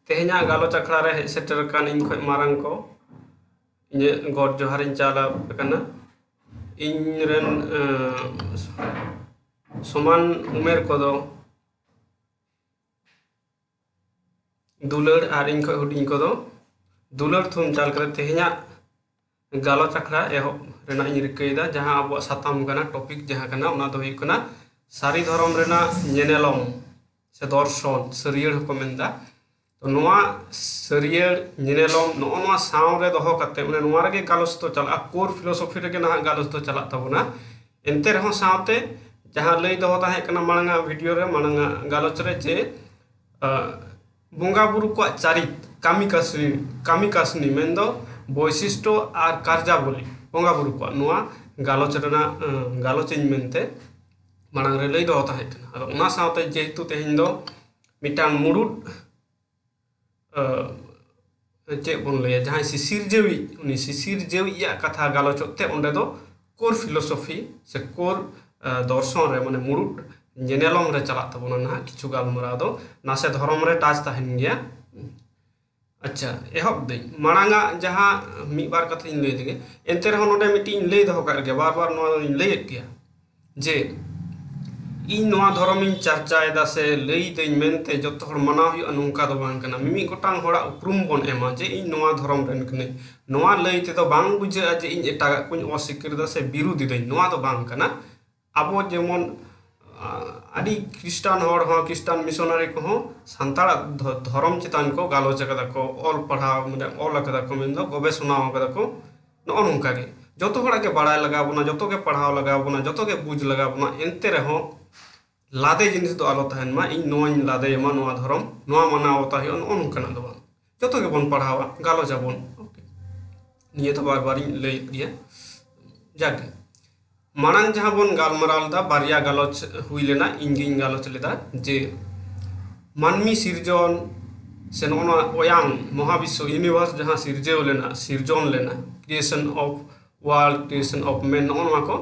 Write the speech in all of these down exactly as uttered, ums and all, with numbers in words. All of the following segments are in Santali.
ᱛᱮᱦᱮᱧᱟᱜ ᱜᱟᱞᱚᱪ ᱟᱠᱷᱲᱟ ᱨᱮ ᱦᱮᱡ ᱥᱮᱴᱮᱨ ᱟᱠᱟᱱ ᱤᱧ ᱠᱷᱚᱱ ᱢᱟᱨᱟᱝ ᱠᱚ ᱤᱧᱟᱹᱜ ᱜᱚᱰ ᱡᱚᱦᱟᱨᱤᱧ ᱪᱟᱞ ᱟᱠᱟᱱᱟ᱾ ᱤᱧ ᱨᱮᱱ, ᱮᱸ, ᱥᱚᱢᱟᱱ ᱩᱢᱮᱨ ᱠᱚᱫᱚ ᱫᱩᱞᱟᱹᱲ ᱟᱨ ᱤᱧ ᱠᱷᱚᱱ ᱦᱩᱰᱤᱧ ᱠᱚᱫᱚ ᱫᱩᱞᱟᱹᱲ ᱛᱷᱩᱢ ᱪᱟᱞ ᱠᱟᱛᱮ ᱛᱮᱦᱮᱧᱟᱜ ᱜᱟᱞᱚᱪ ᱟᱠᱷᱲᱟ ᱮᱦᱚᱵ ᱨᱮᱱᱟᱜ ᱤᱧ ᱨᱤᱠᱟᱹᱭᱮᱫᱟ᱾ ᱡᱟᱦᱟᱸ ᱟᱵᱚᱣᱟᱜ ᱥᱟᱛᱟᱢ ᱠᱟᱱᱟ, ᱴᱚᱯᱤᱠ ᱡᱟᱦᱟᱸ ᱠᱟᱱᱟ, ᱚᱱᱟ ᱫᱚ ᱦᱩᱭᱩᱜ ᱠᱟᱱᱟ ᱥᱟᱹᱨᱤ ᱫᱷᱚᱨᱚᱢ ᱨᱮᱱᱟᱜ ᱧᱮᱱᱮᱞᱚᱢ ᱥᱮ ᱫᱚᱨᱥᱚᱱ, ᱥᱟᱹᱨᱤᱭᱟᱹᱲ ᱦᱚᱸᱠᱚ ᱢᱮᱱᱫᱟ᱾ ᱛᱚ ᱱᱚᱣᱟ ᱥᱟᱹᱨᱤᱭᱟᱹᱲ ᱧᱮᱱᱮᱞᱚᱢ ᱱᱚᱜᱼᱚ ᱱᱚᱣᱟ ᱥᱟᱶ ᱨᱮ ᱫᱚᱦᱚ ᱠᱟᱛᱮ, ᱢᱟᱱᱮ ᱱᱚᱣᱟ ᱨᱮᱜᱮ ᱜᱟᱞᱚᱪ ᱫᱚ ᱪᱟᱞᱟᱜᱼᱟ, core philosophy ᱨᱮᱜᱮ ᱱᱟᱦᱟᱜ ᱜᱟᱞᱚᱪ ᱫᱚ ᱪᱟᱞᱟᱜ ᱛᱟᱵᱚᱱᱟ᱾ ᱮᱱᱛᱮ ᱨᱮᱦᱚᱸ ᱥᱟᱶᱛᱮ ᱡᱟᱦᱟᱸ ᱞᱟᱹᱭ ᱫᱚᱦᱚ ᱛᱟᱦᱮᱸ ᱠᱟᱱᱟ ᱢᱟᱲᱟᱝᱟᱜ ᱵᱷᱤᱰᱤᱭᱳ ᱨᱮ, ᱢᱟᱲᱟᱝᱟᱜ ᱜᱟᱞᱚᱪ ᱨᱮ, ᱡᱮ ᱟᱸ, ᱵᱚᱸᱜᱟ ᱵᱩᱨᱩ ᱠᱚᱣᱟᱜ ᱪᱟᱨᱤᱛ, ᱠᱟᱹᱢᱤ ᱠᱟᱹᱥᱱᱤ, ᱠᱟᱹᱢᱤ ᱠᱟᱹᱥᱱᱤ ᱢᱮᱱᱫᱚ ᱵᱳᱭᱥᱤᱥᱴᱚ ᱟᱨ ᱠᱟᱨᱡᱟᱵᱚᱞᱤ ᱵᱚᱸᱜᱟ ᱵᱩᱨᱩ ᱠᱚᱣᱟᱜ, ᱱᱚᱣᱟ ᱜᱟᱞᱚᱪ ᱨᱮᱱᱟᱜ, ᱟᱸ, ᱜᱟᱞᱚᱪ ᱤᱧ ᱢᱮᱱᱛᱮ ᱢᱟᱲᱟᱝ ᱨᱮ ᱞᱟᱹᱭ ᱫᱚᱦᱚ ᱛᱟᱦᱮᱸ ᱠᱟᱱᱟ᱾ ᱟᱫᱚ ᱚᱱᱟ ᱥᱟᱶᱛᱮ ᱡᱮᱦᱮᱛᱩ ᱛᱮᱦᱮᱧ ᱫᱚ ᱢᱤᱫᱴᱟᱝ ᱢᱩᱲᱩᱫ, ᱟᱸ, ᱪᱮᱫ ᱵᱚᱱ ᱞᱟᱹᱭᱟ, ᱡᱟᱦᱟᱸᱭ ᱥᱤᱥᱤᱨᱡᱟᱹᱣᱤᱡ, ᱩᱱᱤ ᱥᱤᱥᱤᱨᱡᱟᱹᱣᱤᱡ ᱟᱜ ᱠᱟᱛᱷᱟ ᱜᱟᱞᱚᱪᱚᱜ ᱛᱮ ᱚᱸᱰᱮ ᱫᱚ core philosophy ᱥᱮ core, ᱟᱸ, ᱫᱚᱨᱥᱚᱱ ᱨᱮ, ᱢᱟᱱᱮ ᱢᱩᱲᱩᱫ ᱧᱮᱱᱮᱞᱚᱢ ᱨᱮ ᱪᱟᱞᱟᱜ ᱛᱟᱵᱚᱱᱟ ᱱᱟᱦᱟᱜ ᱠᱤᱪᱷᱩ ᱜᱟᱞᱢᱟᱨᱟᱣ ᱫᱚ᱾ ᱱᱟᱥᱮ ᱫᱷᱚᱨᱚᱢ ᱨᱮ ᱴᱟᱪ ᱛᱟᱦᱮᱱ ᱜᱮᱭᱟ᱾ ᱟᱪᱪᱷᱟ, ᱮᱦᱚᱵ ᱫᱟᱹᱧ᱾ ᱢᱟᱲᱟᱝᱟᱜ ᱡᱟᱦᱟᱸ ᱢᱤᱫ ᱵᱟᱨ ᱠᱟᱛᱷᱟᱧ ᱞᱟᱹᱭ ᱞᱮᱜᱮ, ᱮᱱᱛᱮ ᱨᱮᱦᱚᱸ ᱱᱚᱰᱮ ᱢᱤᱫᱴᱤᱡ ᱤᱧ ᱞᱟᱹᱭ ᱫᱚᱦᱚ ᱠᱟᱜ ᱜᱮᱭᱟ, ᱵᱟᱨ ᱵᱟᱨ ᱱᱚᱣᱟ ᱫᱚᱧ ᱞᱟᱹᱭᱮᱫ ᱜᱮᱭᱟ ᱡᱮ ᱤᱧ ᱱᱚᱣᱟ ᱫᱷᱚᱨᱚᱢᱤᱧ ᱪᱟᱨᱪᱟᱭᱮᱫᱟ ᱥᱮ ᱞᱟᱹᱭᱫᱟᱹᱧ ᱢᱮᱱᱛᱮ ᱡᱚᱛᱚ ᱦᱚᱲ ᱢᱟᱱᱟᱣ ᱦᱩᱭᱩᱜᱼᱟ, ᱱᱚᱝᱠᱟ ᱫᱚ ᱵᱟᱝ ᱠᱟᱱᱟ᱾ ᱢᱤᱢᱤᱫ ᱜᱚᱴᱟᱝ ᱦᱚᱲᱟᱜ ᱩᱯᱨᱩᱢ ᱵᱚᱱ ᱮᱢᱟ ᱡᱮ ᱤᱧ ᱱᱚᱣᱟ ᱫᱷᱚᱨᱚᱢ ᱨᱮᱱ ᱠᱟᱹᱱᱟᱹᱧ᱾ ᱱᱚᱣᱟ ᱞᱟᱹᱭ ᱛᱮᱫᱚ ᱵᱟᱝ ᱵᱩᱡᱷᱟᱹᱜᱼᱟ ᱡᱮ ᱤᱧ ᱮᱴᱟᱜᱟᱜ ᱠᱚᱧ ᱚᱥᱤᱠᱟᱹᱨ ᱮᱫᱟ ᱥᱮ ᱵᱤᱨᱩᱫᱷ ᱮᱫᱟᱹᱧ, ᱱᱚᱣᱟ ᱫᱚ ᱵᱟᱝ ᱠᱟᱱᱟ᱾ ᱟᱵᱚ ᱡᱮᱢᱚᱱ, ᱟ, ᱟᱹᱰᱤ ᱠᱷᱨᱤᱥᱴᱟᱱ ᱦᱚᱲ ᱦᱚᱸ, ᱠᱷᱨᱤᱥᱴᱟᱱ ᱢᱤᱥᱚᱱᱟᱨᱤ ᱠᱚᱦᱚᱸ ᱥᱟᱱᱛᱟᱲᱟᱜ ᱫᱷᱚ-, ᱫᱷᱚᱨᱚᱢ ᱪᱮᱛᱟᱱ ᱠᱚ ᱜᱟᱞᱚᱪ ᱟᱠᱟᱫᱟ ᱠᱚ, ᱚᱞ ᱯᱟᱲᱦᱟᱣ, ᱢᱟᱱᱮ ᱚᱞ ᱟᱠᱟᱫᱟ ᱠᱚ, ᱢᱮᱱᱫᱚ ᱜᱚᱵᱮᱥᱚᱱᱟ ᱟᱠᱟᱫᱟ ᱠᱚ᱾ ᱱᱚᱜᱼᱚ ᱱᱚᱝᱠᱟ ᱜᱮ ᱡᱚᱛᱚ ᱦᱚᱲᱟᱜ ᱜᱮ ᱵᱟᱲᱟᱭ ᱞᱟᱜᱟᱣ ᱵᱚᱱᱟ, ᱡᱚᱛᱚ ᱜᱮ ᱯᱟᱲᱦᱟᱣ ᱞᱟᱜᱟᱣ ᱵᱚᱱᱟ, ᱡᱚᱛᱚ ᱜᱮ ᱵᱩᱡᱽ ᱞᱟᱜᱟᱣ ᱵᱚᱱᱟ᱾ ᱮᱱᱛᱮ ᱨᱮᱦᱚᱸ ᱞᱟᱫᱮ ᱡᱤᱱᱤᱥ ᱫᱚ ᱟᱞᱚ ᱛᱟᱦᱮᱱ ᱢᱟ, ᱤᱧ ᱱᱚᱣᱟᱧ ᱞᱟᱫᱮᱭᱟᱢᱟ, ᱱᱚᱣᱟ ᱫᱷᱚᱨᱚᱢ, ᱱᱚᱣᱟ ᱢᱟᱱᱟᱣ ᱵᱟᱛᱟᱣ ᱦᱩᱭᱩᱜᱼᱟ, ᱱᱚᱜᱼᱚ ᱱᱚᱝᱠᱟᱱᱟᱜ ᱫᱚ ᱵᱟᱝ᱾ ᱡᱚᱛᱚ ᱜᱮᱵᱚᱱ ᱯᱟᱲᱦᱟᱣᱟ, ᱜᱟᱞᱚᱪ ᱟᱵᱚᱱ᱾ ᱳᱠᱮ, ᱱᱤᱭᱟᱹ ᱫᱚ ᱵᱟᱨ ᱵᱟᱨᱤᱧ ᱞᱟᱹᱭᱮᱫ ᱜᱮᱭᱟ᱾ ᱡᱟᱜᱮ, ᱢᱟᱲᱟᱝ ᱡᱟᱦᱟᱸ ᱵᱚᱱ ᱜᱟᱞᱢᱟᱨᱟᱣ ᱞᱮᱫᱟ, ᱵᱟᱨᱭᱟ ᱜᱟᱞᱚᱪ ᱦᱩᱭ ᱞᱮᱱᱟ, ᱤᱧ ᱜᱤᱧ ᱜᱟᱞᱚᱪ ᱞᱮᱫᱟ ᱡᱮ ᱢᱟᱹᱱᱢᱤ ᱥᱤᱨᱡᱚᱱ ᱥᱮ ᱱᱚᱜᱼᱚ ᱱᱚᱣᱟ ᱚᱭᱟᱝ ᱢᱚᱦᱟᱵᱤᱥᱥᱚ, universe ᱡᱟᱦᱟᱸ ᱥᱤᱨᱡᱟᱹᱣ ᱞᱮᱱᱟ, ᱥᱤᱨᱡᱚᱱ ᱞᱮᱱᱟ, creation of world, creation of man, ᱱᱚᱜᱼᱚ ᱱᱚᱣᱟ ᱠᱚ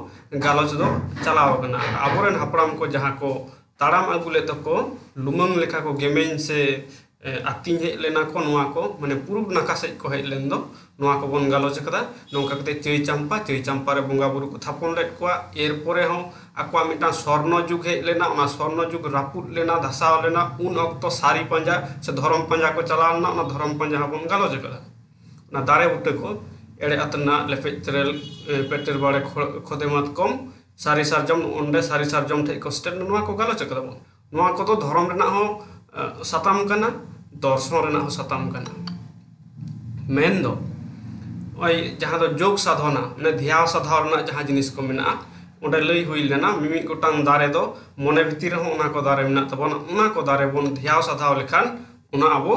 ᱜᱟᱞᱚᱪ ᱫᱚ ᱪᱟᱞᱟᱣ ᱟᱠᱟᱱᱟ᱾ ᱟᱵᱚᱨᱮᱱ ᱦᱟᱯᱲᱟᱢ ᱠᱚ ᱡᱟᱦᱟᱸ ᱠᱚ ᱛᱟᱲᱟᱢ ᱟᱹᱜᱩ ᱞᱮᱫ ᱫᱚᱠᱚ, ᱞᱩᱢᱟᱹᱝ ᱞᱮᱠᱟ ᱠᱚ ᱜᱮᱢᱮᱧ ᱥᱮ ᱮ, ᱟᱹᱛᱤᱧ ᱦᱮᱡ ᱞᱮᱱᱟ ᱠᱚ, ᱱᱚᱣᱟ ᱠᱚ ᱢᱟᱱᱮ ᱯᱩᱨᱩᱵ ᱱᱟᱠᱷᱟ ᱥᱮᱫ ᱠᱚ ᱦᱮᱡ ᱞᱮᱱ ᱫᱚ, ᱱᱚᱣᱟ ᱠᱚᱵᱚᱱ ᱜᱟᱞᱚᱪ ᱟᱠᱟᱫᱟ᱾ ᱱᱚᱝᱠᱟ ᱠᱟᱛᱮ ᱪᱟᱹᱭ ᱪᱟᱢᱯᱟ, ᱪᱟᱹᱭ ᱪᱟᱢᱯᱟ ᱨᱮ ᱵᱚᱸᱜᱟ ᱵᱩᱨᱩ ᱠᱚ ᱛᱷᱟᱯᱚᱱ ᱞᱮᱫ ᱠᱚᱣᱟ᱾ ᱮᱨᱯᱚᱨᱮ ᱦᱚᱸ ᱟᱠᱚᱣᱟᱜ ᱢᱤᱫᱴᱟᱝ ᱥᱚᱨᱱᱚ ᱡᱩᱜᱽ ᱦᱮᱡ ᱞᱮᱱᱟ, ᱚᱱᱟ ᱥᱚᱨᱱᱚ ᱡᱩᱜᱽ ᱨᱟᱹᱯᱩᱫ ᱞᱮᱱᱟ, ᱫᱷᱟᱥᱟᱣ ᱞᱮᱱᱟ, ᱩᱱ ᱚᱠᱛᱚ ᱥᱟᱹᱨᱤ ᱯᱟᱸᱡᱟ ᱥᱮ ᱫᱷᱚᱨᱚᱢ ᱯᱟᱸᱡᱟ ᱠᱚ ᱪᱟᱞᱟᱣ ᱞᱮᱱᱟ, ᱚᱱᱟ ᱫᱷᱚᱨᱚᱢ ᱯᱟᱸᱡᱟ ᱦᱚᱸᱵᱚᱱ ᱜᱟᱞᱚᱪ ᱟᱠᱟᱫᱟ᱾ ᱚᱱᱟ ᱫᱟᱨᱮ ᱵᱩᱴᱟᱹ ᱠᱚ, ᱮᱲᱮ ᱟᱛᱱᱟ, ᱞᱮᱯᱮᱡ ᱛᱮᱨᱮᱞ, ᱮ, ᱯᱮᱴᱮᱨ ᱵᱟᱲᱮ, ᱠᱷᱚ-, ᱠᱷᱚᱫᱮ ᱢᱟᱛᱠᱚᱢ, ᱥᱟᱹᱨᱤ ᱥᱟᱨᱡᱚᱢ, ᱚᱸᱰᱮ ᱥᱟᱹᱨᱤ ᱥᱟᱨᱡᱚᱢ ᱴᱷᱮᱡ ᱠᱚ ᱥᱮᱴᱮᱨ ᱮᱱᱟ, ᱱᱚᱣᱟ ᱠᱚ ᱜᱟᱞᱚᱪ ᱟᱠᱟᱫᱟ ᱵᱚᱱ᱾ ᱱᱚᱣᱟ ᱠᱚᱫᱚ ᱫᱷᱚᱨᱚᱢ ᱨᱮᱱᱟᱜ ᱦᱚᱸ, ᱮ, ᱥᱟᱛᱟᱢ ᱠᱟᱱᱟ, ᱫᱚᱨᱥᱚᱱ ᱨᱮᱱᱟᱜ ᱦᱚᱸ ᱥᱟᱛᱟᱢ ᱠᱟᱱᱟ᱾ ᱢᱮᱱᱫᱚ ᱱᱚᱜᱼᱚᱭ ᱡᱟᱦᱟᱸ ᱫᱚ ᱡᱳᱜᱽ ᱥᱟᱫᱷᱚᱱᱟ, ᱢᱟᱱᱮ ᱫᱷᱮᱭᱟᱣ ᱥᱟᱫᱷᱟᱣ ᱨᱮᱱᱟᱜ ᱡᱟᱦᱟᱸ ᱡᱤᱱᱤᱥ ᱠᱚ ᱢᱮᱱᱟᱜᱼᱟ, ᱚᱸᱰᱮ ᱞᱟᱹᱭ ᱦᱩᱭ ᱞᱮᱱᱟ ᱢᱤᱢᱤᱫ ᱜᱚᱴᱟᱝ ᱫᱟᱨᱮ ᱫᱚ ᱢᱚᱱᱮ ᱵᱷᱤᱛᱤᱨ ᱨᱮᱦᱚᱸ ᱚᱱᱟ ᱠᱚ ᱫᱟᱨᱮ ᱢᱮᱱᱟᱜ ᱛᱟᱵᱚᱱᱟ, ᱚᱱᱟ ᱠᱚ ᱫᱟᱨᱮ ᱵᱚᱱ ᱫᱷᱮᱭᱟᱣ ᱥᱟᱫᱷᱟᱣ ᱞᱮᱠᱷᱟᱱ ᱚᱱᱟ ᱟᱵᱚ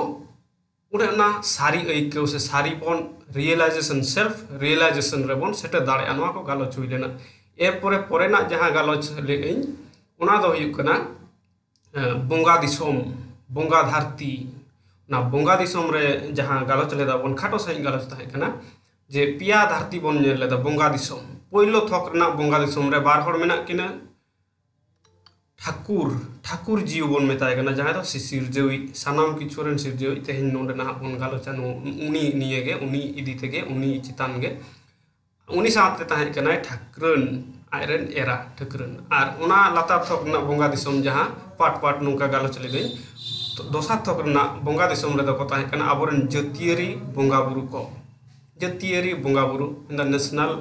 ᱚᱸᱰᱮ ᱚᱱᱟ ᱥᱟᱹᱨᱤ ᱟᱹᱭᱠᱟᱹᱣ ᱥᱮ ᱥᱟᱹᱨᱤ ᱵᱚᱱ realization, self realization ᱨᱮᱵᱚᱱ ᱥᱮᱴᱮᱨ ᱫᱟᱲᱮᱭᱟᱜᱼᱟ᱾ ᱱᱚᱣᱟ ᱠᱚ ᱜᱟᱞᱚᱪ ᱦᱩᱭ ᱞᱮᱱᱟ᱾ ᱮᱨᱯᱚᱨᱮ ᱯᱚᱨᱮᱱᱟᱜ ᱡᱟᱦᱟᱸ ᱜᱟᱞᱚᱪ ᱞᱮᱫ ᱟᱹᱧ, ᱚᱱᱟ ᱫᱚ ᱦᱩᱭᱩᱜ ᱠᱟᱱᱟ, ᱮ, ᱵᱚᱸᱜᱟ ᱫᱤᱥᱚᱢ, ᱵᱚᱸᱜᱟ ᱫᱷᱟᱹᱨᱛᱤ᱾ ᱚᱱᱟ ᱵᱚᱸᱜᱟ ᱫᱤᱥᱚᱢ ᱨᱮ ᱡᱟᱦᱟᱸ ᱜᱟᱞᱚᱪ ᱞᱮᱫᱟ ᱵᱚᱱ, ᱠᱷᱟᱴᱚ ᱥᱟᱺᱦᱤᱡ ᱜᱟᱞᱚᱪ ᱛᱟᱦᱮᱸ ᱠᱟᱱᱟ, ᱡᱮ ᱯᱮᱭᱟ ᱫᱷᱟᱹᱨᱛᱤ ᱵᱚᱱ ᱧᱮᱞ ᱞᱮᱫᱟ ᱵᱚᱸᱜᱟ ᱫᱤᱥᱚᱢ᱾ ᱯᱳᱭᱞᱳ ᱛᱷᱚᱠ ᱨᱮᱱᱟᱜ ᱵᱚᱸᱜᱟ ᱫᱤᱥᱚᱢ ᱨᱮ ᱵᱟᱨ ᱦᱚᱲ ᱢᱮᱱᱟᱜ ᱠᱤᱱᱟ, ᱴᱷᱟᱹᱠᱩᱨ, ᱴᱷᱟᱹᱠᱩᱨ ᱡᱤᱣᱤ ᱵᱚᱱ ᱢᱮᱛᱟᱭ ᱠᱟᱱᱟ, ᱡᱟᱦᱟᱸᱭ ᱫᱚ ᱥᱤ-, ᱥᱤᱨᱡᱟᱹᱣᱤᱡ, ᱥᱟᱱᱟᱢ ᱠᱤᱪᱷᱩ ᱨᱮᱱ ᱥᱤᱨᱡᱟᱹᱣᱤᱡ᱾ ᱛᱮᱦᱮᱧ ᱱᱚᱰᱮ ᱱᱟᱦᱟᱜ ᱵᱚᱱ ᱜᱟᱞᱚᱪᱟ ᱱᱚ-, ᱩᱱᱤ ᱱᱤᱭᱮ ᱜᱮ, ᱩᱱᱤ ᱤᱫᱤ ᱛᱮᱜᱮ, ᱩᱱᱤ ᱪᱮᱛᱟᱱ ᱜᱮ᱾ ᱩᱱᱤ ᱥᱟᱶᱛᱮ ᱛᱟᱦᱮᱸ ᱠᱟᱱᱟᱭ ᱴᱷᱟᱹᱠᱨᱟᱹᱱ, ᱟᱡᱨᱮᱱ ᱮᱨᱟ ᱴᱷᱟᱹᱠᱨᱟᱹᱱ᱾ ᱟᱨ ᱚᱱᱟ ᱞᱟᱛᱟᱨ ᱛᱷᱚᱠ ᱨᱮᱱᱟᱜ ᱵᱚᱸᱜᱟ ᱫᱤᱥᱚᱢ ᱡᱟᱦᱟᱸ ᱯᱟᱴ ᱯᱟᱴ ᱱᱚᱝᱠᱟ ᱜᱟᱞᱚᱪ ᱞᱤᱫᱟᱹᱧ, ᱫᱚᱥᱟᱨ ᱛᱷᱚᱠ ᱨᱮᱱᱟᱜ ᱵᱚᱸᱜᱟ ᱫᱤᱥᱚᱢ ᱨᱮᱫᱚ ᱠᱚ ᱛᱟᱦᱮᱸ ᱠᱟᱱᱟ ᱟᱵᱚᱨᱮᱱ ᱡᱟᱹᱛᱤᱭᱟᱹᱨᱤ ᱵᱚᱸᱜᱟ ᱵᱩᱨᱩ ᱠᱚ᱾ ᱡᱟᱹᱛᱤᱭᱟᱹᱨᱤ ᱵᱚᱸᱜᱟ ᱵᱩᱨᱩ, the national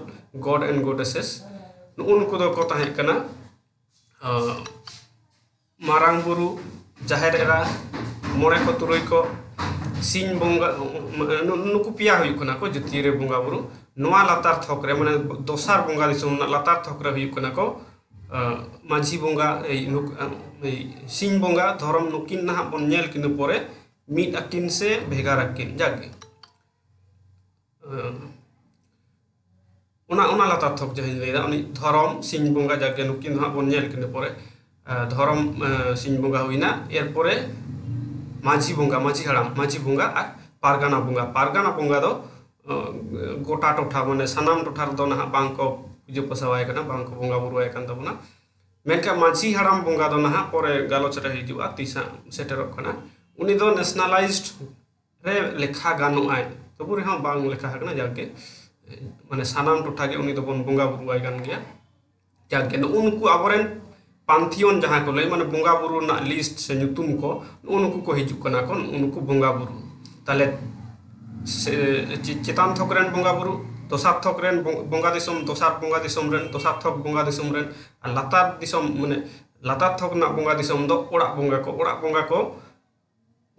god and goddesses, ᱱᱩᱜᱼᱩ ᱱᱩᱠᱩ ᱫᱚᱠᱚ ᱛᱟᱦᱮᱸ ᱠᱟᱱᱟ, ᱟᱸ, ᱢᱟᱨᱟᱝ ᱵᱩᱨᱩ, ᱡᱟᱦᱮᱨ ᱮᱨᱟ, ᱢᱚᱬᱮ ᱠᱚ ᱛᱩᱨᱩᱭ ᱠᱚ, ᱥᱤᱧ ᱵᱚᱸᱜᱟ, ᱱᱩ-, ᱱᱩᱠᱩ ᱯᱮᱭᱟ ᱦᱩᱭᱩᱜ ᱠᱟᱱᱟ ᱠᱚ ᱡᱟᱹᱛᱤᱭᱟᱹᱨᱤ ᱵᱚᱸᱜᱟ ᱵᱩᱨᱩ᱾ ᱱᱚᱣᱟ ᱞᱟᱛᱟᱨ ᱛᱷᱚᱠ ᱨᱮ, ᱢᱟᱱᱮ ᱫᱚᱥᱟᱨ ᱵᱚᱸᱜᱟ ᱫᱤᱥᱚᱢ ᱨᱮᱱᱟᱜ ᱞᱟᱛᱟᱨ ᱛᱷᱚᱠ ᱨᱮ ᱦᱩᱭᱩᱜ ᱠᱟᱱᱟ ᱠᱚ, ᱟᱸ, ᱢᱟᱹᱡᱷᱤ ᱵᱚᱸᱜᱟ, ᱮᱭ, ᱱᱩᱠ-, ᱮᱭ, ᱥᱤᱧ ᱵᱚᱸᱜᱟ, ᱫᱷᱚᱨᱚᱢ, ᱱᱩᱠᱤᱱ ᱱᱟᱦᱟᱜ ᱵᱚᱱ ᱧᱮᱞ ᱠᱤᱱᱟ ᱯᱚᱨᱮ, ᱢᱤᱫ ᱟᱹᱠᱤᱱ ᱥᱮ ᱵᱷᱮᱜᱟᱨ ᱟᱹᱠᱤᱱ, ᱡᱟᱠ ᱜᱮ᱾ ᱟᱸ, ᱚᱱᱟ, ᱚᱱᱟ ᱞᱟᱛᱟᱨ ᱛᱷᱚᱠ ᱡᱟᱦᱟᱸᱧ ᱞᱟᱹᱭᱫᱟ, ᱩᱱᱤ ᱫᱷᱚᱨᱚᱢ, ᱥᱤᱧ ᱵᱚᱸᱜᱟ, ᱡᱟᱠ ᱜᱮ ᱱᱩᱠᱤᱱ ᱫᱚ ᱦᱟᱸᱜ ᱵᱚᱱ ᱧᱮᱞ ᱠᱤᱱᱟ ᱯᱚᱨᱮ᱾ ᱟᱸ, ᱫᱷᱚᱨᱚᱢ, ᱟᱸ, ᱥᱤᱧ ᱵᱚᱸᱜᱟ ᱦᱩᱭᱱᱟ, ᱮᱨᱯᱚᱨᱮ ᱢᱟᱹᱡᱷᱤ ᱵᱚᱸᱜᱟ, ᱢᱟᱹᱡᱷᱤ ᱦᱟᱲᱟᱢ, ᱢᱟᱹᱡᱷᱤ ᱵᱚᱸᱜᱟ ᱟᱨ ᱯᱟᱨᱜᱟᱱᱟ ᱵᱚᱸᱜᱟ᱾ ᱯᱟᱨᱜᱟᱱᱟ ᱵᱚᱸᱜᱟ ᱫᱚ, ᱟᱸ, ᱜᱚᱴᱟ ᱴᱚᱴᱷᱟ, ᱢᱟᱱᱮ ᱥᱟᱱᱟᱢ ᱴᱚᱴᱷᱟ ᱨᱮᱫᱚ ᱱᱟᱦᱟᱜ ᱵᱟᱝ ᱠᱚ ᱯᱩᱡᱟᱹ ᱯᱟᱥᱟᱣᱟᱭ ᱠᱟᱱᱟ, ᱵᱟᱝ ᱠᱚ ᱵᱚᱸᱜᱟ ᱵᱩᱨᱩᱣᱟᱭ ᱠᱟᱱ ᱛᱟᱵᱚᱱᱟ᱾ ᱢᱮᱱᱠᱷᱟᱱ ᱢᱟᱹᱡᱷᱤ ᱦᱟᱲᱟᱢ ᱵᱚᱸᱜᱟ ᱫᱚ ᱱᱟᱦᱟᱜ ᱯᱚᱨᱮ ᱜᱟᱞᱚᱪ ᱨᱮ ᱦᱤᱡᱩᱜᱼᱟ, ᱛᱤᱥ ᱦᱟᱸᱜ ᱥᱮᱴᱮᱨᱚᱜ ᱠᱟᱱᱟ᱾ ᱩᱱᱤ ᱫᱚ ᱱᱮᱥᱱᱟᱞᱟᱭᱤᱡᱰ ᱨᱮ ᱞᱮᱠᱷᱟ ᱜᱟᱱᱚᱜᱼᱟᱭ, ᱛᱚᱵᱩ ᱨᱮᱦᱚᱸ ᱵᱟᱝ ᱞᱮᱠᱷᱟ ᱟᱠᱟᱱᱟ᱾ ᱡᱟᱠ ᱜᱮ, ᱢᱟᱱᱮ ᱥᱟᱱᱟᱢ ᱴᱚᱴᱷᱟ ᱜᱮ ᱩᱱᱤ ᱫᱚᱵᱚᱱ ᱵᱚᱸᱜᱟ ᱵᱩᱨᱩ ᱟᱭ ᱠᱟᱱ ᱜᱮᱭᱟ᱾ ᱡᱟᱠ ᱜᱮ, ᱱᱩᱜᱼᱩ ᱱᱩᱠᱩ ᱟᱵᱚᱨᱮᱱ ᱯᱟᱱᱛᱷᱤᱭᱚᱱ ᱡᱟᱦᱟᱸ ᱠᱚ ᱞᱟᱹᱭ, ᱢᱟᱱᱮ ᱵᱚᱸᱜᱟ ᱵᱩᱨᱩ ᱨᱮᱱᱟᱜ ᱞᱤᱥᱴ ᱥᱮ ᱧᱩᱛᱩᱢ ᱠᱚ, ᱱᱩᱜᱼᱩ ᱱᱩᱠᱩ ᱠᱚ ᱦᱤᱡᱩᱜ ᱠᱟᱱᱟ ᱠᱚ, ᱱᱩᱜᱼᱩ ᱱᱩᱠᱩ ᱵᱚᱸᱜᱟ ᱵᱩᱨᱩ᱾ ᱛᱟᱦᱞᱮ ᱥᱮ-, ᱪᱮ-, ᱪᱮᱛᱟᱱ ᱛᱷᱚᱠ ᱨᱮᱱ ᱵᱚᱸᱜᱟ ᱵᱩᱨᱩ, ᱫᱚᱥᱟᱨ ᱛᱷᱚᱠ ᱨᱮᱱ ᱵᱚᱸ-, ᱵᱚᱸᱜᱟ ᱫᱤᱥᱚᱢ, ᱫᱚᱥᱟᱨ ᱵᱚᱸᱜᱟ ᱫᱤᱥᱚᱢ ᱨᱮᱱ, ᱫᱚᱥᱟᱨ ᱛᱷᱚᱠ ᱵᱚᱸᱜᱟ ᱫᱤᱥᱚᱢ ᱨᱮᱱ, ᱟᱨ ᱞᱟᱛᱟᱨ ᱫᱤᱥᱚᱢ, ᱢᱟᱱᱮ ᱞᱟᱛᱟᱨ ᱛᱷᱚᱠ ᱨᱮᱱᱟᱜ ᱵᱚᱸᱜᱟ ᱫᱤᱥᱚᱢ ᱫᱚ ᱚᱲᱟᱜ ᱵᱚᱸᱜᱟ ᱠᱚ, ᱚᱲᱟᱜ ᱵᱚᱸᱜᱟ ᱠᱚ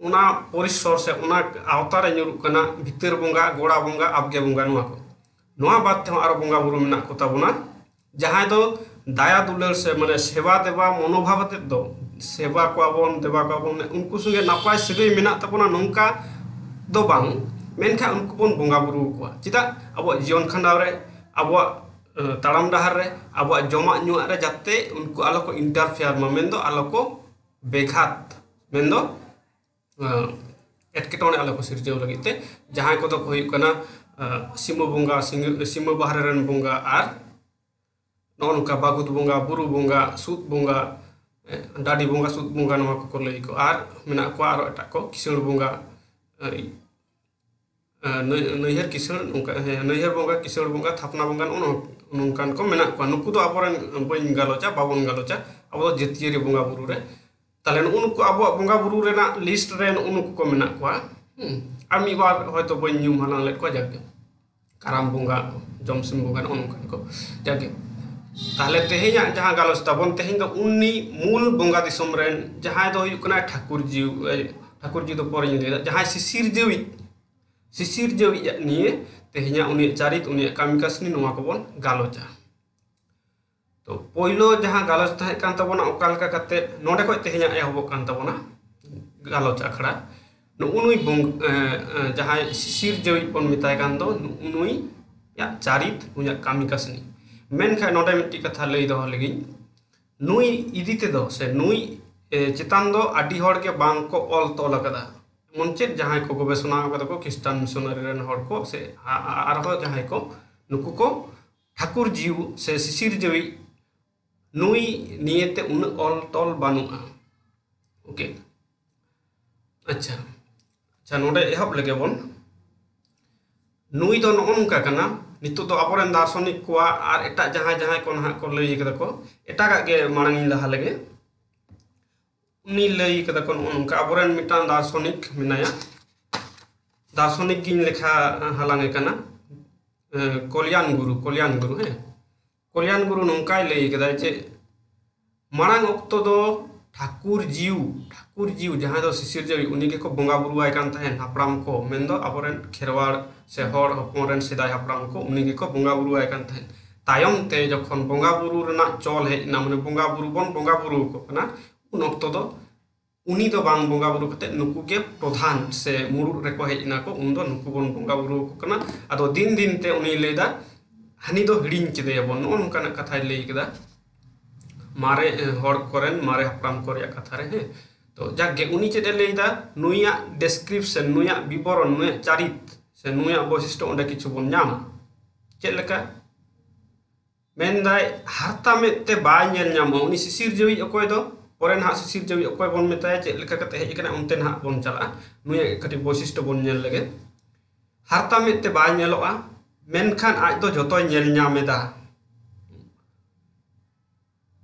ᱚᱱᱟ ᱯᱚᱨᱤᱥᱚᱨ ᱥᱮ ᱚᱱᱟ ᱟᱣᱛᱟ ᱨᱮ ᱧᱩᱨᱩᱜ ᱠᱟᱱᱟ ᱵᱷᱤᱛᱟᱹᱨ ᱵᱚᱸᱜᱟ, ᱜᱚᱲᱟ ᱵᱚᱸᱜᱟ, ᱟᱵᱜᱮ ᱵᱚᱸᱜᱟ, ᱱᱚᱣᱟ ᱠᱚ᱾ ᱱᱚᱣᱟ ᱵᱟᱫ ᱛᱮᱦᱚᱸ ᱟᱨᱚ ᱵᱚᱸᱜᱟ ᱵᱩᱨᱩ ᱢᱮᱱᱟᱜ ᱠᱚ ᱛᱟᱵᱚᱱᱟ, ᱡᱟᱦᱟᱸᱭ ᱫᱚ ᱫᱟᱭᱟ ᱫᱩᱞᱟᱹᱲ ᱥᱮ ᱢᱟᱱᱮ ᱥᱮᱵᱟ ᱫᱮᱵᱟ ᱢᱚᱱᱳᱵᱷᱟᱵ ᱟᱛᱮᱫ ᱫᱚ, ᱥᱮᱵᱟ ᱠᱚᱣᱟ ᱵᱚᱱ, ᱫᱮᱵᱟ ᱠᱚᱣᱟ ᱵᱚᱱ, ᱩᱱᱠᱩ ᱥᱚᱸᱜᱮ ᱱᱟᱯᱟᱭ ᱥᱟᱹᱜᱟᱹᱭ ᱢᱮᱱᱟᱜ ᱛᱟᱵᱚᱱᱟ ᱱᱚᱝᱠᱟ ᱫᱚ ᱵᱟᱝ, ᱢᱮᱱᱠᱷᱟᱱ ᱩᱱᱠᱩ ᱵᱚᱱ ᱵᱚᱸᱜᱟ ᱵᱩᱨᱩ ᱟᱠᱚᱣᱟ᱾ ᱪᱮᱫᱟᱜ? ᱟᱵᱚᱣᱟᱜ ᱡᱤᱭᱚᱱ ᱠᱷᱟᱸᱰᱟᱣ ᱨᱮ, ᱟᱵᱚᱣᱟᱜ, ᱮ, ᱛᱟᱲᱟᱢ ᱰᱟᱦᱟᱨ ᱨᱮ, ᱟᱵᱚᱣᱟᱜ ᱡᱚᱢᱟᱜ ᱧᱩᱣᱟᱜ ᱨᱮ ᱡᱟᱛᱮ ᱩᱱᱠᱩ ᱟᱞᱚ ᱠᱚ ᱤᱱᱴᱟᱨᱯᱷᱮᱭᱟᱨ ᱢᱟ, ᱢᱮᱱᱫᱚ ᱟᱞᱚ ᱠᱚ ᱵᱮᱜᱷᱟᱛ, ᱢᱮᱱᱫᱚ, ᱮ, ᱮᱴᱠᱮᱴᱚᱬᱮ ᱟᱞᱚ ᱠᱚ ᱥᱤᱨᱡᱟᱹᱣ ᱞᱟᱹᱜᱤᱫ ᱛᱮ᱾ ᱡᱟᱦᱟᱸᱭ ᱠᱚᱫᱚ ᱠᱚ ᱦᱩᱭᱩᱜ ᱠᱟᱱᱟ, ᱮ, ᱥᱤᱢᱟᱹ ᱵᱚᱸᱜᱟ, ᱥᱤᱸᱜᱟᱹ-, ᱥᱤᱢᱟᱹ ᱵᱟᱦᱨᱮ ᱨᱮᱱ ᱵᱚᱸᱜᱟ, ᱟᱨ ᱱᱚᱜᱼᱚ ᱱᱚᱝᱠᱟ ᱵᱟᱹᱜᱩᱫ ᱵᱚᱸᱜᱟ, ᱵᱩᱨᱩ ᱵᱚᱸᱜᱟ, ᱥᱩᱫ ᱵᱚᱸᱜᱟ, ᱮ, ᱰᱟᱹᱰᱤ ᱵᱚᱸᱜᱟ, ᱥᱩᱫ ᱵᱚᱸᱜᱟ, ᱱᱚᱣᱟ ᱠᱚᱠᱚ ᱞᱟᱹᱭ ᱠᱚ᱾ ᱟᱨ ᱢᱮᱱᱟᱜ ᱠᱚᱣᱟ ᱟᱨᱚ ᱮᱴᱟᱜ ᱠᱚ, ᱠᱤᱥᱟᱹᱬ ᱵᱚᱸᱜᱟ, ᱮ, ᱮ, ᱱᱟᱹᱭ-, ᱱᱟᱹᱭᱦᱟᱹᱨ ᱠᱤᱥᱟᱹᱬ, ᱱᱚᱝᱠᱟ, ᱦᱮᱸ, ᱱᱟᱹᱭᱦᱟᱹᱨ ᱵᱚᱸᱜᱟ, ᱠᱤᱥᱟᱹᱬ ᱵᱚᱸᱜᱟ, ᱛᱷᱟᱯᱱᱟ ᱵᱚᱸᱜᱟ, ᱱᱚᱜᱼᱚ ᱱᱚᱝᱠᱟᱱ ᱠᱚ ᱢᱮᱱᱟᱜ ᱠᱚᱣᱟ᱾ ᱱᱩᱠᱩ ᱫᱚ ᱟᱵᱚᱨᱮᱱ ᱵᱟᱹᱧ ᱜᱟᱞᱚᱪᱟ, ᱵᱟᱵᱚᱱ ᱜᱟᱞᱚᱪᱟ, ᱟᱵᱚ ᱫᱚ ᱡᱟᱹᱛᱤᱭᱟᱹᱨᱤ ᱵᱚᱸᱜᱟ ᱵᱩᱨᱩ ᱨᱮ᱾ ᱛᱟᱦᱞᱮ ᱱᱩᱜᱼᱩ ᱱᱩᱠᱩ ᱟᱵᱚᱣᱟᱜ ᱵᱚᱸᱜᱟ ᱵᱩᱨᱩ ᱨᱮᱱᱟᱜ ᱞᱤᱥᱴ ᱨᱮ ᱱᱩᱜᱼᱩ ᱱᱩᱠᱩ ᱠᱚ ᱢᱮᱱᱟᱜ ᱠᱚᱣᱟ᱾ ᱦᱩᱸ᱾ ᱟᱨ ᱢᱤᱫ ᱵᱟᱨ ᱦᱚᱭᱛᱳ ᱵᱟᱹᱧ ᱧᱩᱢ ᱦᱟᱞᱟᱝ ᱞᱮᱫ ᱠᱚᱣᱟ, ᱡᱟᱠ ᱜᱮ᱾ ᱠᱟᱨᱟᱢ ᱵᱚᱸᱜᱟ, ᱡᱚᱢᱥᱤᱢ ᱵᱚᱸᱜᱟ, ᱱᱚᱜᱼᱚ ᱱᱚᱝᱠᱟᱱ ᱠᱚ᱾ ᱡᱟᱠ ᱜᱮ᱾ ᱛᱟᱦᱞᱮ ᱛᱮᱦᱮᱧᱟᱜ ᱡᱟᱦᱟᱸ ᱜᱟᱞᱚᱪ ᱛᱟᱵᱚᱱ, ᱛᱮᱦᱮᱧ ᱫᱚ ᱩᱱᱤ ᱢᱩᱞ ᱵᱚᱸᱜᱟ ᱫᱤᱥᱚᱢ ᱨᱮᱱ ᱡᱟᱦᱟᱸᱭ ᱫᱚ ᱦᱩᱭᱩᱜ ᱠᱟᱱᱟᱭ ᱴᱷᱟᱹᱠᱩᱨ ᱡᱤᱣᱤ, ᱮ, ᱴᱷᱟᱹᱠᱩᱨ ᱡᱤᱣᱤ ᱫᱚ ᱯᱚᱨᱮᱧ ᱞᱟᱹᱭᱫᱟ, ᱡᱟᱦᱟᱸᱭ ᱥᱤᱥᱤᱨ ᱡᱤᱣᱤ, ᱥᱤᱥᱤᱨ ᱡᱤᱣᱤ ᱱᱤᱭᱮ ᱛᱮᱦᱮᱧᱟᱜ ᱩᱱᱤᱭᱟᱜ ᱪᱟᱨᱤᱛ, ᱩᱱᱤᱭᱟᱜ ᱠᱟᱹᱢᱤ ᱠᱟᱹᱥᱱᱤ, ᱱᱚᱣᱟ ᱠᱚᱵᱚᱱ ᱜᱟᱞᱚᱪᱟ᱾ ᱛᱚ, ᱯᱳᱭᱞᱳ ᱡᱟᱦᱟᱸ ᱜᱟᱞᱚᱪ ᱛᱟᱦᱮᱸ ᱠᱟᱱ ᱛᱟᱵᱚᱱᱟ, ᱚᱠᱟ ᱞᱮᱠᱟ ᱠᱟᱛᱮ ᱱᱚᱰᱮ ᱠᱷᱚᱡ ᱛᱮᱦᱮᱧᱟᱜ ᱮᱦᱚᱵᱚᱜ ᱠᱟᱱ ᱛᱟᱵᱚᱱᱟ ᱜᱟᱞᱚᱪ ᱟᱠᱷᱲᱟ, ᱱᱩᱜᱼᱩ ᱱᱩᱭ ᱵᱚᱝ-, ᱮ, ᱮ, ᱡᱟᱦᱟᱸᱭ ᱥᱤᱥᱤᱨ ᱡᱤᱣᱤ ᱵᱚᱱ ᱢᱮᱛᱟᱭ ᱠᱟᱱ ᱫᱚ, ᱱᱩᱜᱼᱩ ᱱᱩᱭᱟᱜ ᱪᱟᱨᱤᱛ, ᱱᱩᱭᱟᱜ ᱠᱟᱹᱢᱤ ᱠᱟᱹᱥᱱᱤ᱾ ᱢᱮᱱᱠᱷᱟᱱ ᱱᱚᱰᱮ ᱢᱤᱫᱴᱤᱡ ᱠᱟᱛᱷᱟ ᱞᱟᱹᱭ ᱫᱚᱦᱚ ᱞᱮᱜᱤᱧ, ᱱᱩᱭ ᱤᱫᱤ ᱛᱮᱫᱚ ᱥᱮ ᱱᱩᱭ, ᱮ, ᱪᱮᱛᱟᱱ ᱫᱚ ᱟᱹᱰᱤ ᱦᱚᱲ ᱜᱮ ᱵᱟᱝ ᱠᱚ ᱚᱞ ᱛᱚᱞ ᱟᱠᱟᱫᱟ᱾ ᱮᱢᱚᱱ ᱪᱮᱫ ᱡᱟᱦᱟᱸᱭ ᱠᱚ ᱜᱚᱵᱮᱥᱚᱱᱟ ᱟᱠᱟᱫᱟ ᱠᱚ, ᱠᱷᱨᱤᱥᱴᱟᱱ ᱢᱤᱥᱚᱱᱟᱨᱤ ᱨᱮᱱ ᱦᱚᱲ ᱠᱚ ᱥᱮ ᱟ-, ᱟ-, ᱟᱨᱦᱚᱸ ᱡᱟᱦᱟᱸᱭ ᱠᱚ, ᱱᱩᱠᱩ ᱠᱚ ᱴᱷᱟᱹᱠᱩᱨ ᱡᱤᱣᱤ ᱥᱮ ᱥᱤᱥᱤᱨ ᱡᱤᱣᱤ ᱱᱩᱭ ᱱᱤᱭᱮᱛᱮ ᱩᱱᱟᱹᱜ ᱚᱞ ᱛᱚᱞ ᱵᱟᱹᱱᱩᱜᱼᱟ᱾ ᱳᱠᱮ᱾ ᱟᱪᱪᱷᱟ, ᱟᱪᱪᱷᱟ, ᱱᱚᱰᱮ ᱮᱦᱚᱵ ᱞᱮᱜᱮ ᱵᱚᱱ᱾ ᱱᱩᱭ ᱫᱚ ᱱᱚᱜᱼᱚ ᱱᱚᱝᱠᱟ ᱠᱟᱱᱟ, ᱱᱤᱛᱚᱜ ᱫᱚ ᱟᱵᱚᱨᱮᱱ ᱫᱟᱨᱥᱚᱱᱤᱠ ᱠᱚᱣᱟᱜ ᱟᱨ ᱮᱴᱟᱜ ᱡᱟᱦᱟᱸᱭ ᱡᱟᱦᱟᱸᱭ ᱠᱚ ᱱᱟᱦᱟᱜ ᱠᱚ ᱞᱟᱹᱭ ᱠᱟᱫᱟ ᱠᱚ, ᱮᱴᱟᱜᱟᱜ ᱜᱮ ᱢᱟᱲᱟᱝ ᱤᱧ ᱞᱟᱦᱟ ᱞᱮᱜᱮ᱾ ᱩᱱᱤ ᱞᱟᱹᱭ ᱠᱟᱫᱟ ᱠᱚ ᱱᱚᱜᱼᱚ ᱱᱚᱝᱠᱟ, ᱟᱵᱚᱨᱮᱱ ᱢᱤᱫᱴᱟᱝ ᱫᱟᱨᱥᱚᱱᱤᱠ ᱢᱮᱱᱟᱭᱟ, ᱫᱟᱨᱥᱚᱱᱤᱠ ᱜᱤᱧ ᱞᱮᱠᱷᱟ ᱦᱟᱞᱟᱝ ᱮ ᱠᱟᱱᱟ, ᱮ, ᱠᱚᱞᱭᱟᱱ ᱜᱩᱨᱩ, ᱠᱚᱞᱭᱟᱱ ᱜᱩᱨᱩ, ᱦᱮᱸ, ᱠᱚᱞᱭᱟᱱ ᱜᱩᱨᱩ ᱱᱚᱝᱠᱟᱭ ᱞᱟᱹᱭ ᱠᱟᱫᱟᱭ ᱡᱮ ᱢᱟᱲᱟᱝ ᱚᱠᱛᱚ ᱫᱚ ᱴᱷᱟᱹᱠᱩᱨ ᱡᱤᱣ, ᱴᱷᱟᱹᱠᱩᱨ ᱡᱤᱣ ᱡᱟᱦᱟᱸᱭ ᱫᱚ ᱥᱤᱥᱤᱨ ᱡᱟᱹᱣᱤᱡ, ᱩᱱᱤ ᱜᱮᱠᱚ ᱵᱚᱸᱜᱟ ᱵᱩᱨᱩᱣᱟᱭ ᱠᱟᱱ ᱛᱟᱦᱮᱸᱫ, ᱦᱟᱯᱲᱟᱢ ᱠᱚ, ᱢᱮᱱᱫᱚ ᱟᱵᱚᱨᱮᱱ ᱠᱷᱮᱨᱣᱟᱲ ᱥᱮ ᱦᱚᱲ ᱦᱚᱯᱚᱱ ᱨᱮᱱ ᱥᱮᱫᱟᱭ ᱦᱟᱯᱲᱟᱢ ᱠᱚ, ᱩᱱᱤ ᱜᱮᱠᱚ ᱵᱚᱸᱜᱟ ᱵᱩᱨᱩᱣᱟᱭ ᱠᱟᱱ ᱛᱟᱦᱮᱸᱫ᱾ ᱛᱟᱭᱚᱢ ᱛᱮ ᱡᱚᱠᱷᱚᱱ ᱵᱚᱸᱜᱟ ᱵᱩᱨᱩ ᱨᱮᱱᱟᱜ ᱪᱚᱞ ᱦᱮᱡ ᱮᱱᱟ, ᱢᱟᱱᱮ ᱵᱚᱸᱜᱟ ᱵᱩᱨᱩ ᱵᱚᱱ ᱵᱚᱸᱜᱟ ᱵᱩᱨᱩ ᱟᱠᱚ ᱠᱟᱱᱟ, ᱩᱱ ᱚᱠᱛᱚ ᱫᱚ ᱩᱱᱤ ᱫᱚ ᱵᱟᱝ ᱵᱚᱸᱜᱟ ᱵᱩᱨᱩ ᱠᱟᱛᱮ ᱱᱩᱠᱩ ᱜᱮ ᱯᱨᱚᱫᱷᱟᱱ ᱥᱮ ᱢᱩᱲᱩᱫ ᱨᱮᱠᱚ ᱦᱮᱡ ᱮᱱᱟ ᱠᱚ, ᱩᱱ ᱫᱚ ᱱᱩᱠᱩ ᱵᱚᱱ ᱵᱚᱸᱜᱟ ᱵᱩᱨᱩ ᱟᱠᱚ ᱠᱟᱱᱟ᱾ ᱟᱫᱚ ᱫᱤᱱ ᱫᱤᱱ ᱛᱮ ᱩᱱᱤ ᱞᱟᱹᱭ ᱮᱫᱟ, ᱦᱟᱹᱱᱤ ᱫᱚ ᱦᱤᱲᱤᱧ ᱠᱮᱫᱮᱭᱟᱵᱚᱱ, ᱱᱚᱜᱼᱚ ᱱᱚᱝᱠᱟᱱᱟᱜ ᱠᱟᱛᱷᱟᱭ ᱞᱟᱹᱭ ᱠᱮᱫᱟ ᱢᱟᱨᱮ, ᱮ, ᱦᱚᱲ ᱠᱚᱨᱮᱱ, ᱢᱟᱨᱮ ᱦᱟᱯᱲᱟᱢ ᱠᱚ ᱨᱮᱭᱟᱜ ᱠᱟᱛᱷᱟ ᱨᱮ, ᱦᱮᱸ᱾ ᱛᱚ ᱡᱟᱠ ᱜᱮ, ᱩᱱᱤ ᱪᱮᱫ ᱮ ᱞᱟᱹᱭ ᱮᱫᱟ, ᱱᱩᱭᱟᱜ ᱰᱮᱥᱠᱨᱤᱯᱥᱚᱱ, ᱱᱩᱭᱟᱜ ᱵᱤᱵᱚᱨᱚᱱ, ᱱᱩᱭᱟᱜ ᱪᱟᱨᱤᱛ ᱥᱮ ᱱᱩᱭᱟᱜ ᱵᱳᱭᱥᱤᱥᱴᱚ ᱚᱸᱰᱮ ᱠᱤᱪᱷᱩ ᱵᱚᱱ ᱧᱟᱢᱟ᱾ ᱪᱮᱫ ᱞᱮᱠᱟ? ᱢᱮᱱᱫᱟᱭ, ᱦᱟᱨᱛᱟ ᱢᱮᱫ ᱛᱮ ᱵᱟᱭ ᱧᱮᱞ ᱧᱟᱢᱚᱜᱼᱟ᱾ ᱩᱱᱤ ᱥᱤᱥᱤᱨ ᱡᱟᱹᱣᱤᱡ ᱚᱠᱚᱭ ᱫᱚ, ᱯᱚᱨᱮ ᱱᱟᱦᱟᱜ ᱥᱤᱥᱤᱨ ᱡᱟᱹᱣᱤᱡ ᱚᱠᱚᱭ ᱵᱚᱱ ᱢᱮᱛᱟᱭᱟ, ᱪᱮᱫ ᱞᱮᱠᱟ ᱠᱟᱛᱮ ᱦᱮᱡ ᱟᱠᱟᱱᱟ, ᱚᱱᱛᱮ ᱱᱟᱦᱟᱜ ᱵᱚᱱ ᱪᱟᱞᱟᱜᱼᱟ᱾ ᱱᱩᱭᱟᱜ ᱠᱟᱹᱴᱤᱡ ᱵᱳᱭᱥᱤᱥᱴᱚ ᱵᱚᱱ ᱧᱮᱞ ᱞᱮᱜᱮ᱾ ᱦᱟᱨᱛᱟ ᱢᱮᱫ ᱛᱮ ᱵᱟᱭ ᱧᱮᱞᱚᱜᱼᱟ, ᱢᱮᱱᱠᱷᱟᱱ ᱟᱡ ᱫᱚ ᱡᱚᱛᱚᱭ ᱧᱮᱞ ᱧᱟᱢ ᱮᱫᱟ᱾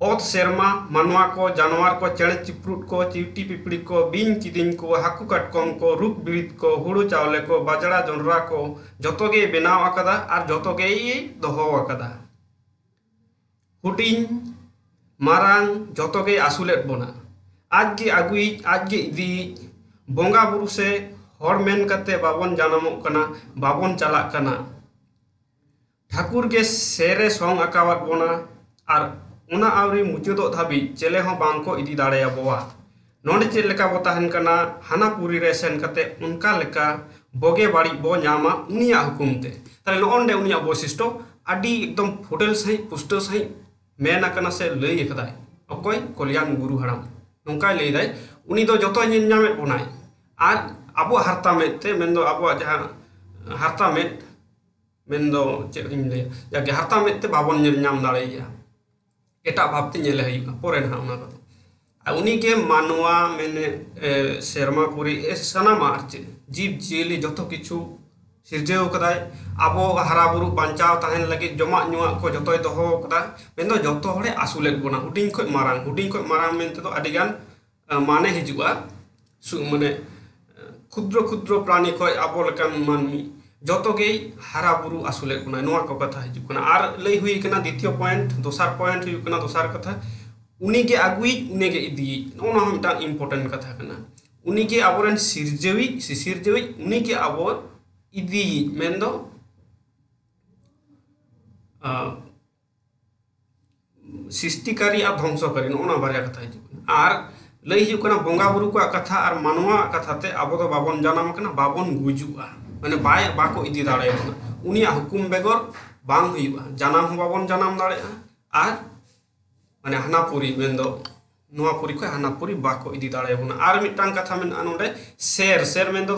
ᱚᱛ ᱥᱮᱨᱢᱟ, ᱢᱟᱱᱣᱟ ᱠᱚ, ᱡᱟᱱᱣᱟᱨ ᱠᱚ, ᱪᱮᱬᱮ ᱪᱤᱯᱨᱩᱫ ᱠᱚ, ᱪᱤᱣᱴᱤ ᱯᱤᱯᱲᱤ ᱠᱚ, ᱵᱤᱧ ᱠᱤᱫᱤᱧ ᱠᱚ, ᱦᱟᱹᱠᱩ ᱠᱟᱴᱠᱚᱢ ᱠᱚ, ᱨᱩᱠ ᱵᱤᱨᱤᱫ ᱠᱚ, ᱦᱩᱲᱩ ᱪᱟᱣᱞᱮ ᱠᱚ, ᱵᱟᱡᱽᱲᱟ ᱡᱚᱱᱰᱨᱟ ᱠᱚ, ᱡᱚᱛᱚ ᱜᱮᱭ ᱵᱮᱱᱟᱣ ᱟᱠᱟᱫᱟ ᱟᱨ ᱡᱚᱛᱚ ᱜᱮᱭ ᱫᱚᱦᱚ ᱟᱠᱟᱫᱟ᱾ ᱦᱩᱰᱤᱧ, ᱢᱟᱨᱟᱝ, ᱡᱚᱛᱚ ᱜᱮᱭ ᱟᱹᱥᱩᱞᱮᱫ ᱵᱚᱱᱟ᱾ ᱟᱡ ᱜᱮ ᱟᱹᱜᱩᱭᱤᱡ, ᱟᱡ ᱜᱮ ᱤᱫᱤᱭᱤᱡ᱾ ᱵᱚᱸᱜᱟ ᱵᱩᱨᱩ ᱥᱮ ᱦᱚᱲ ᱢᱮᱱ ᱠᱟᱛᱮ ᱵᱟᱵᱚᱱ ᱡᱟᱱᱟᱢᱚᱜ ᱠᱟᱱᱟ, ᱵᱟᱵᱚᱱ ᱪᱟᱞᱟᱜ ᱠᱟᱱᱟ᱾ ᱴᱷᱟᱹᱠᱩᱨ ᱜᱮ ᱥᱮᱨᱮ ᱥᱚᱝ ᱟᱠᱟᱣᱟᱫ ᱵᱚᱱᱟ ᱟᱨ ᱚᱱᱟ ᱟᱹᱣᱨᱤ ᱢᱩᱪᱟᱹᱫᱚᱜ ᱫᱷᱟᱹᱵᱤᱡ ᱪᱮᱞᱮ ᱦᱚᱸ ᱵᱟᱝ ᱠᱚ ᱤᱫᱤ ᱫᱟᱲᱮᱭᱟᱵᱚᱣᱟ᱾ ᱱᱚᱰᱮ ᱪᱮᱫ ᱞᱮᱠᱟ ᱵᱚ ᱛᱟᱦᱮᱱ ᱠᱟᱱᱟ, ᱦᱟᱱᱟ ᱯᱩᱨᱤ ᱨᱮ ᱥᱮᱱ ᱠᱟᱛᱮ ᱚᱱᱠᱟ ᱞᱮᱠᱟ ᱵᱚᱜᱮ ᱵᱟᱹᱲᱤᱡ ᱵᱚ ᱧᱟᱢᱟ ᱩᱱᱤᱭᱟᱜ ᱦᱩᱠᱩᱢ ᱛᱮ᱾ ᱛᱟᱦᱞᱮ ᱱᱚᱜᱼᱚ ᱱᱚᱰᱮ ᱩᱱᱤᱭᱟᱜ ᱵᱳᱭᱥᱤᱥᱴᱚ ᱟᱹᱰᱤ ᱮᱠᱫᱚᱢ ᱯᱷᱩᱴᱮᱞ ᱥᱟᱺᱦᱤᱡ, ᱯᱩᱥᱴᱟᱹᱣ ᱥᱟᱺᱦᱤᱡ ᱢᱮᱱ ᱟᱠᱟᱱᱟ ᱥᱮ ᱞᱟᱹᱭ ᱟᱠᱟᱫᱟᱭ᱾ ᱚᱠᱚᱭ? ᱠᱚᱞᱭᱟᱱ ᱜᱩᱨᱩ ᱦᱟᱲᱟᱢ ᱱᱚᱝᱠᱟᱭ ᱞᱟᱹᱭᱫᱟᱭ, ᱩᱱᱤ ᱫᱚ ᱡᱚᱛᱚᱭ ᱧᱮᱞ ᱧᱟᱢᱮᱫ ᱵᱚᱱᱟᱭ᱾ ᱟᱨ ᱟᱵᱚᱣᱟᱜ ᱦᱟᱨᱛᱟ ᱢᱮᱫ ᱛᱮ, ᱢᱮᱱᱫᱚ ᱟᱵᱚᱣᱟᱜ ᱡᱟᱦᱟᱸ ᱦᱟᱨᱛᱟ ᱢᱮᱫ, ᱢᱮᱱᱫᱚ ᱪᱮᱫ ᱤᱧ ᱞᱟᱹᱭᱟ, ᱡᱟᱜᱮ ᱦᱟᱨᱛᱟ ᱢᱮᱫ ᱛᱮ ᱵᱟᱵᱚᱱ ᱧᱮᱞ ᱧᱟᱢ ᱫᱟᱲᱮᱭᱟᱜᱼᱟ, ᱮᱴᱟᱜ ᱵᱷᱟᱵᱽ ᱛᱮ ᱧᱮᱞᱮ ᱦᱩᱭᱩᱜᱼᱟ, ᱯᱚᱨᱮ ᱱᱟᱦᱟᱜ ᱚᱱᱟ ᱠᱚᱫᱚ᱾ ᱟᱨ ᱩᱱᱤᱜᱮ ᱢᱟᱱᱣᱟ ᱢᱮᱱᱮ, ᱮ, ᱥᱮᱨᱢᱟ ᱯᱩᱨᱤ, ᱮ, ᱥᱟᱱᱟᱢᱟᱜ ᱟᱨ ᱪᱮᱫ ᱡᱤᱵᱽ ᱡᱤᱭᱟᱹᱞᱤ ᱡᱚᱛᱚ ᱠᱤᱪᱷᱩ ᱥᱤᱨᱡᱟᱹᱣ ᱠᱟᱫᱟᱭ᱾ ᱟᱵᱚ ᱦᱟᱨᱟ ᱵᱩᱨᱩ ᱵᱟᱧᱪᱟᱣ ᱛᱟᱦᱮᱱ ᱞᱟᱹᱜᱤᱫ ᱡᱚᱢᱟᱜ ᱧᱩᱣᱟᱜ ᱠᱚ ᱡᱚᱛᱚᱭ ᱫᱚᱦᱚ ᱠᱟᱫᱟ᱾ ᱢᱮᱱᱫᱚ ᱡᱚᱛᱚ ᱦᱚᱲᱮ ᱟᱹᱥᱩᱞᱮᱫ ᱵᱚᱱᱟ, ᱦᱩᱰᱤᱧ ᱠᱷᱚᱱ ᱢᱟᱨᱟᱝ, ᱦᱩᱰᱤᱧ ᱠᱷᱚᱱ ᱢᱟᱨᱟᱝ ᱢᱮᱱᱛᱮ ᱫᱚ ᱟᱹᱰᱤ ᱜᱟᱱ, ᱮ, ᱢᱟᱱᱮ ᱦᱤᱡᱩᱜᱼᱟ᱾ ᱥᱩ-, ᱢᱟᱱᱮ, ᱮ, ᱠᱷᱩᱫᱨᱚ ᱠᱷᱩᱫᱨᱚ ᱯᱨᱟᱱᱤ ᱠᱷᱚᱱ ᱟᱵᱚ ᱞᱮᱠᱟᱱ ᱢᱟᱹᱱᱢᱤ ᱡᱚᱛᱚ ᱜᱮᱭ ᱦᱟᱨᱟ ᱵᱩᱨᱩ ᱟᱹᱥᱩᱞᱮᱫ ᱵᱚᱱᱟ, ᱱᱚᱣᱟ ᱠᱚ ᱠᱟᱛᱷᱟ ᱦᱤᱡᱩᱜ ᱠᱟᱱᱟ᱾ ᱟᱨ ᱞᱟᱹᱭ ᱦᱩᱭ ᱠᱟᱱᱟ, ᱫᱤᱛᱤᱭᱚ ᱯᱚᱭᱮᱱᱴ, ᱫᱚᱥᱟᱨ ᱯᱚᱭᱮᱱᱴ ᱦᱩᱭᱩᱜ ᱠᱟᱱᱟ, ᱫᱚᱥᱟᱨ ᱠᱟᱛᱷᱟ, ᱩᱱᱤᱜᱮ ᱟᱹᱜᱩᱭᱤᱡ, ᱩᱱᱤᱜᱮ ᱤᱫᱤᱭᱤᱡ, ᱱᱚᱜᱼᱚ ᱱᱚᱣᱟ ᱦᱚᱸ ᱢᱤᱫᱴᱟᱝ ᱤᱢᱯᱚᱨᱴᱮᱱᱴ ᱠᱟᱛᱷᱟ ᱠᱟᱱᱟ᱾ ᱩᱱᱤᱜᱮ ᱟᱵᱚᱨᱮᱱ ᱥᱤᱨᱡᱟᱹᱣᱤᱡ, ᱥᱤᱥᱤᱨᱡᱟᱹᱣᱤᱡ, ᱩᱱᱤᱜᱮ ᱟᱵᱚ ᱤᱫᱤᱭᱤᱡ, ᱢᱮᱱᱫᱚ, ᱟ, ᱥᱨᱤᱥᱴᱤᱠᱟᱨᱤ ᱟᱨ ᱫᱷᱚᱝᱥᱚᱠᱟᱨᱤ, ᱱᱚᱜᱼᱚ ᱱᱚᱣᱟ ᱵᱟᱨᱭᱟ ᱠᱟᱛᱷᱟ ᱦᱤᱡᱩᱜ ᱠᱟᱱᱟ᱾ ᱟᱨ ᱞᱟᱹᱭ ᱦᱩᱭᱩᱜ ᱠᱟᱱᱟ, ᱵᱚᱸᱜᱟ ᱵᱩᱨᱩ ᱠᱚᱣᱟᱜ ᱠᱟᱛᱷᱟ ᱟᱨ ᱢᱟᱱᱣᱟᱣᱟᱜ ᱠᱟᱛᱷᱟ ᱛᱮ ᱟᱵᱚ ᱫᱚ ᱵᱟᱵᱚᱱ ᱡᱟᱱᱟᱢ ᱟᱠᱟᱱᱟ, ᱵᱟᱵᱚᱱ ᱜᱩᱡᱩᱜᱼᱟ, ᱢᱟᱱᱮ ᱵᱟᱭ, ᱵᱟᱠᱚ ᱤᱫᱤ ᱫᱟᱲᱮᱭᱟᱵᱚᱱᱟ᱾ ᱩᱱᱤᱭᱟᱜ ᱦᱩᱠᱩᱢ ᱵᱮᱜᱚᱨ ᱵᱟᱝ ᱦᱩᱭᱩᱜᱼᱟ, ᱡᱟᱱᱟᱢ ᱦᱚᱸ ᱵᱟᱵᱚᱱ ᱡᱟᱱᱟᱢ ᱫᱟᱲᱮᱭᱟᱜᱼᱟ, ᱟᱨ ᱢᱟᱱᱮ ᱦᱟᱱᱟ ᱯᱩᱨᱤ, ᱢᱮᱱᱫᱚ ᱱᱚᱣᱟ ᱯᱩᱨᱤ ᱠᱷᱚᱱ ᱦᱟᱱᱟ ᱯᱩᱨᱤ ᱵᱟᱠᱚ ᱤᱫᱤ ᱫᱟᱲᱮᱭᱟᱵᱚᱱᱟ᱾ ᱟᱨ ᱢᱤᱫᱴᱟᱝ ᱠᱟᱛᱷᱟ ᱢᱮᱱᱟᱜᱼᱟ ᱱᱚᱰᱮ, ᱥᱮᱨ, ᱥᱮᱨ ᱢᱮᱱᱫᱚ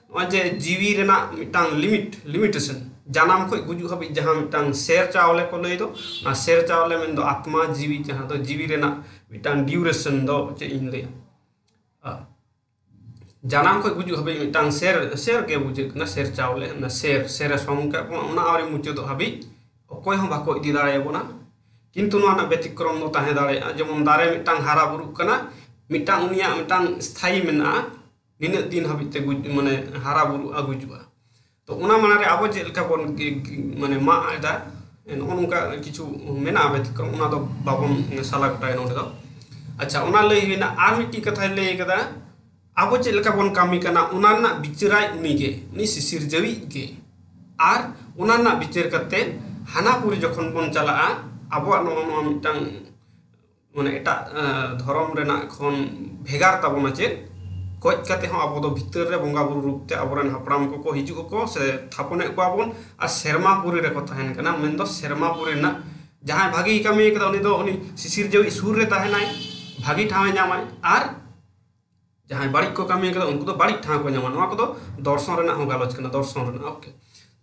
ᱱᱚᱜᱼᱚᱭ ᱡᱮ ᱡᱤᱣᱤ ᱨᱮᱱᱟᱜ ᱢᱤᱫᱴᱟᱝ ᱞᱤᱢᱤᱴ, ᱞᱤᱢᱤᱴᱮᱥᱚᱱ, ᱡᱟᱱᱟᱢ ᱠᱷᱚᱱ ᱜᱩᱡᱩᱜ ᱦᱟᱹᱵᱤᱡ ᱡᱟᱦᱟᱸ ᱢᱤᱫᱴᱟᱝ ᱥᱮᱨ ᱪᱟᱣᱞᱮ ᱠᱚ ᱞᱟᱹᱭ ᱫᱚ, ᱚᱱᱟ ᱥᱮᱨ ᱪᱟᱣᱞᱮ ᱢᱮᱱᱫᱚ ᱟᱛᱢᱟ ᱡᱤᱣᱤ, ᱡᱟᱦᱟᱸ ᱫᱚ ᱡᱤᱣᱤ ᱨᱮᱱᱟᱜ ᱢᱤᱫᱴᱟᱝ ᱰᱤᱭᱩᱨᱮᱥᱚᱱ ᱫᱚ ᱪᱮᱫ ᱤᱧ ᱞᱟᱹᱭᱟ, ᱟ, ᱡᱟᱱᱟᱢ ᱠᱷᱚᱱ ᱜᱩᱡᱩᱜ ᱦᱟᱹᱵᱤᱡ ᱢᱤᱫᱴᱟᱝ ᱥᱮᱨ, ᱥᱮᱨ ᱜᱮ ᱵᱩᱡᱷᱟᱹᱜ ᱠᱟᱱᱟ, ᱥᱮᱨ ᱪᱟᱣᱞᱮ, ᱚᱱᱟ ᱥᱮᱨ, ᱥᱮᱨᱮ ᱥᱚᱝ ᱠᱟᱜ ᱵᱚᱱᱟ, ᱚᱱᱟ ᱟᱹᱣᱨᱤ ᱢᱩᱪᱟᱹᱫᱚᱜ ᱦᱟᱹᱵᱤᱡ ᱚᱠᱚᱭ ᱦᱚᱸ ᱵᱟᱠᱚ ᱤᱫᱤ ᱫᱟᱲᱮᱭᱟᱵᱚᱱᱟ᱾ ᱠᱤᱱᱛᱩ ᱱᱚᱣᱟ ᱨᱮᱱᱟᱜ ᱵᱮᱛᱤᱠᱨᱚᱢ ᱫᱚ ᱛᱟᱦᱮᱸ ᱫᱟᱲᱮᱭᱟᱜᱼᱟ, ᱡᱮᱢᱚᱱ ᱫᱟᱨᱮ ᱢᱤᱫᱴᱟᱝ ᱦᱟᱨᱟ ᱵᱩᱨᱩᱜ ᱠᱟᱱᱟ, ᱢᱤᱫᱴᱟᱝ ᱩᱱᱤᱭᱟᱜ ᱢᱤᱫᱴᱟᱝ ᱥᱛᱷᱟᱭᱤ ᱢᱮᱱᱟᱜᱼᱟ, ᱱᱤᱱᱟᱹᱜ ᱫᱤᱱ ᱦᱟᱹᱵᱤᱡ ᱛᱮ ᱜᱩᱡ-, ᱢᱟᱱᱮ ᱦᱟᱨᱟ ᱵᱩᱨᱩᱜᱼᱟ, ᱜᱩᱡᱩᱜᱼᱟ᱾ ᱛᱚ ᱚᱱᱟ ᱢᱟᱲᱟᱝ ᱨᱮ ᱟᱵᱚ ᱪᱮᱫ ᱞᱮᱠᱟ ᱵᱚᱱ ᱜᱤ-, ᱜᱤ-, ᱢᱟᱱᱮ ᱢᱟᱜ ᱮᱫᱟ, ᱱᱚᱜᱼᱚ ᱱᱚᱝᱠᱟ ᱠᱤᱪᱷᱩ ᱢᱮᱱᱟᱜᱼᱟ ᱵᱮᱛᱤᱠᱨᱚᱢ, ᱚᱱᱟ ᱫᱚ ᱵᱟᱵᱚᱱ ᱥᱟᱞᱟ ᱜᱚᱴᱟᱭᱟ ᱱᱚᱰᱮ ᱫᱚ᱾ ᱟᱪᱪᱷᱟ, ᱚᱱᱟ ᱞᱟᱹᱭ ᱦᱩᱭᱱᱟ᱾ ᱟᱨ ᱢᱤᱫᱴᱤᱡ ᱠᱟᱛᱷᱟᱭ ᱞᱟᱹᱭ ᱠᱟᱫᱟ, ᱟᱵᱚ ᱪᱮᱫ ᱞᱮᱠᱟ ᱵᱚᱱ ᱠᱟᱹᱢᱤ ᱠᱟᱱᱟ, ᱚᱱᱟ ᱨᱮᱱᱟᱜ ᱵᱤᱪᱟᱹᱨᱟᱭ ᱩᱱᱤᱜᱮ, ᱩᱱᱤ ᱥᱤᱥᱤᱨᱡᱟᱹᱣᱤᱡ ᱜᱮ᱾ ᱟᱨ ᱚᱱᱟ ᱨᱮᱱᱟᱜ ᱵᱤᱪᱟᱹᱨ ᱠᱟᱛᱮ ᱦᱟᱱᱟ ᱯᱩᱨᱤ ᱡᱚᱠᱷᱚᱱ ᱵᱚᱱ ᱪᱟᱞᱟᱜᱼᱟ, ᱟᱵᱚᱣᱟᱜ ᱱᱚᱜᱼᱚ ᱱᱚᱣᱟ ᱢᱤᱫᱴᱟᱝ, ᱢᱟᱱᱮ, ᱮᱴᱟᱜ, ᱮ, ᱫᱷᱚᱨᱚᱢ ᱨᱮᱱᱟᱜ ᱠᱷᱚᱱ ᱵᱷᱮᱜᱟᱨ ᱛᱟᱵᱚᱱᱟ ᱪᱮᱫ? ᱜᱚᱡ ᱠᱟᱛᱮ ᱦᱚᱸ ᱟᱵᱚ ᱫᱚ ᱵᱷᱤᱛᱟᱹᱨ ᱨᱮ ᱵᱚᱸᱜᱟ ᱵᱩᱨᱩ ᱨᱩᱯ ᱛᱮ ᱟᱵᱚᱨᱮᱱ ᱦᱟᱯᱲᱟᱢ ᱠᱚᱠᱚ ᱦᱤᱡᱩᱜ ᱟᱠᱚ ᱥᱮ ᱛᱷᱟᱯᱚᱱᱮᱫ ᱠᱚᱣᱟ ᱵᱚᱱ, ᱟᱨ ᱥᱮᱨᱢᱟ ᱯᱩᱨᱤ ᱨᱮᱠᱚ ᱛᱟᱦᱮᱱ ᱠᱟᱱᱟ, ᱢᱮᱱᱫᱚ ᱥᱮᱨᱢᱟ ᱯᱩᱨᱤ ᱨᱮᱱᱟᱜ ᱡᱟᱦᱟᱸᱭ ᱵᱷᱟᱜᱤᱭ ᱠᱟᱹᱢᱤ ᱠᱟᱫᱟ, ᱩᱱᱤ ᱫᱚ ᱩᱱᱤ ᱥᱤᱥᱤᱨᱡᱟᱹᱣᱤᱡ ᱥᱩᱨ ᱨᱮ ᱛᱟᱦᱮᱱᱟᱭ, ᱵᱷᱟᱜᱤ ᱴᱷᱟᱶ ᱮ ᱧᱟᱢᱟᱭ, ᱟᱨ ᱡᱟᱦᱟᱸᱭ ᱵᱟᱹᱲᱤᱡ ᱠᱚ ᱠᱟᱹᱢᱤ ᱠᱟᱫᱟ, ᱩᱱᱠᱩ ᱫᱚ ᱵᱟᱹᱲᱤᱡ ᱴᱷᱟᱶ ᱠᱚ ᱧᱟᱢᱟ᱾ ᱱᱚᱣᱟ ᱠᱚᱫᱚ ᱫᱚᱨᱥᱚᱱ ᱨᱮᱱᱟᱜ ᱦᱚᱸ ᱜᱟᱞᱚᱪ ᱠᱟᱱᱟ, ᱫᱚᱨᱥᱚᱱ ᱨᱮᱱᱟᱜ᱾ ᱳᱠᱮ,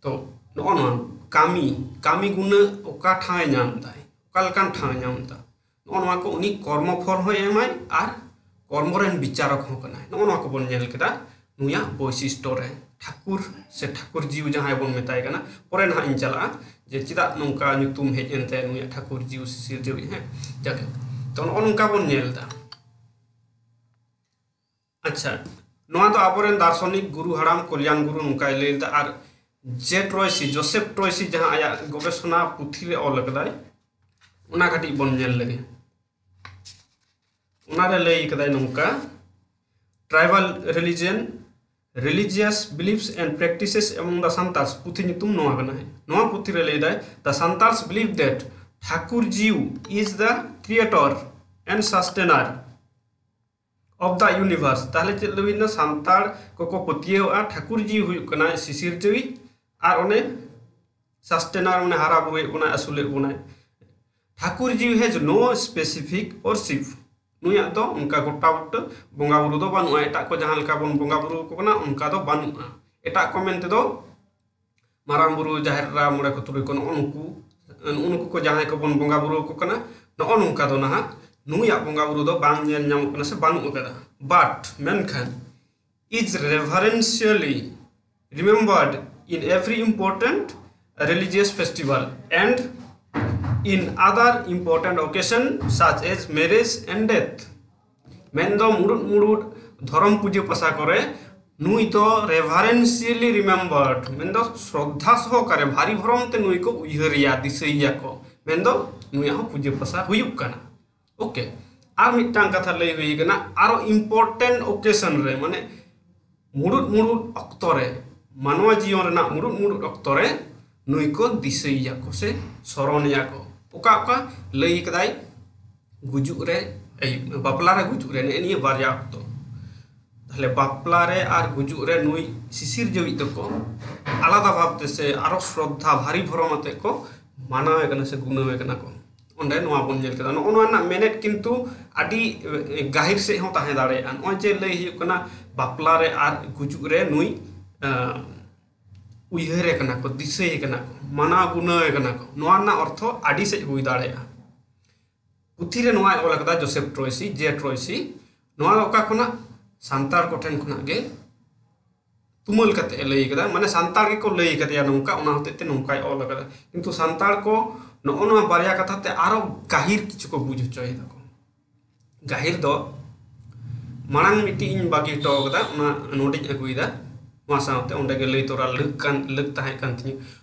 ᱛᱚ ᱱᱚᱜᱼᱚ ᱱᱚᱣᱟ ᱠᱟᱹᱢᱤ, ᱠᱟᱹᱢᱤ ᱜᱩᱱᱟᱹ ᱚᱠᱟ ᱴᱷᱟᱶ ᱮ ᱧᱟᱢ ᱮᱫᱟᱭ, ᱚᱠᱟ ᱞᱮᱠᱟᱱ ᱴᱷᱟᱶ ᱮ ᱧᱟᱢ ᱮᱫᱟ, ᱱᱚᱜᱼᱚ ᱱᱚᱣᱟ ᱠᱚ ᱩᱱᱤ ᱠᱚᱨᱢᱚ ᱯᱷᱚᱞ ᱦᱚᱸᱭ ᱮᱢᱟᱭ ᱟᱨ ᱠᱚᱨᱢᱚ ᱨᱮᱱ ᱵᱤᱪᱟᱨᱚᱠ ᱦᱚᱸ ᱠᱟᱱᱟᱭ᱾ ᱱᱚᱜᱼᱚ ᱱᱚᱣᱟ ᱠᱚᱵᱚᱱ ᱧᱮᱞ ᱠᱮᱫᱟ ᱱᱩᱭᱟᱜ ᱵᱳᱭᱥᱤᱥᱴᱚ ᱨᱮ, ᱴᱷᱟᱹᱠᱩᱨ ᱥᱮ ᱴᱷᱟᱹᱠᱩᱨ ᱡᱤᱣ ᱡᱟᱦᱟᱸᱭ ᱵᱚᱱ ᱢᱮᱛᱟᱭ ᱠᱟᱱᱟ᱾ ᱯᱚᱨᱮ ᱱᱟᱦᱟᱜ ᱤᱧ ᱪᱟᱞᱟᱜᱼᱟ ᱡᱮ ᱪᱮᱫᱟᱜ ᱱᱚᱝᱠᱟ ᱧᱩᱛᱩᱢ ᱦᱮᱡ ᱮᱱ ᱛᱟᱭᱟ ᱱᱩᱭᱟᱜ ᱴᱷᱟᱹᱠᱩᱨ ᱡᱤᱣ ᱥᱤᱥᱤᱨ ᱡᱤᱣᱤ, ᱦᱮᱸ, ᱡᱟᱠᱮ᱾ ᱛᱚ ᱱᱚᱜᱼᱚ ᱱᱚᱝᱠᱟ ᱵᱚᱱ ᱧᱮᱞ ᱮᱫᱟ᱾ ᱟᱪᱪᱷᱟ, ᱱᱚᱣᱟ ᱫᱚ ᱟᱵᱚᱨᱮᱱ ᱫᱟᱨᱥᱚᱱᱤᱠ ᱜᱩᱨᱩ ᱦᱟᱲᱟᱢ ᱠᱚᱞᱭᱟᱱ ᱜᱩᱨᱩ ᱱᱚᱝᱠᱟᱭ ᱞᱟᱹᱭ ᱞᱮᱫᱟ᱾ ᱟᱨ ᱡᱮ ᱴᱨᱚᱭᱥᱤ, ᱡᱳᱥᱮᱯᱷ ᱴᱨᱚᱭᱥᱤ ᱡᱟᱦᱟᱸ ᱟᱭᱟᱜ ᱜᱚᱵᱮᱥᱚᱱᱟ ᱯᱩᱛᱷᱤ ᱨᱮ ᱚᱞ ᱟᱠᱟᱫᱟᱭ, ᱚᱱᱟ ᱠᱟᱹᱴᱤᱡ ᱵᱚᱱ ᱧᱮᱞ ᱞᱮᱜᱮ᱾ ᱚᱱᱟᱨᱮ ᱞᱟᱹᱭ ᱠᱟᱫᱟᱭ ᱱᱚᱝᱠᱟ, Tribal Religion, Religious Beliefs and Practices Among the Santals ᱯᱩᱛᱷᱤ ᱧᱩᱛᱩᱢ ᱱᱚᱣᱟ ᱠᱟᱱᱟ᱾ ᱱᱚᱣᱟ ᱯᱩᱛᱷᱤ ᱨᱮ ᱞᱟᱹᱭ ᱫᱟᱭ, The Santals believe that Thakur ᱡᱤᱣ is the creator and sustainer of the universe᱾ ᱛᱟᱦᱞᱮ ᱪᱮᱫ ᱞᱟᱹᱭ ᱦᱩᱭᱱᱟ? ᱥᱟᱱᱛᱟᱲ ᱠᱚᱠᱚ ᱯᱟᱹᱛᱭᱟᱹᱣᱟᱜᱼᱟ ᱴᱷᱟᱹᱠᱩᱨ ᱡᱤᱣᱤ ᱦᱩᱭᱩᱜ ᱠᱟᱱᱟᱭ ᱥᱤᱥᱤᱨ ᱡᱤᱣᱤ, ᱟᱨ ᱚᱱᱮ sustainer, ᱢᱟᱱᱮ ᱦᱟᱨᱟ ᱵᱩᱨᱩᱭᱮᱫ ᱵᱚᱱᱟᱭ, ᱟᱹᱥᱩᱞᱮᱫ ᱵᱚᱱᱟᱭ᱾ ᱴᱷᱟᱹᱠᱩᱨ ᱡᱤᱣᱤ has no specific worship, ᱱᱩᱭᱟᱜ ᱫᱚ ᱚᱱᱠᱟ ᱜᱚᱴᱟ ᱵᱩᱴᱟᱹ ᱵᱚᱸᱜᱟ ᱵᱩᱨᱩ ᱫᱚ ᱵᱟᱹᱱᱩᱜᱼᱟ᱾ ᱮᱴᱟᱜ ᱠᱚ ᱡᱟᱦᱟᱸ ᱞᱮᱠᱟ ᱵᱚᱱ ᱵᱚᱸᱜᱟ ᱵᱩᱨᱩ ᱟᱠᱚ ᱠᱟᱱᱟ, ᱚᱱᱠᱟ ᱫᱚ ᱵᱟᱹᱱᱩᱜᱼᱟ᱾ ᱮᱴᱟᱜ ᱠᱚ ᱢᱮᱱ ᱛᱮᱫᱚ ᱢᱟᱨᱟᱝ ᱵᱩᱨᱩ, ᱡᱟᱦᱮᱨ ᱮᱨᱟ, ᱢᱚᱬᱮ ᱠᱚ ᱛᱩᱨᱩᱭ ᱠᱚ, ᱱᱚᱜᱼᱚ ᱱᱩᱠᱩ, ᱱᱩᱜᱼᱩ ᱱᱩᱠᱩ ᱠᱚ ᱡᱟᱦᱟᱸᱭ ᱠᱚᱵᱚᱱ ᱵᱚᱸᱜᱟ ᱵᱩᱨᱩ ᱟᱠᱚ ᱠᱟᱱᱟ, ᱱᱚᱜᱼᱚ ᱱᱚᱝᱠᱟ ᱫᱚ ᱱᱟᱦᱟᱜ ᱱᱩᱭᱟᱜ ᱵᱚᱸᱜᱟ ᱵᱩᱨᱩ ᱫᱚ ᱵᱟᱝ ᱧᱮᱞ ᱧᱟᱢᱚᱜ ᱠᱟᱱᱟ ᱥᱮ ᱵᱟᱹᱱᱩᱜ ᱟᱠᱟᱫᱟ᱾ But ᱢᱮᱱᱠᱷᱟᱱ is reverentially remembered in every important religious festival and in other important occasion such as marriage and death᱾ ᱢᱮᱱᱫᱚ ᱢᱩᱲᱩᱫ ᱢᱩᱲᱩᱫ ᱫᱷᱚᱨᱚᱢ ᱯᱩᱡᱟᱹ ᱯᱟᱥᱟ ᱠᱚᱨᱮ ᱱᱩᱭ ᱫᱚ reverentially remembered, ᱢᱮᱱᱫᱚ ᱥᱨᱚᱫᱷᱟ ᱥᱚᱦᱚᱠᱟᱨᱮ ᱵᱷᱟᱹᱨᱤ ᱵᱷᱚᱨᱚᱢ ᱛᱮ ᱱᱩᱭ ᱠᱚ ᱩᱭᱦᱟᱹᱨᱮᱭᱟ, ᱫᱤᱥᱟᱹᱭᱮᱭᱟ ᱠᱚ, ᱢᱮᱱᱫᱚ ᱱᱩᱭᱟᱜ ᱦᱚᱸ ᱯᱩᱡᱟᱹ ᱯᱟᱥᱟ ᱦᱩᱭᱩᱜ ᱠᱟᱱᱟ᱾ ᱳᱠᱮ, ᱟᱨ ᱢᱤᱫᱴᱟᱝ ᱠᱟᱛᱷᱟ ᱞᱟᱹᱭ ᱦᱩᱭ ᱠᱟᱱᱟ, ᱟᱨᱚ important occasion ᱨᱮ, ᱢᱟᱱᱮ ᱢᱩᱲᱩᱫ ᱢᱩᱲᱩᱫ ᱚᱠᱛᱚ ᱨᱮ, ᱢᱟᱱᱣᱟ ᱡᱤᱭᱚᱱ ᱨᱮᱱᱟᱜ ᱢᱩᱲᱩᱫ ᱢᱩᱲᱩᱫ ᱚᱠᱛᱚ ᱨᱮ ᱱᱩᱭ ᱠᱚ ᱫᱤᱥᱟᱹᱭᱮᱭᱟ ᱠᱚ ᱥᱮ ᱥᱚᱨᱚᱱᱮᱭᱟ ᱠᱚ᱾ ᱚᱠᱟ ᱚᱠᱟ ᱞᱟᱹᱭ ᱠᱟᱫᱟᱭ? ᱜᱩᱡᱩᱜ ᱨᱮ, ᱮᱭ, ᱵᱟᱯᱞᱟ ᱨᱮ, ᱜᱩᱡᱩᱜ ᱨᱮ, ᱱᱮᱜᱼᱮ ᱱᱤᱭᱟᱹ ᱵᱟᱨᱭᱟ ᱚᱠᱛᱚ᱾ ᱛᱟᱦᱞᱮ ᱵᱟᱯᱞᱟ ᱨᱮ ᱟᱨ ᱜᱩᱡᱩᱜ ᱨᱮ ᱱᱩᱭ ᱥᱤᱥᱤᱨ ᱡᱤᱣᱤ ᱫᱚᱠᱚ ᱟᱞᱟᱫᱟ ᱵᱷᱟᱵᱽ ᱛᱮ ᱥᱮ ᱟᱨᱚ ᱥᱨᱚᱫᱷᱟ ᱵᱷᱟᱹᱨᱤ ᱵᱷᱚᱨᱚᱢ ᱟᱛᱮ ᱠᱚ ᱢᱟᱱᱟᱣᱮ ᱠᱟᱱᱟ ᱥᱮ ᱜᱩᱱᱟᱹᱣᱮ ᱠᱟᱱᱟ ᱠᱚ᱾ ᱚᱸᱰᱮ ᱱᱚᱣᱟ ᱵᱚᱱ ᱧᱮᱞ ᱠᱮᱫᱟ᱾ ᱱᱚᱜᱼᱚ ᱱᱚᱣᱟ ᱨᱮᱱᱟᱜ ᱢᱮᱱᱮᱛ ᱠᱤᱱᱛᱩ ᱟᱹᱰᱤ, ᱮ, ᱜᱟᱹᱦᱤᱨ ᱥᱮᱫ ᱦᱚᱸ ᱛᱟᱦᱮᱸ ᱫᱟᱲᱮᱭᱟᱜᱼᱟ᱾ ᱱᱚᱜᱼᱚᱭ ᱡᱮ ᱞᱟᱹᱭ ᱦᱩᱭᱩᱜ ᱠᱟᱱᱟ ᱵᱟᱯᱞᱟ ᱨᱮ ᱟᱨ ᱜᱩᱡᱩᱜ ᱨᱮ ᱱᱩᱭ, ᱮ, ᱩᱭᱦᱟᱹᱨᱮ ᱠᱟᱱᱟ ᱠᱚ, ᱫᱤᱥᱟᱹᱭᱮ ᱠᱟᱱᱟ ᱠᱚ, ᱢᱟᱱᱟᱣ ᱜᱩᱱᱟᱹᱣᱮ ᱠᱟᱱᱟ ᱠᱚ, ᱱᱚᱣᱟ ᱨᱮᱱᱟᱜ ᱚᱨᱛᱷᱚ ᱟᱹᱰᱤ ᱥᱮᱫ ᱦᱩᱭ ᱫᱟᱲᱮᱭᱟᱜᱼᱟ᱾ ᱯᱩᱛᱷᱤ ᱨᱮ ᱱᱚᱣᱟᱭ ᱚᱞ ᱟᱠᱟᱫᱟ, ᱡᱳᱥᱮᱯᱷ ᱴᱨᱚᱭᱥᱤ, ᱡᱮ ᱴᱨᱚᱭᱥᱤ, ᱱᱚᱣᱟ ᱫᱚ ᱚᱠᱟ ᱠᱷᱚᱱᱟᱜ? ᱥᱟᱱᱛᱟᱲ ᱠᱚᱴᱷᱮᱱ ᱠᱷᱚᱱᱟᱜ ᱜᱮ ᱛᱩᱢᱟᱹᱞ ᱠᱟᱛᱮ ᱮ ᱞᱟᱹᱭ ᱠᱟᱫᱟ, ᱢᱟᱱᱮ ᱥᱟᱱᱛᱟᱲ ᱜᱮᱠᱚ ᱞᱟᱹᱭ ᱠᱟᱫᱮᱭᱟ ᱱᱚᱝᱠᱟ, ᱚᱱᱟ ᱦᱚᱛᱮᱡ ᱛᱮ ᱱᱚᱝᱠᱟᱭ ᱚᱞ ᱟᱠᱟᱫᱟ᱾ ᱠᱤᱱᱛᱩ ᱥᱟᱱᱛᱟᱲ ᱠᱚ ᱱᱚᱜᱼᱚ ᱱᱚᱣᱟ ᱵᱟᱨᱭᱟ ᱠᱟᱛᱷᱟ ᱛᱮ ᱟᱨᱚ ᱜᱟᱹᱦᱤᱨ ᱠᱤᱪᱷᱩ ᱠᱚ ᱵᱩᱡᱽ ᱦᱚᱪᱚᱭ ᱫᱟᱠᱚ᱾ ᱜᱟᱹᱦᱤᱨ ᱫᱚ ᱢᱟᱲᱟᱝ ᱢᱤᱫᱴᱤᱡ ᱤᱧ ᱵᱟᱹᱜᱤ ᱦᱚᱴᱚ ᱠᱟᱫᱟ, ᱚᱱᱟ ᱱᱚᱰᱮᱧ ᱟᱹᱜᱩᱭᱮᱫᱟ᱾ ᱱᱚᱣᱟ ᱥᱟᱶᱛᱮ ᱚᱸᱰᱮ ᱜᱮ ᱞᱟᱹᱭ ᱛᱚᱨᱟ ᱞᱟᱹᱠ ᱠᱟᱱ, ᱞᱟᱹᱠ ᱛᱟᱦᱮᱸ ᱠᱟᱱ ᱛᱤᱧᱟᱹ᱾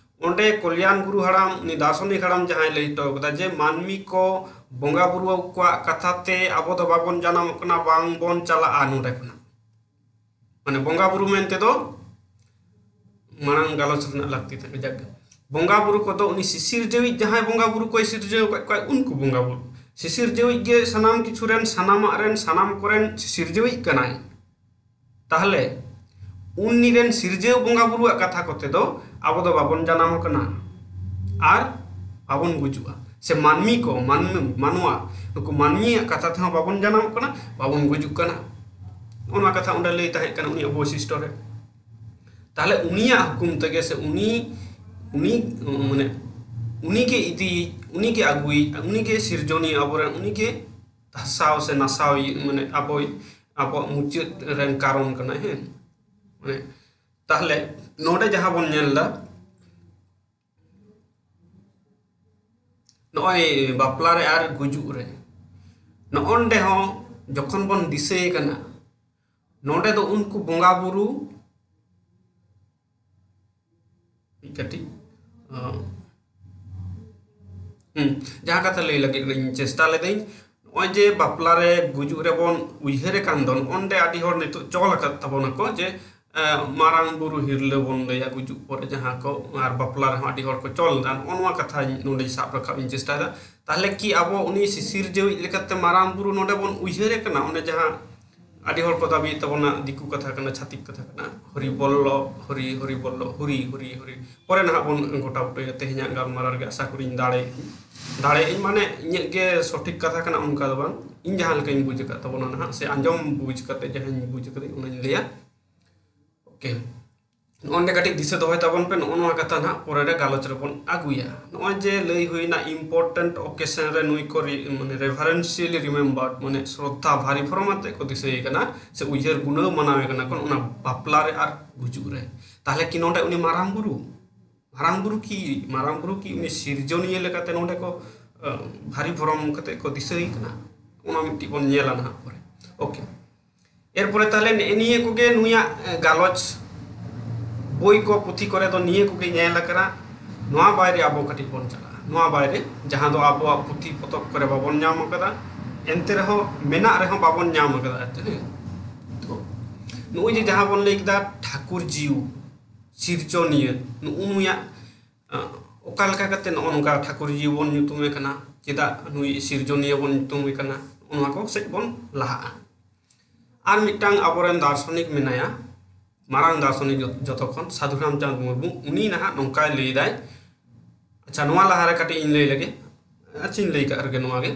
ᱚᱸᱰᱮ ᱠᱚᱞᱭᱟᱱ ᱜᱩᱨᱩ ᱦᱟᱲᱟᱢ, ᱩᱱᱤ ᱫᱟᱨᱥᱚᱱᱤᱠ ᱦᱟᱲᱟᱢ ᱡᱟᱦᱟᱸᱭ ᱞᱟᱹᱭ ᱦᱚᱴᱚ ᱠᱟᱫᱟ ᱡᱮ ᱢᱟᱹᱱᱢᱤ ᱠᱚ ᱵᱚᱸᱜᱟ ᱵᱩᱨᱩ ᱠᱚᱣᱟᱜ ᱠᱟᱛᱷᱟ ᱛᱮ ᱟᱵᱚ ᱫᱚ ᱵᱟᱵᱚᱱ ᱡᱟᱱᱟᱢᱚᱜ ᱠᱟᱱᱟ, ᱵᱟᱝ ᱵᱚᱱ ᱪᱟᱞᱟᱜᱼᱟ ᱱᱚᱰᱮ ᱠᱷᱚᱱᱟᱜ᱾ ᱢᱟᱱᱮ ᱵᱚᱸᱜᱟ ᱵᱩᱨᱩ ᱢᱮᱱᱛᱮ ᱫᱚ ᱢᱟᱲᱟᱝ ᱜᱟᱞᱚᱪ ᱨᱮᱱᱟᱜ ᱞᱟᱹᱠᱛᱤ ᱛᱟᱦᱮᱸ ᱠᱟᱱᱟ᱾ ᱡᱟᱠ ᱜᱮ, ᱵᱚᱸᱜᱟ ᱵᱩᱨᱩ ᱠᱚᱫᱚ ᱩᱱᱤ ᱥᱤᱥᱤᱨᱡᱟᱹᱣᱤᱡ ᱡᱟᱦᱟᱸᱭ ᱵᱚᱸᱜᱟ ᱵᱩᱨᱩ ᱠᱚᱭ ᱥᱤᱨᱡᱟᱹᱣ ᱟᱠᱟᱫ ᱠᱚᱣᱟ, ᱩᱱᱠᱩ ᱵᱚᱸᱜᱟ ᱵᱩᱨᱩ᱾ ᱥᱤᱥᱤᱨᱡᱟᱹᱣᱤᱡ ᱜᱮ ᱥᱟᱱᱟᱢ ᱠᱤᱪᱷᱩ ᱨᱮᱱ, ᱥᱟᱱᱟᱢᱟᱜ ᱨᱮᱱ, ᱥᱟᱱᱟᱢ ᱠᱚᱨᱮᱱ ᱥᱤᱥᱤᱨᱡᱟᱹᱣᱤᱡ ᱠᱟᱱᱟᱭ᱾ ᱛᱟᱦᱞᱮ ᱩᱱᱤ ᱨᱮᱱ ᱥᱤᱨᱡᱟᱹᱣ ᱵᱚᱸᱜᱟ ᱵᱩᱨᱩᱣᱟᱜ ᱠᱟᱛᱷᱟ ᱠᱚᱛᱮ ᱫᱚ ᱟᱵᱚ ᱫᱚ ᱵᱟᱵᱚᱱ ᱡᱟᱱᱟᱢ ᱟᱠᱟᱱᱟ ᱟᱨ ᱵᱟᱵᱚᱱ ᱜᱩᱡᱩᱜᱼᱟ᱾ ᱥᱮ ᱢᱟᱹᱱᱢᱤ ᱠᱚ, ᱢᱟᱹᱱᱢᱤ, ᱢᱟᱱᱣᱟ, ᱱᱩᱠᱩ ᱢᱟᱹᱱᱢᱤᱭᱟᱜ ᱠᱟᱛᱷᱟ ᱛᱮᱦᱚᱸ ᱵᱟᱵᱚᱱ ᱡᱟᱱᱟᱢᱚᱜ ᱠᱟᱱᱟ, ᱵᱟᱵᱚᱱ ᱜᱩᱡᱩᱜ ᱠᱟᱱᱟ᱾ ᱚᱱᱟ ᱠᱟᱛᱷᱟ ᱚᱸᱰᱮ ᱞᱟᱹᱭ ᱛᱟᱦᱮᱸ ᱠᱟᱱᱟ ᱩᱱᱤᱭᱟᱜ ᱵᱳᱭᱥᱤᱥᱴᱚ ᱨᱮ᱾ ᱛᱟᱦᱞᱮ ᱩᱱᱤᱭᱟᱜ ᱦᱩᱠᱩᱢ ᱛᱮᱜᱮ ᱥᱮ ᱩᱱᱤ, ᱩᱱᱤ, ᱢᱟᱱᱮ, ᱩᱱᱤᱜᱮ ᱤᱫᱤᱭᱤᱡ, ᱩᱱᱤᱜᱮ ᱟᱹᱜᱩᱭᱤᱡ, ᱩᱱᱤᱜᱮ ᱥᱤᱨᱡᱚᱱᱤᱭᱟᱹ ᱟᱵᱚᱨᱮᱱ, ᱩᱱᱤᱜᱮ ᱫᱷᱟᱥᱟᱣ ᱥᱮ ᱱᱟᱥᱟᱣᱤᱡ, ᱢᱟᱱᱮ, ᱟᱵᱚᱭ, ᱟᱵᱚᱣᱟᱜ ᱢᱩᱪᱟᱹᱫ ᱨᱮᱱ ᱠᱟᱨᱚᱱ ᱠᱟᱱᱟᱭ, ᱦᱮᱸ᱾ ᱢᱟᱱᱮ, ᱛᱟᱦᱞᱮ ᱱᱚᱰᱮ ᱡᱟᱦᱟᱸ ᱵᱚᱱ ᱧᱮᱞ ᱮᱫᱟ, ᱱᱚᱜᱼᱚᱭ ᱵᱟᱯᱞᱟ ᱨᱮ ᱟᱨ ᱜᱩᱡᱩᱜ ᱨᱮ, ᱱᱚᱜᱼᱚᱱᱰᱮ ᱦᱚᱸ ᱡᱚᱠᱷᱚᱱ ᱵᱚᱱ ᱫᱤᱥᱟᱹᱭᱮ ᱠᱟᱱᱟ, ᱱᱚᱰᱮ ᱫᱚ ᱩᱱᱠᱩ ᱵᱚᱸᱜᱟ ᱵᱩᱨᱩ ᱢᱤᱫ ᱠᱟᱹᱴᱤᱡ, ᱟᱸ, ᱦᱩᱸ, ᱡᱟᱦᱟᱸ ᱠᱟᱛᱷᱟ ᱞᱟᱹᱭ ᱞᱟᱹᱜᱤᱫ ᱤᱧ ᱪᱮᱥᱴᱟ ᱞᱮᱫᱟᱹᱧ, ᱱᱚᱜᱼᱚᱭ ᱡᱮ ᱵᱟᱯᱞᱟ ᱨᱮ ᱜᱩᱡᱩᱜ ᱨᱮᱵᱚᱱ ᱩᱭᱦᱟᱹᱨᱮ ᱠᱟᱱ ᱫᱚ, ᱱᱚᱜᱼᱚᱱᱰᱮ ᱟᱹᱰᱤ ᱦᱚᱲ ᱱᱤᱛᱚᱜ ᱪᱚᱞ ᱟᱠᱟᱫ ᱛᱟᱵᱚᱱᱟᱠᱚ ᱡᱮ, ᱟᱸ, ᱢᱟᱨᱟᱝ ᱵᱩᱨᱩ ᱦᱤᱨᱞᱟᱹ ᱵᱚᱱ ᱞᱟᱹᱭᱟ ᱜᱩᱡᱩᱜ ᱯᱚᱨᱮ ᱡᱟᱦᱟᱸ ᱠᱚ, ᱟᱨ ᱵᱟᱯᱞᱟ ᱨᱮᱦᱚᱸ ᱟᱹᱰᱤ ᱦᱚᱲ ᱠᱚ ᱪᱚᱞ ᱮᱫᱟ᱾ ᱱᱚᱜᱼᱚ ᱱᱚᱣᱟ ᱠᱟᱛᱷᱟᱧ ᱱᱚᱰᱮᱧ ᱥᱟᱵ ᱨᱟᱠᱟᱵ ᱤᱧ ᱪᱮᱥᱴᱟᱭᱮᱫᱟ᱾ ᱛᱟᱦᱞᱮ ᱠᱤ ᱟᱵᱚ ᱩᱱᱤ ᱥᱤᱥᱤᱨᱡᱟᱹᱣᱤᱡ ᱞᱮᱠᱟᱛᱮ ᱢᱟᱨᱟᱝ ᱵᱩᱨᱩ ᱱᱚᱰᱮ ᱵᱚᱱ ᱩᱭᱦᱟᱹᱨᱮ ᱠᱟᱱᱟ? ᱚᱱᱮ ᱡᱟᱦᱟᱸ ᱟᱹᱰᱤ ᱦᱚᱲ ᱠᱚ ᱫᱟᱹᱵᱤᱭᱮᱫ ᱛᱟᱵᱚᱱᱟ, ᱫᱤᱠᱩ ᱠᱟᱛᱷᱟ ᱠᱟᱱᱟ, ᱪᱷᱟᱹᱛᱤᱠ ᱠᱟᱛᱷᱟ ᱠᱟᱱᱟ, ᱦᱚᱨᱤ ᱵᱚᱞᱞᱚ, ᱦᱚᱨᱤ, ᱦᱚᱨᱤ ᱵᱚᱞᱞᱚ, ᱦᱚᱨᱤ, ᱦᱚᱨᱤ, ᱦᱚᱨᱤ᱾ ᱯᱚᱨᱮ ᱱᱟᱦᱟᱜ ᱵᱚᱱ ᱜᱚᱴᱟ ᱵᱩᱴᱟᱹᱭᱟ ᱛᱮᱦᱮᱧᱟᱜ ᱜᱟᱞᱢᱟᱨᱟᱣ ᱨᱮᱜᱮ, ᱟᱥᱟ ᱠᱚᱨᱤᱧ ᱫᱟᱲᱮᱭᱟᱜ ᱟᱹᱧ᱾ ᱫᱟᱲᱮᱭᱟᱜ ᱟᱹᱧ ᱢᱟᱱᱮ ᱤᱧᱟᱹᱜ ᱜᱮ ᱥᱚᱴᱷᱤᱠ ᱠᱟᱛᱷᱟ ᱠᱟᱱᱟ ᱚᱱᱠᱟ ᱫᱚ ᱵᱟᱝ, ᱤᱧ ᱡᱟᱦᱟᱸ ᱞᱮᱠᱟᱧ ᱵᱩᱡᱽ ᱟᱠᱟᱫ ᱛᱟᱵᱚᱱᱟ ᱱᱟᱦᱟᱜ, ᱥᱮ ᱟᱸᱡᱚᱢ ᱵᱩᱡᱽ ᱠᱟᱛᱮ ᱡᱟᱦᱟᱸᱧ ᱵᱩᱡᱽ ᱠᱟᱫᱟᱹᱧ ᱚᱱᱟᱧ ᱞᱟᱹᱭᱟ᱾ ᱳᱠᱮ, ᱱᱚᱜᱼᱚᱸᱰᱮ ᱠᱟᱹᱴᱤᱡ ᱫᱤᱥᱟᱹ ᱫᱚᱦᱚᱭ ᱛᱟᱵᱚᱱ ᱯᱮ, ᱱᱚᱜᱼᱚ ᱱᱚᱣᱟ ᱠᱟᱛᱷᱟ ᱱᱟᱦᱟᱜ ᱯᱚᱨᱮ ᱨᱮ ᱜᱟᱞᱚᱪ ᱨᱮᱵᱚᱱ ᱟᱹᱜᱩᱭᱟ᱾ ᱱᱚᱜᱼᱚᱭ ᱡᱮ ᱞᱟᱹᱭ ᱦᱩᱭᱱᱟ important occasion ᱨᱮ ᱱᱩᱭ ᱠᱚ ᱨᱤ- ᱢᱟᱱᱮ reverentially remembered, ᱢᱟᱱᱮ ᱥᱨᱚᱫᱷᱟ ᱵᱷᱟᱹᱨᱤ ᱵᱷᱚᱨᱚᱢ ᱟᱛᱮ ᱠᱚ ᱫᱤᱥᱟᱹᱭᱮ ᱠᱟᱱᱟ ᱥᱮ ᱩᱭᱦᱟᱹᱨ ᱜᱩᱱᱟᱹᱣ ᱢᱟᱱᱟᱣᱮ ᱠᱟᱱᱟ ᱠᱚ ᱚᱱᱟ ᱵᱟᱯᱞᱟ ᱨᱮ ᱟᱨ ᱜᱩᱡᱩᱜ ᱨᱮ᱾ ᱛᱟᱦᱚᱞᱮ ᱠᱤ ᱱᱚᱰᱮ ᱩᱱᱤ ᱢᱟᱨᱟᱝ ᱵᱩᱨᱩ, ᱢᱟᱨᱟᱝ ᱵᱩᱨᱩ ᱠᱤ, ᱢᱟᱨᱟᱝ ᱵᱩᱨᱩ ᱠᱤ ᱩᱱᱤ ᱥᱤᱨᱡᱚᱱᱤᱭᱟᱹ ᱞᱮᱠᱟᱛᱮ ᱱᱚᱰᱮ ᱠᱚ ᱟᱸ, ᱵᱷᱟᱹᱨᱤ ᱵᱷᱚᱨᱚᱢ ᱠᱟᱛᱮ ᱠᱚ ᱫᱤᱥᱟᱹᱭᱮ ᱠᱟᱱᱟ? ᱚᱱᱟ ᱢᱤᱫᱴᱤᱡ ᱵᱚᱱ ᱧᱮᱞᱟ ᱱᱟᱦᱟᱜ ᱯᱚᱨᱮ᱾ ᱳᱠᱮ, ᱮᱨᱯᱚᱨᱮ ᱛᱟᱦᱚᱞᱮ ᱱᱮᱜᱼᱮ ᱱᱤᱭᱟᱹ ᱠᱚᱜᱮ ᱱᱩᱭᱟᱜ ᱮ, ᱜᱟᱞᱚᱪ ᱵᱳᱭ ᱠᱚ, ᱯᱩᱛᱷᱤ ᱠᱚᱨᱮ ᱫᱚ ᱱᱤᱭᱟᱹ ᱠᱚᱜᱮ ᱧᱮᱞ ᱟᱠᱟᱱᱟ᱾ ᱱᱚᱣᱟ ᱵᱟᱭᱨᱮ ᱟᱵᱚ ᱠᱟᱹᱴᱤᱡ ᱵᱚᱱ ᱪᱟᱞᱟᱜᱼᱟ, ᱱᱚᱣᱟ ᱵᱟᱭᱨᱮ ᱡᱟᱦᱟᱸ ᱫᱚ ᱟᱵᱚᱣᱟᱜ ᱯᱩᱛᱷᱤ ᱯᱚᱛᱚᱵ ᱠᱚᱨᱮ ᱵᱟᱵᱚᱱ ᱧᱟᱢ ᱟᱠᱟᱫᱟ, ᱮᱱᱛᱮ ᱨᱮᱦᱚᱸ ᱢᱮᱱᱟᱜ ᱨᱮᱦᱚᱸ ᱵᱟᱵᱚᱱ ᱧᱟᱢ ᱟᱠᱟᱫᱟ ᱟᱨ ᱪᱮᱫ᱾ ᱛᱚ ᱱᱚᱜᱼᱚᱭ ᱡᱮ ᱡᱟᱦᱟᱸ ᱵᱚᱱ ᱞᱟᱹᱭ ᱠᱮᱫᱟ ᱴᱷᱟᱹᱠᱩᱨ ᱡᱤᱣ ᱥᱤᱨᱡᱚᱱᱤᱭᱟᱹ, ᱱᱩᱜᱼᱩ ᱱᱩᱭᱟᱜ ᱟᱸ, ᱚᱠᱟ ᱞᱮᱠᱟ ᱠᱟᱛᱮ ᱱᱚᱜᱼᱚ ᱱᱚᱝᱠᱟ ᱴᱷᱟᱹᱠᱩᱨ ᱡᱤᱣ ᱵᱚᱱ ᱧᱩᱛᱩᱢᱮ ᱠᱟᱱᱟ, ᱪᱮᱫᱟᱜ ᱱᱩᱭ ᱥᱤᱨᱡᱚᱱᱤᱭᱟᱹ ᱵᱚᱱ ᱧᱩᱛᱩᱢᱮ ᱠᱟᱱᱟ, ᱱᱚᱣᱟ ᱠᱚ ᱥᱮᱫ ᱵᱚᱱ ᱞᱟᱦᱟᱜᱼᱟ᱾ ᱟᱨ ᱢᱤᱫᱴᱟᱝ ᱟᱵᱚᱨᱮᱱ ᱫᱟᱨᱥᱚᱱᱤᱠ ᱢᱮᱱᱟᱭᱟ, ᱢᱟᱨᱟᱝ ᱫᱟᱨᱥᱚᱱᱤᱠ ᱡᱚ- ᱡᱚᱛᱚ ᱠᱷᱚᱱ, ᱥᱟᱹᱫᱷᱩ ᱨᱟᱢᱪᱟᱸᱫᱽ ᱢᱩᱨᱢᱩ, ᱩᱱᱤ ᱱᱟᱦᱟᱜ ᱱᱚᱝᱠᱟᱭ ᱞᱟᱹᱭᱫᱟᱭ᱾ ᱟᱪᱪᱷᱟ, ᱱᱚᱣᱟ ᱞᱟᱦᱟᱨᱮ ᱠᱟᱹᱴᱤᱡ ᱤᱧ ᱞᱟᱹᱭ ᱞᱮᱜᱮ, ᱟᱪᱪᱷᱟᱧ ᱞᱟᱹᱭ ᱠᱟᱜ ᱨᱮᱜᱮ ᱱᱚᱣᱟ ᱜᱮ,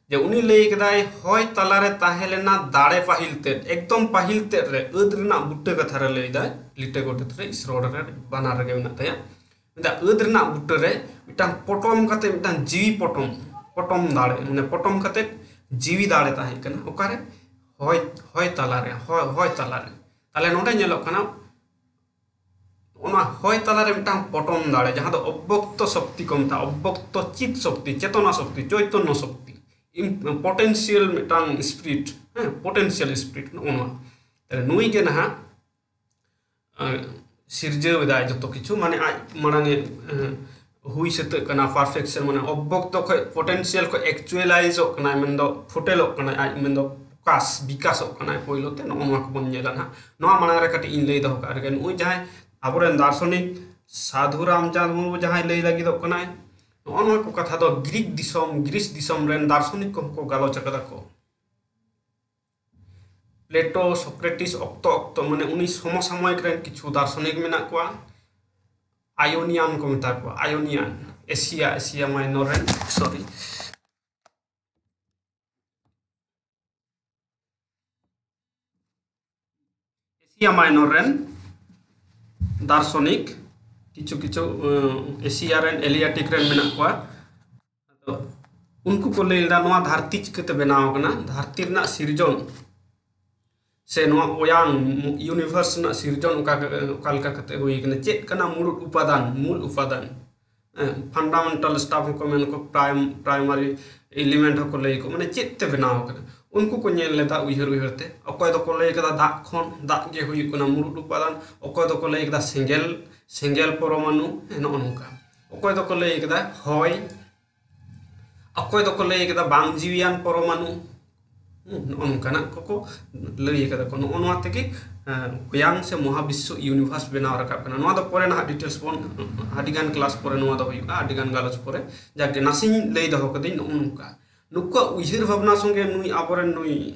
ᱡᱮ ᱩᱱᱤ ᱞᱟᱹᱭ ᱠᱮᱫᱟᱭ, ᱦᱚᱭ ᱛᱟᱞᱟᱨᱮ ᱛᱟᱦᱮᱸ ᱞᱮᱱᱟ ᱫᱟᱲᱮ ᱯᱟᱹᱦᱤᱞ ᱛᱮᱫ, ᱮᱠᱫᱚᱢ ᱯᱟᱹᱦᱤᱞ ᱛᱮᱫ ᱨᱮ ᱟᱹᱫ ᱨᱮᱱᱟᱜ ᱵᱩᱴᱟᱹ ᱠᱟᱛᱷᱟ ᱨᱮ ᱞᱟᱹᱭᱫᱟᱭ, ᱞᱤᱴᱟᱹ ᱜᱚᱰᱮᱛ ᱨᱮ ᱤᱥᱨᱚᱲ ᱨᱮ ᱵᱟᱱᱟᱨ ᱨᱮᱜᱮ ᱢᱮᱱᱟᱜ ᱛᱟᱭᱟ᱾ ᱢᱮᱱᱫᱟ ᱟᱹᱫ ᱨᱮᱱᱟᱜ ᱵᱩᱴᱟᱹ ᱨᱮ ᱢᱤᱫᱴᱟᱝ ᱯᱚᱴᱚᱢ ᱠᱟᱛᱮ, ᱢᱤᱫᱴᱟᱝ ᱡᱤᱣᱤ ᱯᱚᱴᱚᱢ, ᱯᱚᱴᱚᱢ ᱫᱟᱲᱮ, ᱢᱟᱱᱮ ᱯᱚᱴᱚᱢ ᱠᱟᱛᱮ ᱡᱤᱣᱤ ᱫᱟᱲᱮ ᱛᱟᱦᱮᱸ ᱠᱟᱱᱟ᱾ ᱚᱠᱟᱨᱮ? ᱦᱚᱭ, ᱦᱚᱭ ᱛᱟᱞᱟᱨᱮ, ᱦᱚᱭ, ᱦᱚᱭ ᱛᱟᱞᱟᱨᱮ᱾ ᱛᱟᱦᱞᱮ ᱱᱚᱰᱮ ᱧᱮᱞᱚᱜ ᱠᱟᱱᱟ, ᱚᱱᱟ ᱦᱚᱭ ᱛᱟᱞᱟᱨᱮ ᱢᱤᱫᱴᱟᱝ ᱯᱚᱴᱚᱢ ᱫᱟᱲᱮ, ᱡᱟᱦᱟᱸ ᱫᱚ ᱚᱵᱽᱵᱚᱠᱛᱚ ᱥᱚᱠᱛᱤ ᱠᱚ ᱢᱮᱛᱟᱜᱼᱟ, ᱚᱵᱽᱵᱚᱠᱛᱚ ᱪᱤᱛ ᱥᱚᱠᱛᱤ, ᱪᱮᱛᱚᱱᱟ ᱥᱚᱠᱛᱤ, ᱪᱳᱭᱛᱚᱱᱱᱚ ᱥᱚᱠᱛᱤ, ᱯᱚᱴᱮᱱᱥᱤᱭᱟᱞ ᱢᱤᱫᱴᱟᱝ ᱥᱯᱤᱨᱤᱴ, ᱦᱮᱸ, ᱯᱚᱴᱮᱱᱥᱤᱭᱟᱞ ᱥᱯᱤᱨᱤᱴ, ᱱᱚᱜᱼᱚ ᱱᱚᱣᱟ᱾ ᱛᱟᱦᱞᱮ ᱱᱩᱭ ᱜᱮ ᱱᱟᱦᱟᱜ ᱟᱸ, ᱥᱤᱨᱡᱟᱹᱣ ᱮᱫᱟᱭ ᱡᱚᱛᱚ ᱠᱤᱪᱷᱩ, ᱢᱟᱱᱮ ᱟᱡ ᱢᱟᱲᱟᱝ ᱮ, ᱟᱸ, ᱦᱩᱭ ᱥᱟᱹᱛᱟᱹᱜ ᱠᱟᱱᱟ, ᱯᱟᱨᱯᱷᱮᱠᱥᱚᱱ, ᱢᱟᱱᱮ ᱚᱵᱽᱵᱚᱠᱛᱚ ᱠᱷᱚᱡ ᱯᱚᱴᱮᱱᱥᱤᱭᱟᱞ ᱠᱷᱚᱡ ᱮᱠᱪᱩᱭᱮᱞᱟᱭᱤᱡᱚᱜ ᱠᱟᱱᱟᱭ, ᱢᱮᱱᱫᱚ ᱯᱷᱩᱴᱮᱞᱚᱜ ᱠᱟᱱᱟᱭ, ᱟᱡ ᱢᱮᱱᱫᱚ ᱯᱨᱚᱠᱟᱥ, ᱵᱤᱠᱟᱥᱚᱜ ᱠᱟᱱᱟᱭ᱾ ᱯᱳᱭᱞᱳ ᱛᱮ ᱱᱚᱜᱼᱚ ᱱᱚᱣᱟ ᱠᱚᱵᱚᱱ ᱧᱮᱞᱟ ᱱᱟᱦᱟᱜ᱾ ᱱᱚᱣᱟ ᱢᱟᱲᱟᱝ ᱨᱮ ᱠᱟᱹᱴᱤᱡ ᱤᱧ ᱞᱟᱹᱭ ᱫᱚᱦᱚ ᱠᱟᱜ ᱨᱮᱜᱮ, ᱱᱩᱜᱼᱩᱭ ᱡᱟᱦᱟᱸᱭ ᱟᱵᱚᱨᱮᱱ ᱫᱟᱨᱥᱚᱱᱤᱠ ᱥᱟᱫᱷᱩ ᱨᱟᱢᱪᱟᱸᱫᱽ ᱢᱩᱨᱢᱩ ᱡᱟᱦᱟᱸᱭ ᱞᱟᱹᱭ ᱞᱟᱹᱜᱤᱫᱚᱜ ᱠᱟᱱᱟᱭ, ᱱᱚᱜᱼᱚ ᱱᱚᱣᱟ ᱠᱚ ᱠᱟᱛᱷᱟ ᱫᱚ ᱜᱨᱤᱠ ᱫᱤᱥᱚᱢ, ᱜᱨᱤᱥ ᱫᱤᱥᱚᱢ ᱨᱮᱱ ᱫᱟᱨᱥᱚᱱᱤᱠ ᱠᱚᱦᱚᱸ ᱠᱚ ᱜᱟᱞᱚᱪ ᱟᱠᱟᱫᱟ ᱠᱚ᱾ ᱯᱞᱮᱴᱳ, ᱥᱚᱠᱨᱮᱴᱤᱥ ᱚᱠᱛᱚ ᱚᱠᱛᱚ, ᱢᱟᱱᱮ ᱩᱱᱤ ᱥᱚᱢᱚᱥᱟᱢᱚᱭᱤᱠ ᱨᱮᱱ ᱠᱤᱪᱷᱩ ᱫᱟᱨᱥᱚᱱᱤᱠ ᱢᱮᱱᱟᱜ ᱠᱚᱣᱟ, ᱟᱭᱳᱱᱤᱭᱟᱱ ᱠᱚ ᱢᱮᱛᱟ ᱠᱚᱣᱟ, ᱟᱭᱳᱱᱤᱭᱟᱱ, ᱮᱥᱤᱭᱟ, ᱮᱥᱤᱭᱟ ᱢᱟᱭᱱᱚᱨ ᱨᱮᱱ, ᱥᱚᱨᱤ, ᱮᱥᱤᱭᱟ ᱢᱟᱭᱱᱚᱨ ᱨᱮᱱ ᱫᱟᱨᱥᱚᱱᱤᱠ, ᱠᱤᱪᱷᱩ ᱠᱤᱪᱷᱩ ᱮᱥᱤᱭᱟ ᱨᱮᱱ, ᱮᱞᱤᱭᱟᱴᱤᱠ ᱨᱮᱱ ᱢᱮᱱᱟᱜ ᱠᱚᱣᱟ᱾ ᱟᱫᱚ ᱩᱱᱠᱩ ᱠᱚ ᱞᱟᱹᱭ ᱞᱮᱫᱟ ᱱᱚᱣᱟ ᱫᱷᱟᱹᱨᱛᱤ ᱪᱤᱠᱟᱹᱛᱮ ᱵᱮᱱᱟᱣ ᱟᱠᱟᱱᱟ, ᱫᱷᱟᱹᱨᱛᱤ ᱨᱮᱱᱟᱜ ᱥᱤᱨᱡᱚᱱ ᱥᱮ ᱱᱚᱣᱟ ᱚᱭᱟᱝ, ᱤᱭᱩᱱᱤᱵᱷᱟᱨᱥ ᱨᱮᱱᱟᱜ ᱥᱤᱨᱡᱚᱱ ᱚᱠᱟ, ᱚᱠᱟ ᱞᱮᱠᱟ ᱠᱟᱛᱮ ᱦᱩᱭ ᱟᱠᱟᱱᱟ, ᱪᱮᱫ ᱠᱟᱱᱟ ᱢᱩᱲᱩᱫ ᱩᱯᱟᱫᱟᱱ, ᱢᱩᱞ ᱩᱯᱟᱫᱟᱱ, ᱯᱷᱟᱱᱰᱟᱢᱮᱱᱴᱟᱞ ᱥᱴᱟᱯ ᱦᱚᱸᱠᱚ ᱢᱮᱱ ᱠᱚ, ᱯᱨᱟᱭᱢᱟᱨᱤ ᱮᱞᱤᱢᱮᱱᱴ ᱦᱚᱸᱠᱚ ᱞᱟᱹᱭ ᱠᱚ, ᱢᱟᱱᱮ ᱪᱮᱫ ᱛᱮ ᱵᱮᱱᱟᱣ ᱟᱠᱟᱱᱟ᱾ ᱩᱱᱠᱩ ᱠᱚ ᱧᱮᱞ ᱞᱮᱫᱟ ᱩᱭᱦᱟᱹᱨ ᱩᱭᱦᱟᱹᱨ ᱛᱮ᱾ ᱚᱠᱚᱭ ᱫᱚᱠᱚ ᱞᱟᱹᱭ ᱠᱟᱫᱟ ᱫᱟᱜ ᱠᱷᱚᱱ, ᱫᱟᱜ ᱜᱮ ᱦᱩᱭᱩᱜ ᱠᱟᱱᱟ ᱢᱩᱲᱩᱫ ᱩᱯᱟᱫᱟᱱ᱾ ᱚᱠᱚᱭ ᱫᱚᱠᱚ ᱞᱟᱹᱭ ᱠᱟᱫᱟ ᱥᱮᱸᱜᱮᱞ, ᱥᱮᱸᱜᱮᱞ ᱯᱚᱨᱚᱢᱟᱱᱩ, ᱱᱚᱜᱼᱚ ᱱᱚᱝᱠᱟ᱾ ᱚᱠᱚᱭ ᱫᱚᱠᱚ ᱞᱟᱹᱭ ᱠᱟᱫᱟ ᱦᱚᱭ, ᱚᱠᱚᱭ ᱫᱚᱠᱚ ᱞᱟᱹᱭ ᱠᱟᱫᱟ ᱵᱟᱝ ᱡᱤᱣᱤᱭᱟᱱ ᱯᱚᱨᱚᱢᱟᱱᱩ᱾ ᱦᱩᱸ, ᱱᱚᱜᱼᱚ ᱱᱚᱝᱠᱟᱱᱟᱜ ᱠᱚᱠᱚ ᱞᱟᱹᱭ ᱠᱟᱫᱟ ᱠᱚ᱾ ᱱᱚᱜᱼᱚ ᱱᱚᱣᱟ ᱛᱮᱜᱮ ᱚᱭᱟᱝ ᱥᱮ ᱢᱚᱦᱟᱵᱤᱥᱥᱚ, ᱤᱭᱩᱱᱤᱵᱷᱟᱨᱥ ᱵᱮᱱᱟᱣ ᱨᱟᱠᱟᱵ ᱠᱟᱱᱟ᱾ ᱱᱚᱣᱟ ᱫᱚ ᱯᱚᱨᱮ ᱱᱟᱦᱟᱜ ᱰᱤᱴᱮᱞᱥ ᱵᱚᱱ, ᱟᱹᱰᱤᱜᱟᱱ ᱠᱞᱟᱥ ᱯᱚᱨᱮ ᱱᱚᱣᱟ ᱫᱚ ᱦᱩᱭᱩᱜᱼᱟ, ᱟᱹᱰᱤᱜᱟᱱ ᱜᱟᱞᱚᱪ ᱯᱚᱨᱮ᱾ ᱡᱟᱜᱮ ᱱᱟᱥᱮᱧ ᱞᱟᱹᱭ ᱫᱚᱦᱚ ᱠᱟᱹᱫᱟᱹᱧ ᱱᱚᱜᱼᱚ ᱱᱚᱝᱠᱟ᱾ ᱱᱩᱠᱩᱣᱟᱜ ᱩᱭᱦᱟᱹᱨ ᱵᱷᱟᱵᱽᱱᱟ ᱥᱚᱸᱜᱮ ᱱᱩᱭ ᱟᱵᱚᱨᱮᱱ ᱱᱩᱭ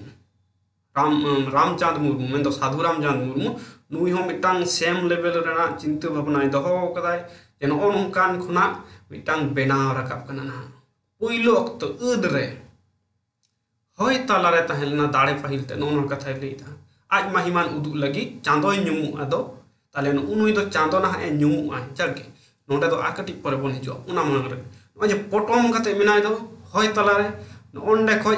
ᱨᱟᱢ, ᱨᱟᱢᱪᱟᱸᱫᱽ ᱢᱩᱨᱢᱩ, ᱢᱮᱱᱫᱚ ᱥᱟᱫᱷᱩ ᱨᱟᱢᱪᱟᱸᱫᱽ ᱢᱩᱨᱢᱩ, ᱱᱩᱭ ᱦᱚᱸ ᱢᱤᱫᱴᱟᱝ ᱥᱮᱢ ᱞᱮᱵᱮᱞ ᱨᱮᱱᱟᱜ ᱪᱤᱱᱛᱟᱹ ᱵᱷᱟᱵᱽᱱᱟᱭ ᱫᱚᱦᱚ ᱟᱠᱟᱫᱟᱭ ᱡᱮ ᱱᱚᱜᱼᱚ ᱱᱚᱝᱠᱟᱱ ᱠᱷᱚᱱᱟᱜ ᱢᱤᱫᱴᱟᱝ ᱵᱮᱱᱟᱣ ᱨᱟᱠᱟᱵ ᱠᱟᱱᱟ ᱱᱟᱦᱟᱜ᱾ ᱯᱳᱭᱞᱳ ᱚᱠᱛᱚ ᱟᱹᱫ ᱨᱮ ᱦᱚᱭ ᱛᱟᱞᱟᱨᱮ ᱛᱟᱦᱮᱸ ᱞᱮᱱᱟ ᱫᱟᱲᱮ ᱯᱟᱹᱦᱤᱞ ᱛᱮ, ᱱᱚᱜᱼᱚ ᱱᱚᱣᱟ ᱠᱟᱛᱷᱟᱭ ᱞᱟᱹᱭᱫᱟ᱾ ᱟᱡ ᱢᱟᱹᱦᱤᱢᱟᱱ ᱩᱫᱩᱜ ᱞᱟᱹᱜᱤᱫ ᱪᱟᱸᱫᱚᱭ ᱧᱩᱢᱩᱜ ᱟᱫᱚ, ᱛᱟᱦᱞᱮ ᱱᱩᱜᱼᱩ ᱱᱩᱭ ᱫᱚ ᱪᱟᱸᱫᱚ ᱱᱟᱦᱟᱜ ᱮ ᱧᱩᱢᱩᱜᱼᱟ᱾ ᱡᱟᱠ ᱜᱮ, ᱱᱚᱸᱰᱮ ᱫᱚ ᱟᱨ ᱠᱟᱹᱴᱤᱡ ᱯᱚᱨᱮ ᱵᱚᱱ ᱦᱤᱡᱩᱜᱼᱟ᱾ ᱚᱱᱟ ᱢᱟᱲᱟᱝ ᱨᱮ ᱱᱚᱜᱼᱚᱭ ᱡᱮ ᱯᱚᱴᱚᱢ ᱠᱟᱛᱮ ᱢᱮᱱᱟᱭ ᱫᱚ ᱦᱚᱭ ᱛᱟᱞᱟᱨᱮ, ᱱᱚᱜᱼᱚ ᱱᱚᱸᱰᱮ ᱠᱷᱚᱡ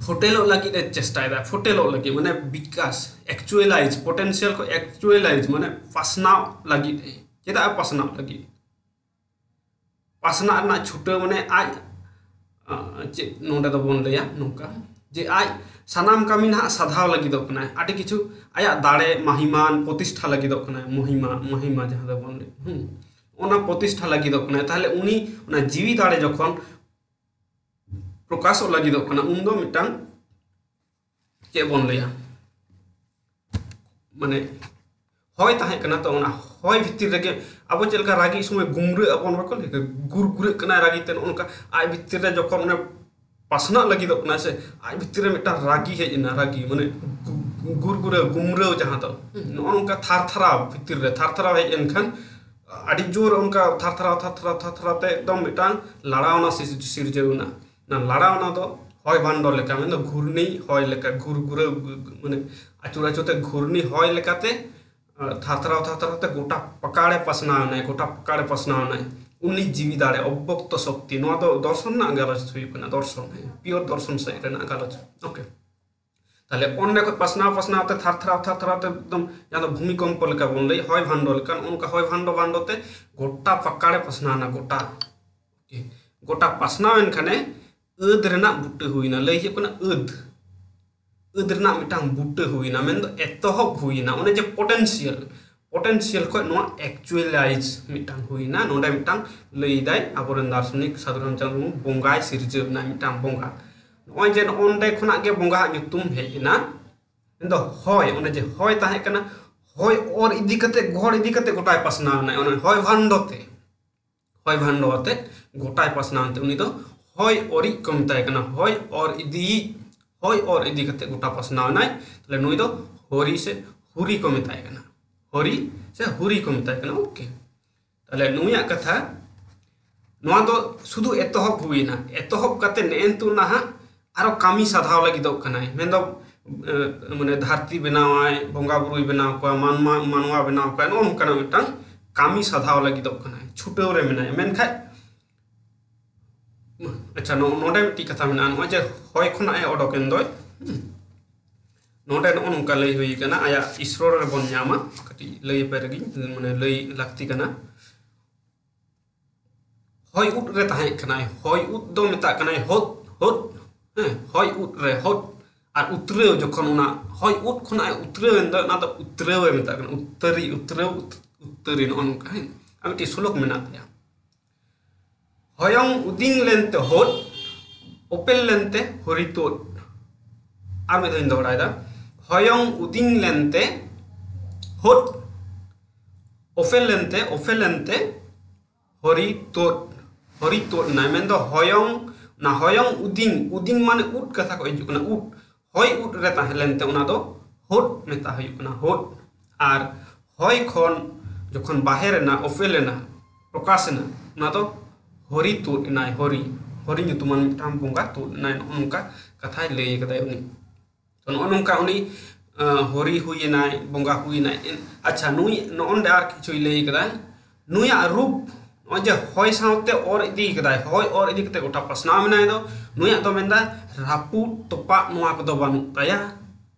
ᱯᱷᱩᱴᱮᱞᱚᱜ ᱞᱟᱹᱜᱤᱫ ᱮ ᱪᱮᱥᱴᱟᱭᱮᱫᱟ, ᱯᱷᱩᱴᱮᱞᱚᱜ ᱞᱟᱹᱜᱤᱫ, ᱢᱟᱱᱮ ᱵᱤᱠᱟᱥ, ᱮᱠᱪᱩᱭᱮᱞᱟᱭᱤᱡᱽ, ᱯᱚᱴᱮᱱᱥᱤᱭᱟᱞ ᱠᱷᱚᱡ ᱮᱠᱪᱩᱭᱮᱞᱟᱭᱤᱡᱽ, ᱢᱟᱱᱮ ᱯᱟᱥᱱᱟᱣ ᱞᱟᱹᱜᱤᱫ ᱮ᱾ ᱪᱮᱫᱟᱜ ᱮ ᱯᱟᱥᱱᱟᱣ ᱞᱟᱹᱜᱤᱫ? ᱯᱟᱥᱱᱟᱜ ᱨᱮᱱᱟᱜ ᱪᱷᱩᱴᱟᱹᱣ, ᱢᱟᱱᱮ ᱟᱡ, ᱟᱸ, ᱪᱮᱫ ᱱᱚᱰᱮ ᱫᱚᱵᱚᱱ ᱞᱟᱹᱭᱟ ᱱᱚᱝᱠᱟ, ᱡᱮ ᱟᱡ ᱥᱟᱱᱟᱢ ᱠᱟᱹᱢᱤ ᱱᱟᱦᱟᱜ ᱥᱟᱫᱷᱟᱣ ᱞᱟᱹᱜᱤᱫᱚᱜ ᱠᱟᱱᱟᱭ, ᱟᱹᱰᱤ ᱠᱤᱪᱷᱩ ᱟᱭᱟᱜ ᱫᱟᱲᱮ, ᱢᱟᱹᱦᱤᱢᱟᱱ, ᱯᱨᱚᱛᱤᱥᱴᱷᱟ ᱞᱟᱹᱜᱤᱫᱚᱜ ᱠᱟᱱᱟᱭ, ᱢᱚᱦᱤᱢᱟ, ᱢᱚᱦᱤᱢᱟ ᱡᱟᱦᱟᱸ ᱫᱚᱵᱚᱱ ᱞᱟᱹᱭ, ᱦᱩᱸ, ᱚᱱᱟ ᱯᱨᱚᱛᱤᱥᱴᱷᱟ ᱞᱟᱹᱜᱤᱫᱚᱜ ᱠᱟᱱᱟᱭ᱾ ᱛᱟᱦᱞᱮ ᱩᱱᱤ ᱚᱱᱟ ᱡᱤᱣᱤ ᱫᱟᱲᱮ ᱡᱚᱠᱷᱚᱱ ᱯᱨᱚᱠᱟᱥᱚᱜ ᱞᱟᱹᱜᱤᱫᱚᱜ ᱠᱟᱱᱟ, ᱩᱱᱫᱚ ᱢᱤᱫᱴᱟᱝ ᱪᱮᱫ ᱵᱚᱱ ᱞᱟᱹᱭᱟ, ᱢᱟᱱᱮ ᱦᱚᱭ ᱛᱟᱦᱮᱸ ᱠᱟᱱᱟ, ᱛᱚ ᱚᱱᱟ ᱦᱚᱭ ᱵᱷᱤᱛᱤᱨ ᱨᱮᱜᱮ ᱟᱵᱚ ᱪᱮᱫ ᱞᱮᱠᱟ ᱨᱟᱹᱜᱤ ᱥᱚᱢᱚᱭ ᱜᱩᱢᱨᱟᱹᱜ ᱟᱵᱚᱱ, ᱵᱟᱠᱚ ᱞᱟᱹᱭ ᱜᱩᱨ ᱜᱩᱨᱟᱹᱜ ᱠᱟᱱᱟᱭ ᱨᱟᱹᱜᱤ ᱛᱮ, ᱱᱚᱜᱼᱚ ᱱᱚᱝᱠᱟ ᱟᱡ ᱵᱷᱤᱛᱤᱨ ᱨᱮ ᱡᱚᱠᱷᱚᱱ ᱚᱱᱮ ᱯᱟᱥᱱᱟᱜ ᱞᱟᱹᱜᱤᱫᱚᱜ ᱠᱟᱱᱟᱭ ᱥᱮ, ᱟᱡ ᱵᱷᱤᱛᱤᱨ ᱨᱮ ᱢᱤᱫᱴᱟᱝ ᱨᱟᱹᱜᱤ ᱦᱮᱡ ᱮᱱᱟ, ᱨᱟᱹᱜᱤ ᱢᱟᱱᱮ ᱜᱩ-, ᱜᱩᱨᱜᱩᱨᱟᱹ, ᱜᱩᱢᱨᱟᱹᱣ ᱡᱟᱦᱟᱸ ᱫᱚ, ᱦᱩᱸ, ᱱᱚᱜᱼᱚ ᱱᱚᱝᱠᱟ ᱛᱷᱟᱨ ᱛᱷᱟᱨᱟᱣ ᱵᱷᱤᱛᱤᱨ ᱨᱮ ᱛᱷᱟᱨ ᱛᱷᱟᱨᱟᱣ ᱦᱮᱡ ᱮᱱᱠᱷᱟᱱ ᱟᱹᱰᱤ ᱡᱳᱨ ᱚᱱᱠᱟ ᱛᱷᱟᱨ ᱛᱷᱟᱨᱟᱣ, ᱛᱷᱟᱨ ᱛᱷᱟᱨᱟᱣ, ᱛᱷᱟᱨ ᱛᱷᱟᱨᱟᱣ ᱛᱮ ᱮᱠᱫᱚᱢ ᱢᱤᱫᱴᱟᱝ ᱞᱟᱲᱟᱣᱱᱟ ᱥᱤᱨ-, ᱥᱤᱨᱡᱟᱹᱣ ᱮᱱᱟ᱾ ᱚᱱᱟ ᱞᱟᱲᱟᱣᱱᱟ ᱫᱚ ᱦᱚᱭ ᱵᱷᱟᱱᱰᱚ ᱞᱮᱠᱟ, ᱢᱮᱱᱫᱚ ᱜᱷᱩᱨᱱᱤ ᱦᱚᱭ ᱞᱮᱠᱟ, ᱜᱷᱩᱨᱜᱷᱩᱨᱟᱹ, ᱢᱟᱱᱮ ᱟᱹᱪᱩᱨ ᱟᱹᱪᱩᱨ ᱛᱮ ᱜᱷᱩᱨᱱᱤ ᱦᱚᱭ ᱞᱮᱠᱟᱛᱮ ᱛᱷᱟᱨᱛᱷᱟᱨᱟᱣ ᱛᱷᱟᱨᱛᱷᱟᱨᱟᱣ ᱛᱮ ᱜᱚᱴᱟ ᱯᱟᱠᱟᱲᱮ ᱯᱟᱥᱱᱟᱣ ᱮᱱᱟᱭ, ᱜᱚᱴᱟ ᱯᱟᱠᱟᱲᱮ ᱯᱟᱥᱱᱟᱣ ᱮᱱᱟᱭ᱾ ᱩᱱᱤ ᱡᱤᱣᱤ ᱫᱟᱲᱮ, ᱚᱵᱵᱚᱠᱛᱚ ᱥᱚᱠᱛᱤ, ᱱᱚᱣᱟ ᱫᱚ ᱫᱚᱨᱥᱚᱱ ᱨᱮᱱᱟᱜ ᱜᱟᱞᱚᱪ ᱦᱩᱭᱩᱜ ᱠᱟᱱᱟ, ᱫᱚᱨᱥᱚᱱ, ᱦᱮᱸ, ᱯᱤᱭᱳᱨ ᱫᱚᱨᱥᱚᱱ ᱥᱮᱫ ᱨᱮᱱᱟᱜ ᱜᱟᱞᱚᱪ᱾ ᱳᱠᱮ, ᱛᱟᱦᱞᱮ ᱚᱸᱰᱮ ᱠᱷᱚᱱ ᱯᱟᱥᱱᱟᱣ ᱯᱟᱥᱱᱟᱣ ᱛᱮ ᱛᱷᱟᱨᱛᱷᱟᱨᱟᱣ ᱛᱷᱟᱨᱛᱷᱟᱨᱟᱣ ᱛᱮ ᱮᱠᱫᱚᱢ ᱡᱟᱦᱟᱸ ᱫᱚ ᱵᱷᱩᱢᱤᱠᱚᱢᱯᱚ ᱞᱮᱠᱟ ᱵᱚᱱ ᱞᱟᱹᱭ, ᱦᱚᱭ ᱵᱷᱟᱱᱰᱚ ᱞᱮᱠᱟ, ᱚᱱᱠᱟ ᱦᱚᱭ ᱵᱷᱟᱱᱰᱚ ᱵᱷᱟᱱᱰᱚ ᱛᱮ ᱜᱚᱴᱟ ᱯᱟᱠᱟᱲᱮ ᱯᱟᱥᱱᱟᱣ ᱮᱱᱟ, ᱜᱚᱴᱟ᱾ ᱳᱠᱮ, ᱜᱚᱴᱟ ᱯᱟᱥᱱᱟᱣ ᱮᱱ ᱠᱷᱟᱱᱮ ᱟᱹᱫ ᱨᱮᱱᱟᱜ ᱵᱩᱴᱟᱹ ᱦᱩᱭᱱᱟ, ᱞᱟᱹᱭ ᱦᱩᱭᱩᱜ ᱠᱟᱱᱟ ᱟᱹᱫ᱾ ᱟᱹᱫ ᱨᱮᱱᱟᱜ ᱢᱤᱫᱴᱟᱝ ᱵᱩᱴᱟᱹ ᱦᱩᱭᱱᱟ, ᱢᱮᱱᱫᱚ ᱮᱛᱚᱦᱚᱵ ᱦᱩᱭᱱᱟ᱾ ᱚᱱᱮ ᱡᱮ ᱯᱚᱴᱮᱱᱥᱤᱭᱟᱞ, ᱯᱚᱴᱮᱱᱥᱤᱭᱟᱞ ᱠᱷᱚᱱ ᱱᱚᱣᱟ ᱮᱠᱪᱩᱭᱟᱞᱟᱭᱤᱡᱽ ᱢᱤᱫᱴᱟᱝ ᱦᱩᱭᱱᱟ᱾ ᱱᱚᱰᱮ ᱢᱤᱫᱴᱟᱝ ᱞᱟᱹᱭᱫᱟᱭ ᱟᱵᱚᱨᱮᱱ ᱫᱟᱨᱥᱚᱱᱤᱠ ᱥᱟᱫᱷᱩ ᱨᱟᱢᱪᱟᱸᱫᱽ ᱢᱩᱨᱢᱩ ᱵᱚᱸᱜᱟᱭ ᱥᱤᱨᱡᱟᱹᱣ ᱮᱱᱟ, ᱢᱤᱫᱴᱟᱝ ᱵᱚᱸᱜᱟ᱾ ᱱᱚᱜᱼᱚᱭ ᱡᱮ ᱱᱚᱜᱼᱚ ᱱᱚᱰᱮ ᱠᱷᱚᱱᱟᱜ ᱜᱮ ᱵᱚᱸᱜᱟᱣᱟᱜ ᱧᱩᱛᱩᱢ ᱦᱮᱡ ᱮᱱᱟ, ᱢᱮᱱᱫᱚ ᱦᱚᱭ, ᱚᱱᱮ ᱡᱮ ᱦᱚᱭ ᱛᱟᱦᱮᱸ ᱠᱟᱱᱟ, ᱦᱚᱭ ᱚᱨ ᱤᱫᱤ ᱠᱟᱛᱮ, ᱜᱚᱦᱚᱲ ᱤᱫᱤ ᱠᱟᱛᱮ ᱜᱚᱴᱟᱭ ᱯᱟᱥᱱᱟᱣ ᱮᱱᱟ, ᱚᱱᱟ ᱦᱚᱭ ᱵᱷᱟᱱᱰᱚ ᱛᱮ᱾ ᱦᱚᱭ ᱵᱷᱟᱱᱰᱚ ᱟᱛᱮ ᱜᱚᱴᱟᱭ ᱯᱟᱥᱱᱟᱣ ᱮᱱᱛᱮ ᱩᱱᱤ ᱫᱚ ᱦᱚᱭ ᱚᱨᱤᱡ ᱠᱚ ᱢᱮᱛᱟᱭ ᱠᱟᱱᱟ, ᱦᱚᱭ ᱚᱨ ᱤᱫᱤᱭᱤᱡ, ᱦᱚᱭ ᱚᱨ ᱤᱫᱤ ᱠᱟᱛᱮ ᱜᱚᱴᱟ ᱯᱟᱥᱱᱟᱣ ᱮᱱᱟᱭ᱾ ᱛᱟᱦᱞᱮ ᱱᱩᱭ ᱫᱚ ᱦᱚᱨᱤ ᱥᱮ ᱦᱩᱨᱤ ᱠᱚ ᱢᱮᱛᱟᱭ ᱠᱟᱱᱟ, ᱦᱚᱨᱤ ᱥᱮ ᱦᱩᱨᱤ ᱠᱚ ᱢᱮᱛᱟᱭ ᱠᱟᱱᱟ᱾ ᱳᱠᱮ, ᱛᱟᱦᱞᱮ ᱱᱩᱭᱟᱜ ᱠᱟᱛᱷᱟ, ᱱᱚᱣᱟ ᱫᱚ ᱥᱩᱫᱷᱩ ᱮᱛᱚᱦᱚᱵ ᱦᱩᱭᱱᱟ, ᱮᱛᱚᱦᱚᱵ ᱠᱟᱛᱮ ᱱᱮᱜᱼᱮ ᱱᱤᱛᱚᱜ ᱱᱟᱦᱟᱜ ᱟᱨᱚ ᱠᱟᱹᱢᱤ ᱥᱟᱫᱷᱟᱣ ᱞᱟᱹᱜᱤᱫᱚᱜ ᱠᱟᱱᱟᱭ, ᱢᱮᱱᱫᱚ ᱮ, ᱢᱟᱱᱮ ᱫᱷᱟᱹᱨᱛᱤ ᱵᱮᱱᱟᱣᱟᱭ, ᱵᱚᱸᱜᱟ ᱵᱩᱨᱩᱭ ᱵᱮᱱᱟᱣ ᱠᱚᱣᱟ, ᱢᱟᱱᱣᱟ, ᱢᱟᱱᱣᱟ ᱵᱮᱱᱟᱣ ᱠᱚᱣᱟᱭ, ᱱᱚᱜᱼᱚ ᱱᱚᱝᱠᱟᱱᱟᱜ ᱢᱤᱫᱴᱟᱝ ᱠᱟᱹᱢᱤ ᱥᱟᱫᱷᱟᱣ ᱞᱟᱹᱜᱤᱫᱚᱜ ᱠᱟᱱᱟᱭ, ᱪᱷᱩᱴᱟᱹᱣ ᱨᱮ ᱢᱮᱱᱟᱭᱟ᱾ ᱢᱮᱱᱠᱷᱟᱡ, ᱟᱪᱪᱷᱟ, ᱱᱚ-, ᱱᱚᱰᱮ ᱢᱤᱫᱴᱤᱡ ᱠᱟᱛᱷᱟ ᱢᱮᱱᱟᱜᱼᱟ, ᱱᱚᱜᱼᱚᱭ ᱡᱮ ᱦᱚᱭ ᱠᱷᱚᱱᱟᱜ ᱮ ᱚᱰᱚᱠ ᱮᱱ ᱫᱚᱭ, ᱦᱩᱸ, ᱱᱚᱰᱮ ᱱᱚᱜᱼᱚ ᱱᱚᱝᱠᱟ ᱞᱟᱹᱭ ᱦᱩᱭ ᱠᱟᱱᱟ, ᱟᱭᱟᱜ ᱤᱥᱨᱚᱲ ᱨᱮᱵᱚᱱ ᱧᱟᱢᱟ, ᱠᱟᱹᱴᱤᱡ ᱞᱟᱹᱭ ᱟᱯᱮ ᱨᱮᱜᱮᱧ, ᱢᱟᱱᱮ ᱞᱟᱹᱭ ᱞᱟᱹᱠᱛᱤ ᱠᱟᱱᱟ᱾ ᱦᱚᱭ ᱩᱫ ᱨᱮ ᱛᱟᱦᱮᱸ ᱠᱟᱱᱟᱭ, ᱦᱚᱭ ᱩᱫ ᱫᱚ ᱢᱮᱛᱟᱜ ᱠᱟᱱᱟᱭ ᱦᱚᱫ, ᱦᱚᱫ, ᱦᱮᱸ, ᱦᱚᱭ ᱩᱫ ᱨᱮ ᱦᱚᱫ᱾ ᱟᱨ ᱩᱛᱨᱟᱹᱣ, ᱡᱚᱠᱷᱚᱱ ᱚᱱᱟ ᱦᱚᱭ ᱩᱫ ᱠᱷᱚᱱᱟᱜ ᱮ ᱩᱛᱨᱟᱹᱣ ᱮᱱ ᱫᱚ, ᱚᱱᱟ ᱫᱚ ᱩᱛᱨᱟᱹᱣ ᱮ ᱢᱮᱛᱟᱜ ᱠᱟᱱᱟ, ᱩᱛᱛᱟᱹᱨᱤ, ᱩᱛᱨᱟᱹᱣ, ᱩᱛ-, ᱩᱛᱛᱟᱹᱨᱤ, ᱱᱚᱜᱼᱚ ᱱᱚᱝᱠᱟ, ᱦᱮᱸ᱾ ᱟᱨ ᱢᱤᱫᱴᱤᱡ ᱥᱞᱳᱠ ᱢᱮᱱᱟᱜ ᱛᱟᱭᱟ, ᱦᱚᱭᱚᱝ ᱩᱫᱤᱝ ᱞᱮᱱᱛᱮ ᱦᱚᱫ, ᱚᱯᱮᱞ ᱞᱮᱱᱛᱮ ᱦᱚᱨᱤ ᱛᱳᱫ᱾ ᱟᱨ ᱢᱤᱫ ᱫᱷᱟᱣ ᱤᱧ ᱫᱚᱦᱲᱟᱭᱮᱫᱟ, ᱦᱚᱭᱚᱝ ᱩᱫᱤᱝ ᱞᱮᱱᱛᱮ ᱦᱚᱫ, ᱚᱯᱮᱞ ᱞᱮᱱᱛᱮ, ᱚᱯᱮᱞ ᱞᱮᱱᱛᱮ ᱦᱚᱨᱤ ᱛᱳᱫ, ᱦᱚᱨᱤ ᱛᱳᱫ ᱮᱱᱟᱭ᱾ ᱢᱮᱱᱫᱚ ᱦᱚᱭᱚᱝ, ᱚᱱᱟ ᱦᱚᱭᱚᱝ ᱩᱫᱤᱝ, ᱩᱫᱤᱝ ᱢᱟᱱᱮ ᱩᱫ ᱠᱟᱛᱷᱟ ᱠᱚ ᱦᱤᱡᱩᱜ ᱠᱟᱱᱟ, ᱩᱫ, ᱦᱚᱭ ᱩᱫ ᱨᱮ ᱛᱟᱦᱮᱸ ᱞᱮᱱᱛᱮ ᱚᱱᱟ ᱫᱚ ᱦᱚᱫ ᱢᱮᱛᱟ ᱦᱩᱭᱩᱜ ᱠᱟᱱᱟ, ᱦᱚᱫ᱾ ᱟᱨ ᱦᱚᱭ ᱠᱷᱚᱱ ᱡᱚᱠᱷᱚᱱ ᱵᱟᱦᱮᱨ ᱮᱱᱟ, ᱚᱯᱮᱞ ᱮᱱᱟ, ᱯᱨᱚᱠᱟᱥ ᱮᱱᱟ, ᱚᱱᱟ ᱫᱚ ᱦᱚᱨᱤ ᱛᱳᱫ ᱮᱱᱟᱭ, ᱦᱚᱨᱤ, ᱦᱚᱨᱤ ᱧᱩᱛᱩᱢᱟᱱ ᱢᱤᱫᱴᱟᱝ ᱵᱚᱸᱜᱟ ᱛᱳᱫ ᱮᱱᱟᱭ, ᱱᱚᱜᱼᱚ ᱱᱚᱝᱠᱟ ᱠᱟᱛᱷᱟᱭ ᱞᱟᱹᱭ ᱠᱟᱫᱟᱭ ᱩᱱᱤ᱾ ᱛᱚ ᱱᱚᱜᱼᱚ ᱱᱚᱝᱠᱟ ᱩᱱᱤ ᱟᱸ, ᱦᱚᱨᱤ ᱦᱩᱭᱮᱱᱟᱭ, ᱵᱚᱸᱜᱟ ᱦᱩᱭᱮᱱᱟᱭ᱾ ᱮᱱ-, ᱟᱪᱪᱷᱟ, ᱱᱩᱭ ᱱᱚᱜᱼᱚ ᱱᱚᱰᱮ ᱟᱨ ᱠᱤᱪᱷᱩᱭ ᱞᱟᱹᱭ ᱠᱟᱫᱟᱭ᱾ ᱱᱩᱭᱟᱜ ᱨᱩᱯ ᱱᱚᱜᱼᱚᱭ ᱡᱮ ᱦᱚᱭ ᱥᱟᱶᱛᱮ ᱚᱨ ᱤᱫᱤ ᱠᱟᱫᱟᱭ, ᱦᱚᱭ ᱚᱨ ᱤᱫᱤ ᱠᱟᱛᱮ ᱜᱚᱴᱟ ᱯᱟᱥᱱᱟᱣ ᱢᱮᱱᱟᱭ ᱫᱚ, ᱱᱩᱭᱟᱜ ᱫᱚ ᱢᱮᱱᱫᱟ ᱨᱟᱹᱯᱩᱫ ᱛᱚᱯᱟᱜ ᱱᱚᱣᱟ ᱠᱚᱫᱚ ᱵᱟᱹᱱᱩᱜ ᱛᱟᱭᱟ᱾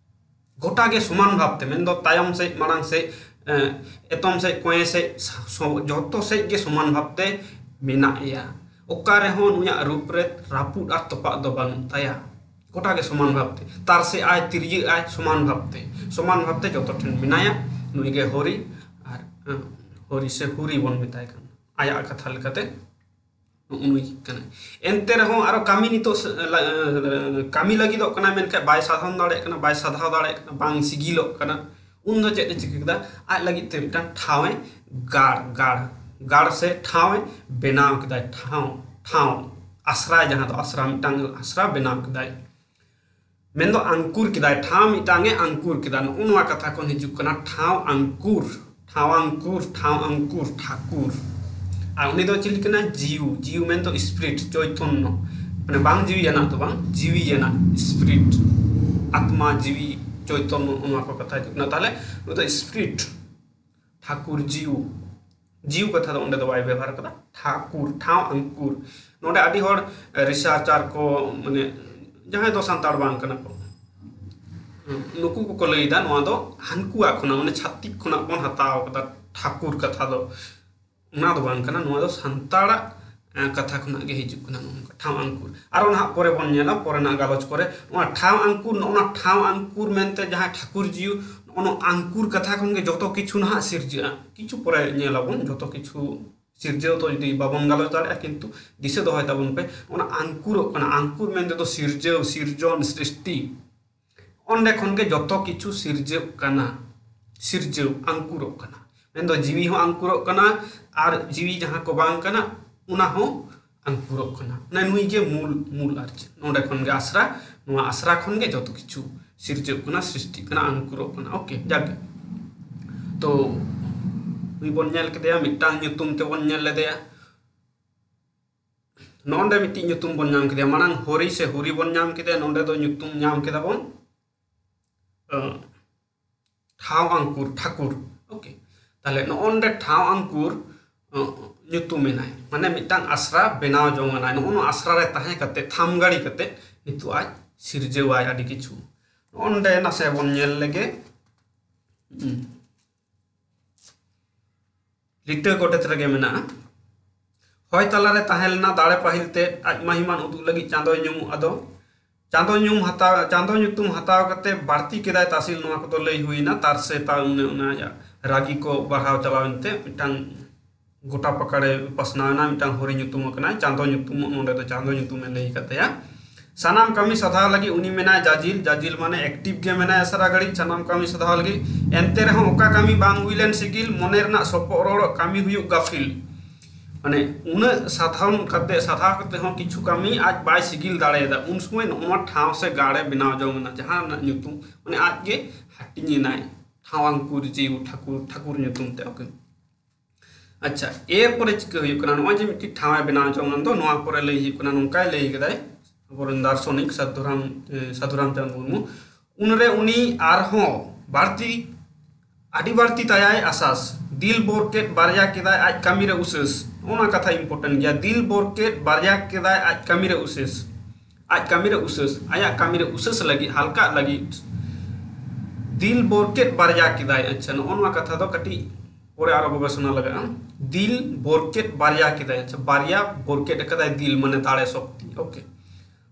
ᱜᱚᱴᱟ ᱜᱮ ᱥᱚᱢᱟᱱ ᱵᱷᱟᱵᱛᱮ, ᱢᱮᱱᱫᱚ ᱛᱟᱭᱚᱢ ᱥᱮᱫ, ᱢᱟᱲᱟᱝ ᱥᱮᱫ, ᱮᱸ, ᱮᱛᱚᱢ ᱥᱮᱫ, ᱠᱚᱸᱭᱮ ᱥᱮᱫ, ᱥᱟ-, ᱥᱚ-, ᱡᱚᱛᱚ ᱥᱮᱫ ᱜᱮ ᱥᱚᱢᱟᱱ ᱵᱷᱟᱵᱛᱮ ᱢᱮᱱᱟᱜ ᱮᱭᱟ᱾ ᱚᱠᱟ ᱨᱮᱦᱚᱸ ᱱᱩᱭᱟᱜ ᱨᱩᱯ ᱨᱮ ᱨᱟᱹᱯᱩᱫ ᱟᱨ ᱛᱚᱯᱟᱜ ᱫᱚ ᱵᱟᱹᱱᱩᱜ ᱛᱟᱭᱟ᱾ ᱜᱚᱴᱟ ᱜᱮ ᱥᱚᱢᱟᱱ ᱵᱷᱟᱵᱛᱮ, ᱛᱟᱨᱥᱮᱜ ᱟᱭ, ᱛᱤᱨᱭᱟᱹᱜ ᱟᱭ ᱥᱚᱢᱟᱱ ᱵᱷᱟᱵᱛᱮ, ᱥᱚᱢᱟᱱ ᱵᱷᱟᱵᱛᱮ ᱡᱚᱛᱚ ᱴᱷᱮᱱ ᱢᱮᱱᱟᱭᱟ᱾ ᱱᱩᱭ ᱜᱮ ᱦᱚᱨᱤ, ᱟᱨ, ᱮᱸ, ᱦᱚᱨᱤ ᱥᱮ ᱦᱩᱨᱤ ᱵᱚᱱ ᱢᱮᱛᱟᱭ ᱠᱟᱱᱟ ᱟᱭᱟᱜ ᱠᱟᱛᱷᱟ ᱞᱮᱠᱟᱛᱮ᱾ ᱱᱩᱜᱼᱩ ᱱᱩᱭ ᱠᱟᱱᱟᱭ᱾ ᱮᱱᱛᱮ ᱨᱮᱦᱚᱸ ᱟᱨᱚ ᱠᱟᱹᱢᱤ ᱱᱤᱛᱚᱜ ᱥᱮ-, ᱞᱟ-, ᱠᱟᱹᱢᱤ ᱞᱟᱹᱜᱤᱫᱚᱜ ᱠᱟᱱᱟᱭ, ᱢᱮᱱᱠᱷᱟᱱ ᱵᱟᱭ ᱥᱟᱫᱷᱚᱱ ᱫᱟᱲᱮᱭᱟᱜ ᱠᱟᱱᱟ, ᱵᱟᱭ ᱥᱟᱫᱷᱟᱣ ᱫᱟᱲᱮᱭᱟᱜ ᱠᱟᱱᱟ, ᱵᱟᱝ ᱥᱤᱜᱤᱞᱚᱜ ᱠᱟᱱᱟ᱾ ᱩᱱ ᱫᱚ ᱪᱮᱫ ᱮ ᱪᱤᱠᱟᱹ ᱠᱮᱫᱟ? ᱟᱡ ᱞᱟᱹᱜᱤᱫ ᱛᱮ ᱢᱤᱫᱴᱟᱝ ᱴᱷᱟᱶ ᱮ ᱜᱟᱲ, ᱜᱟᱲ, ᱜᱟᱲ ᱥᱮ ᱴᱷᱟᱶ ᱮ ᱵᱮᱱᱟᱣ ᱠᱮᱫᱟᱭ᱾ ᱴᱷᱟᱶ, ᱴᱷᱟᱶ, ᱟᱥᱨᱟᱭ, ᱡᱟᱦᱟᱸ ᱫᱚ ᱟᱥᱨᱟ, ᱢᱤᱫᱴᱟᱝ ᱟᱥᱨᱟ ᱵᱮᱱᱟᱣ ᱠᱮᱫᱟᱭ᱾ ᱢᱮᱱᱫᱚ ᱟᱝᱠᱩᱨ ᱠᱮᱫᱟᱭ, ᱴᱷᱟᱶ ᱢᱤᱫᱴᱟᱝ ᱮ ᱟᱝᱠᱩᱨ ᱠᱮᱫᱟ᱾ ᱱᱚᱜᱼᱚ ᱱᱚᱣᱟ ᱠᱟᱛᱷᱟ ᱠᱷᱚᱱ ᱦᱤᱡᱩᱜ ᱠᱟᱱᱟ ᱴᱷᱟᱶ ᱟᱝᱠᱩᱨ, ᱴᱷᱟᱶ ᱟᱝᱠᱩᱨ, ᱴᱷᱟᱶ ᱟᱝᱠᱩᱨ, ᱴᱷᱟᱠᱩᱨ᱾ ᱟᱨ ᱩᱱᱤ ᱫᱚ ᱪᱮᱫ ᱠᱟᱱᱟ? ᱡᱤᱣᱩ, ᱡᱤᱣᱩ ᱢᱮᱱᱫᱚ spirit, ᱪᱳᱭᱛᱚᱱᱱᱚ, ᱢᱟᱱᱮ ᱵᱟᱝ ᱡᱤᱣᱤᱭᱟᱱᱟᱜ ᱫᱚ ᱵᱟᱝ, ᱡᱤᱣᱤᱭᱟᱱᱟᱜ, spirit, ᱟᱛᱢᱟ, ᱡᱤᱣᱤ, ᱪᱳᱭᱛᱚᱱᱱᱚ, ᱱᱚᱣᱟ ᱠᱚ ᱠᱟᱛᱷᱟ ᱦᱤᱡᱩᱜ ᱠᱟᱱᱟ᱾ ᱛᱟᱦᱞᱮ ᱱᱩᱭ ᱫᱚ spirit, ᱴᱷᱟᱠᱩᱨ ᱡᱤᱣᱩ, ᱡᱤᱣᱩ ᱠᱟᱛᱷᱟ ᱫᱚ ᱚᱸᱰᱮ ᱫᱚ ᱵᱟᱭ ᱵᱮᱵᱚᱦᱟᱨ ᱠᱟᱫᱟ, ᱴᱷᱟᱠᱩᱨ, ᱴᱷᱟᱶ ᱟᱝᱠᱩᱨ᱾ ᱱᱚᱰᱮ ᱟᱹᱰᱤ ᱦᱚᱲ researcher ᱠᱚ, ᱢᱟᱱᱮ ᱡᱟᱦᱟᱸᱭ ᱫᱚ ᱥᱟᱱᱛᱟᱲ ᱵᱟᱝ ᱠᱟᱱᱟ ᱠᱚ, ᱱᱩᱠᱩ ᱠᱚᱠᱚ ᱞᱟᱹᱭᱫᱟ ᱱᱚᱣᱟ ᱫᱚ ᱦᱟᱱᱠᱩᱣᱟᱜ ᱠᱷᱚᱱᱟᱜ, ᱢᱟᱱᱮ ᱪᱷᱟᱹᱛᱤᱠ ᱠᱷᱚᱱᱟᱜ ᱵᱚᱱ ᱦᱟᱛᱟᱣ ᱠᱟᱫᱟ ᱴᱷᱟᱠᱩᱨ ᱠᱟᱛᱷᱟ ᱫᱚ᱾ ᱚᱱᱟ ᱫᱚ ᱵᱟᱝ ᱠᱟᱱᱟ, ᱱᱚᱣᱟ ᱫᱚ ᱥᱟᱱᱛᱟᱲᱟᱜ, ᱮᱸ, ᱠᱟᱛᱷᱟ ᱠᱷᱚᱱᱟᱜ ᱜᱮ ᱦᱤᱡᱩᱜ ᱠᱟᱱᱟ, ᱱᱚᱜᱼᱚ ᱱᱚᱝᱠᱟ ᱴᱷᱟᱶ ᱟᱝᱠᱩᱨ᱾ ᱟᱨᱚ ᱱᱟᱦᱟᱜ ᱯᱚᱨᱮ ᱵᱚᱱ ᱧᱮᱞᱟ, ᱯᱚᱨᱮᱱᱟᱜ ᱜᱟᱞᱚᱪ ᱠᱚᱨᱮ ᱱᱚᱣᱟ ᱴᱷᱟᱶ ᱟᱝᱠᱩᱨ, ᱱᱚᱜᱼᱚ ᱱᱟ ᱴᱷᱟᱶ ᱟᱝᱠᱩᱨ ᱢᱮᱱᱛᱮ ᱡᱟᱦᱟᱸ ᱴᱷᱟᱠᱩᱨ ᱡᱤᱣᱩ, ᱱᱚᱜᱼᱚ ᱱᱚᱣᱟ ᱟᱝᱠᱩᱨ ᱠᱟᱛᱷᱟ ᱠᱷᱚᱱ ᱜᱮ ᱡᱚᱛᱚ ᱠᱤᱪᱷᱩ ᱱᱟᱦᱟᱜ ᱥᱤᱨᱡᱟᱹᱜᱼᱟ᱾ ᱠᱤᱪᱷᱩ ᱯᱚᱨᱮ ᱧᱮᱞᱟᱵᱚᱱ ᱡᱚᱛᱚ ᱠᱤᱪᱷᱩ ᱥᱤᱨᱡᱟᱹᱣ ᱫᱚ ᱡᱩᱫᱤ ᱵᱟᱵᱚᱱ ᱜᱟᱞᱚᱪ ᱫᱟᱲᱮᱭᱟᱜᱼᱟ, ᱠᱤᱱᱛᱩ ᱫᱤᱥᱟᱹ ᱫᱚᱦᱚᱭ ᱛᱟᱵᱚᱱ ᱯᱮ, ᱚᱱᱟ ᱟᱝᱠᱩᱨᱚᱜ ᱠᱟᱱᱟ᱾ ᱟᱝᱠᱩᱨ ᱢᱮᱱᱛᱮ ᱫᱚ ᱥᱤᱨᱡᱟᱹᱣ, ᱥᱤᱨᱡᱚᱱ, ᱥᱨᱤᱥᱴᱤ᱾ ᱚᱸᱰᱮ ᱠᱷᱚᱱ ᱜᱮ ᱡᱚᱛᱚ ᱠᱤᱪᱷᱩ ᱥᱤᱨᱡᱟᱹᱜ ᱠᱟᱱᱟ, ᱥᱤᱨᱡᱟᱹᱣ, ᱟᱝᱠᱩᱨᱚᱜ ᱠᱟᱱᱟ᱾ ᱢᱮᱱᱫᱚ ᱡᱤᱣᱤ ᱦᱚᱸ ᱟᱝᱠᱩᱨᱚᱜ ᱠᱟᱱᱟ, ᱟᱨ ᱡᱤᱣᱤ ᱡᱟᱦᱟᱸ ᱠᱚ ᱵᱟᱝ ᱠᱟᱱᱟ, ᱚᱱᱟ ᱦᱚᱸ ᱟᱝᱠᱩᱨᱚᱜ ᱠᱟᱱᱟ᱾ ᱢᱟᱱᱮ ᱱᱩᱭ ᱜᱮ ᱢᱩᱞ, ᱢᱩᱞ ᱟᱨ ᱪᱮᱫ᱾ ᱱᱚᱸᱰᱮ ᱠᱷᱚᱱ ᱜᱮ ᱟᱥᱨᱟ, ᱱᱚᱣᱟ ᱟᱥᱨᱟ ᱠᱷᱚᱱ ᱜᱮ ᱡᱚᱛᱚ ᱠᱤᱪᱷᱩ ᱥᱤᱨᱡᱟᱹᱜ ᱠᱟᱱᱟ, ᱥᱨᱤᱥᱴᱤᱜ ᱠᱟᱱᱟ, ᱟᱝᱠᱩᱨᱚᱜ ᱠᱟᱱᱟ᱾ OK, ᱡᱟᱜᱮ᱾ ᱛᱚ ᱱᱩᱭ ᱵᱚᱱ ᱧᱮᱞ ᱠᱮᱫᱮᱭᱟ, ᱢᱤᱫᱴᱟᱝ ᱧᱩᱛᱩᱢ ᱛᱮᱵᱚᱱ ᱧᱮᱞ ᱞᱮᱫᱮᱭᱟ᱾ ᱱᱚᱸᱰᱮ ᱢᱤᱫᱴᱤᱡ ᱧᱩᱛᱩᱢ ᱵᱚᱱ ᱧᱟᱢ ᱠᱮᱫᱮᱭᱟ, ᱢᱟᱲᱟᱝ ᱦᱚᱨᱤ ᱥᱮ ᱦᱩᱨᱤ ᱵᱚᱱ ᱧᱟᱢ ᱠᱮᱫᱮᱭᱟ, ᱱᱚᱸᱰᱮ ᱫᱚ ᱧᱩᱛᱩᱢ ᱧᱟᱢ ᱠᱮᱫᱟ ᱵᱚᱱ ᱟᱸ, ᱴᱷᱟᱶ ᱟᱝᱠᱩᱨ ᱴᱷᱟᱹᱠᱩᱨ᱾ ᱳᱠᱮ, ᱛᱟᱦᱞᱮ ᱱᱚᱜᱼᱚ ᱱᱚᱰᱮ ᱴᱷᱟᱶ ᱟᱝᱠᱩᱨ, ᱟᱸ, ᱧᱩᱛᱩᱢ ᱮᱱᱟᱭ, ᱢᱟᱱᱮ ᱢᱤᱫᱴᱟᱝ ᱟᱥᱨᱟ ᱵᱮᱱᱟᱣ ᱡᱚᱝ ᱟᱱᱟᱭ, ᱱᱚᱜᱼᱚ ᱱᱚᱣᱟ ᱟᱥᱨᱟ ᱨᱮ ᱛᱟᱦᱮᱸ ᱠᱟᱛᱮ, ᱛᱷᱟᱢ ᱜᱟᱲᱤ ᱠᱟᱛᱮ ᱱᱤᱛᱚᱜ ᱟᱡ ᱥᱤᱨᱡᱟᱹᱣᱟᱭ ᱟᱹᱰᱤ ᱠᱤᱪᱷᱩ᱾ ᱱᱚᱜᱼᱚ ᱱᱚᱰᱮ ᱱᱟᱥᱮ ᱵᱚᱱ ᱧᱮᱞ ᱞᱮᱜᱮ᱾ ᱦᱩᱸ᱾ ᱞᱤᱴᱟᱹ ᱜᱚᱰᱮᱛ ᱨᱮᱜᱮ ᱢᱮᱱᱟᱜᱼᱟ᱾ ᱦᱚᱭ ᱛᱟᱞᱟᱨᱮ ᱛᱟᱦᱮᱸ ᱞᱮᱱᱟ ᱫᱟᱲᱮ ᱯᱟᱹᱦᱤᱞ ᱛᱮ, ᱟᱡ ᱢᱟᱹᱦᱤᱢᱟᱱ ᱩᱫᱩᱜ ᱞᱟᱹᱜᱤᱫ ᱪᱟᱸᱫᱚᱭ ᱧᱩᱢ ᱟᱫᱚ᱾ ᱪᱟᱸᱫᱚ ᱧᱩᱢ ᱦᱟᱛᱟᱣ, ᱪᱟᱸᱫᱚ ᱧᱩᱛᱩᱢ ᱦᱟᱛᱟᱣ ᱠᱟᱛᱮ ᱵᱟᱹᱲᱛᱤ ᱠᱮᱫᱟᱭ ᱛᱟᱥᱤᱞ, ᱱᱚᱣᱟ ᱠᱚᱫᱚ ᱞᱟᱹᱭ ᱦᱩᱭᱱᱟ᱾ ᱛᱟᱨ ᱥᱮ ᱛᱟᱣ ᱩᱱᱟᱹᱜ ᱚᱱᱟ ᱟᱡᱟᱜ ᱨᱟᱹᱜᱤ ᱠᱚ ᱵᱟᱲᱦᱟᱣ ᱪᱟᱞᱟᱣ ᱮᱱᱛᱮ ᱢᱤᱫᱴᱟᱝ ᱜᱚᱴᱟ ᱯᱟᱠᱟᱲᱮ ᱯᱟᱥᱱᱟᱣ ᱮᱱᱟ, ᱢᱤᱫᱴᱟᱝ ᱦᱚᱨᱤ ᱧᱩᱛᱩᱢ ᱟᱠᱟᱱᱟᱭ, ᱪᱟᱸᱫᱚ ᱧᱩᱛᱩᱢ, ᱱᱚᱸᱰᱮ ᱫᱚ ᱪᱟᱸᱫᱚ ᱧᱩᱛᱩᱢᱮ ᱞᱟᱹᱭ ᱟᱠᱟᱫ ᱛᱟᱭᱟ᱾ ᱥᱟᱱᱟᱢ ᱠᱟᱹᱢᱤ ᱥᱟᱫᱷᱟᱣ ᱞᱟᱹᱜᱤᱫ ᱩᱱᱤ ᱢᱮᱱᱟᱭ ᱡᱟᱡᱤᱞ, ᱡᱟᱡᱤᱞ ᱢᱟᱱᱮ ᱮᱠᱴᱤᱵᱷ ᱜᱮ ᱢᱮᱱᱟᱭᱟ ᱥᱟᱨᱟ ᱜᱷᱟᱹᱲᱤᱡ ᱥᱟᱱᱟᱢ ᱠᱟᱹᱢᱤ ᱥᱟᱫᱷᱟᱣ ᱞᱟᱹᱜᱤᱫ᱾ ᱮᱱᱛᱮ ᱨᱮᱦᱚᱸ ᱚᱠᱟ ᱠᱟᱹᱢᱤ ᱵᱟᱝ ᱦᱩᱭ ᱞᱮᱱ ᱥᱤᱜᱤᱞ, ᱢᱚᱱᱮ ᱨᱮᱱᱟᱜ ᱥᱚᱯᱚᱜ ᱨᱚᱲᱚᱜ ᱠᱟᱹᱢᱤ ᱦᱩᱭᱩᱜ ᱜᱟᱹᱯᱷᱤᱞ᱾ ᱢᱟᱱᱮ ᱩᱱᱟᱹᱜ ᱥᱟᱫᱷᱟᱣ ᱠᱟᱛᱮ, ᱥᱟᱫᱷᱟᱣ ᱠᱟᱛᱮ ᱦᱚᱸ ᱠᱤᱪᱷᱩ ᱠᱟᱹᱢᱤ ᱟᱡ ᱵᱟᱭ ᱥᱤᱜᱤᱞ ᱫᱟᱲᱮᱭᱟᱫᱟ᱾ ᱩᱱ ᱥᱚᱢᱚᱭ ᱱᱚᱜᱼᱚ ᱱᱚᱣᱟ ᱴᱷᱟᱶ ᱥᱮ ᱜᱟᱲ ᱮ ᱵᱮᱱᱟᱣ ᱡᱚᱝ ᱮᱱᱟ, ᱡᱟᱦᱟᱸ ᱨᱮᱱᱟᱜ ᱧᱩᱛᱩᱢ ᱢᱟᱱᱮ ᱟᱡ ᱜᱮ ᱦᱟᱹᱴᱤᱧ ᱮᱱᱟᱭ, ᱴᱷᱟᱶ ᱟᱝᱠᱩᱨ ᱡᱤᱣ ᱴᱷᱟᱹᱠᱩᱨ, ᱴᱷᱟᱹᱠᱩᱨ ᱧᱩᱛᱩᱢ ᱛᱮ᱾ ᱳᱠᱮ, ᱟᱪᱪᱷᱟ, ᱮᱨᱯᱚᱨᱮ ᱪᱤᱠᱟᱹ ᱦᱩᱭᱩᱜ ᱠᱟᱱᱟ? ᱱᱚᱜᱼᱚᱭ ᱡᱮ ᱢᱤᱫᱴᱤᱡ ᱴᱷᱟᱶ ᱮ ᱵᱮᱱᱟᱣ ᱡᱚᱝ ᱟᱱ ᱫᱚ, ᱱᱚᱣᱟ ᱯᱚᱨᱮ ᱞᱟᱹᱭ ᱦᱩᱭᱩᱜ ᱠᱟᱱᱟ, ᱱᱚᱝᱠᱟᱭ ᱞᱟᱹᱭ ᱠᱮᱫᱟᱭ ᱟᱵᱚᱨᱮᱱ ᱫᱟᱨᱥᱚᱱᱤᱠ ᱥᱟᱫᱷᱩᱨᱟᱢ, ᱮ, ᱥᱟᱫᱷᱩᱨᱟᱢ ᱪᱟᱸᱫᱽ ᱢᱩᱨᱢᱩ᱾ ᱩᱱᱨᱮ ᱩᱱᱤ ᱟᱨᱦᱚᱸ ᱵᱟᱹᱲᱛᱤ, ᱟᱹᱰᱤ ᱵᱟᱹᱲᱛᱤ ᱛᱟᱭᱟᱭ ᱟᱥᱟᱥ᱾ ᱫᱤᱞ ᱵᱚᱨᱠᱮᱛ ᱵᱟᱨᱭᱟ ᱠᱮᱫᱟᱭ ᱟᱡ ᱠᱟᱹᱢᱤᱨᱮ ᱩᱥᱟᱹᱥ᱾ ᱚᱱᱟ ᱠᱟᱛᱷᱟ important ᱜᱮᱭᱟ᱾ ᱫᱤᱞ ᱵᱚᱨᱠᱮᱛ ᱵᱟᱨᱭᱟ ᱠᱮᱫᱟᱭ ᱟᱡ ᱠᱟᱹᱢᱤᱨᱮ ᱩᱥᱟᱹᱥ᱾ ᱟᱡ ᱠᱟᱹᱢᱤᱨᱮ ᱩᱥᱟᱹᱥ, ᱟᱭᱟᱜ ᱠᱟᱹᱢᱤᱨᱮ ᱩᱥᱟᱹᱥ ᱞᱟᱹᱜᱤᱫ, ᱦᱟᱞᱠᱟᱜ ᱞᱟᱹᱜᱤᱫ᱾ ᱫᱤᱞ ᱵᱚᱨᱠᱮᱛ ᱵᱟᱨᱭᱟ ᱠᱮᱫᱟᱭ᱾ ᱟᱪᱪᱷᱟ, ᱱᱚᱜᱼᱚ ᱱᱚᱣᱟ ᱠᱟᱛᱷᱟ ᱫᱚ ᱠᱟᱹᱴᱤᱡ ᱯᱚᱨᱮ ᱟᱨᱚ ᱜᱚᱵᱮᱥᱚᱱᱟ ᱞᱟᱜᱟᱜᱼᱟ᱾ ᱫᱤᱞ ᱵᱚᱨᱠᱮᱛ ᱵᱟᱨᱭᱟ ᱠᱮᱫᱟᱭ᱾ ᱟᱪᱪᱷᱟ, ᱵᱟᱨᱭᱟ ᱵᱚᱨᱠᱮᱛ ᱟᱠᱟᱫᱟᱭ ᱫᱤᱞ, ᱢᱟᱱᱮ ᱫᱟᱲᱮ ᱥᱚᱠᱛᱤ᱾ ᱳᱠᱮ᱾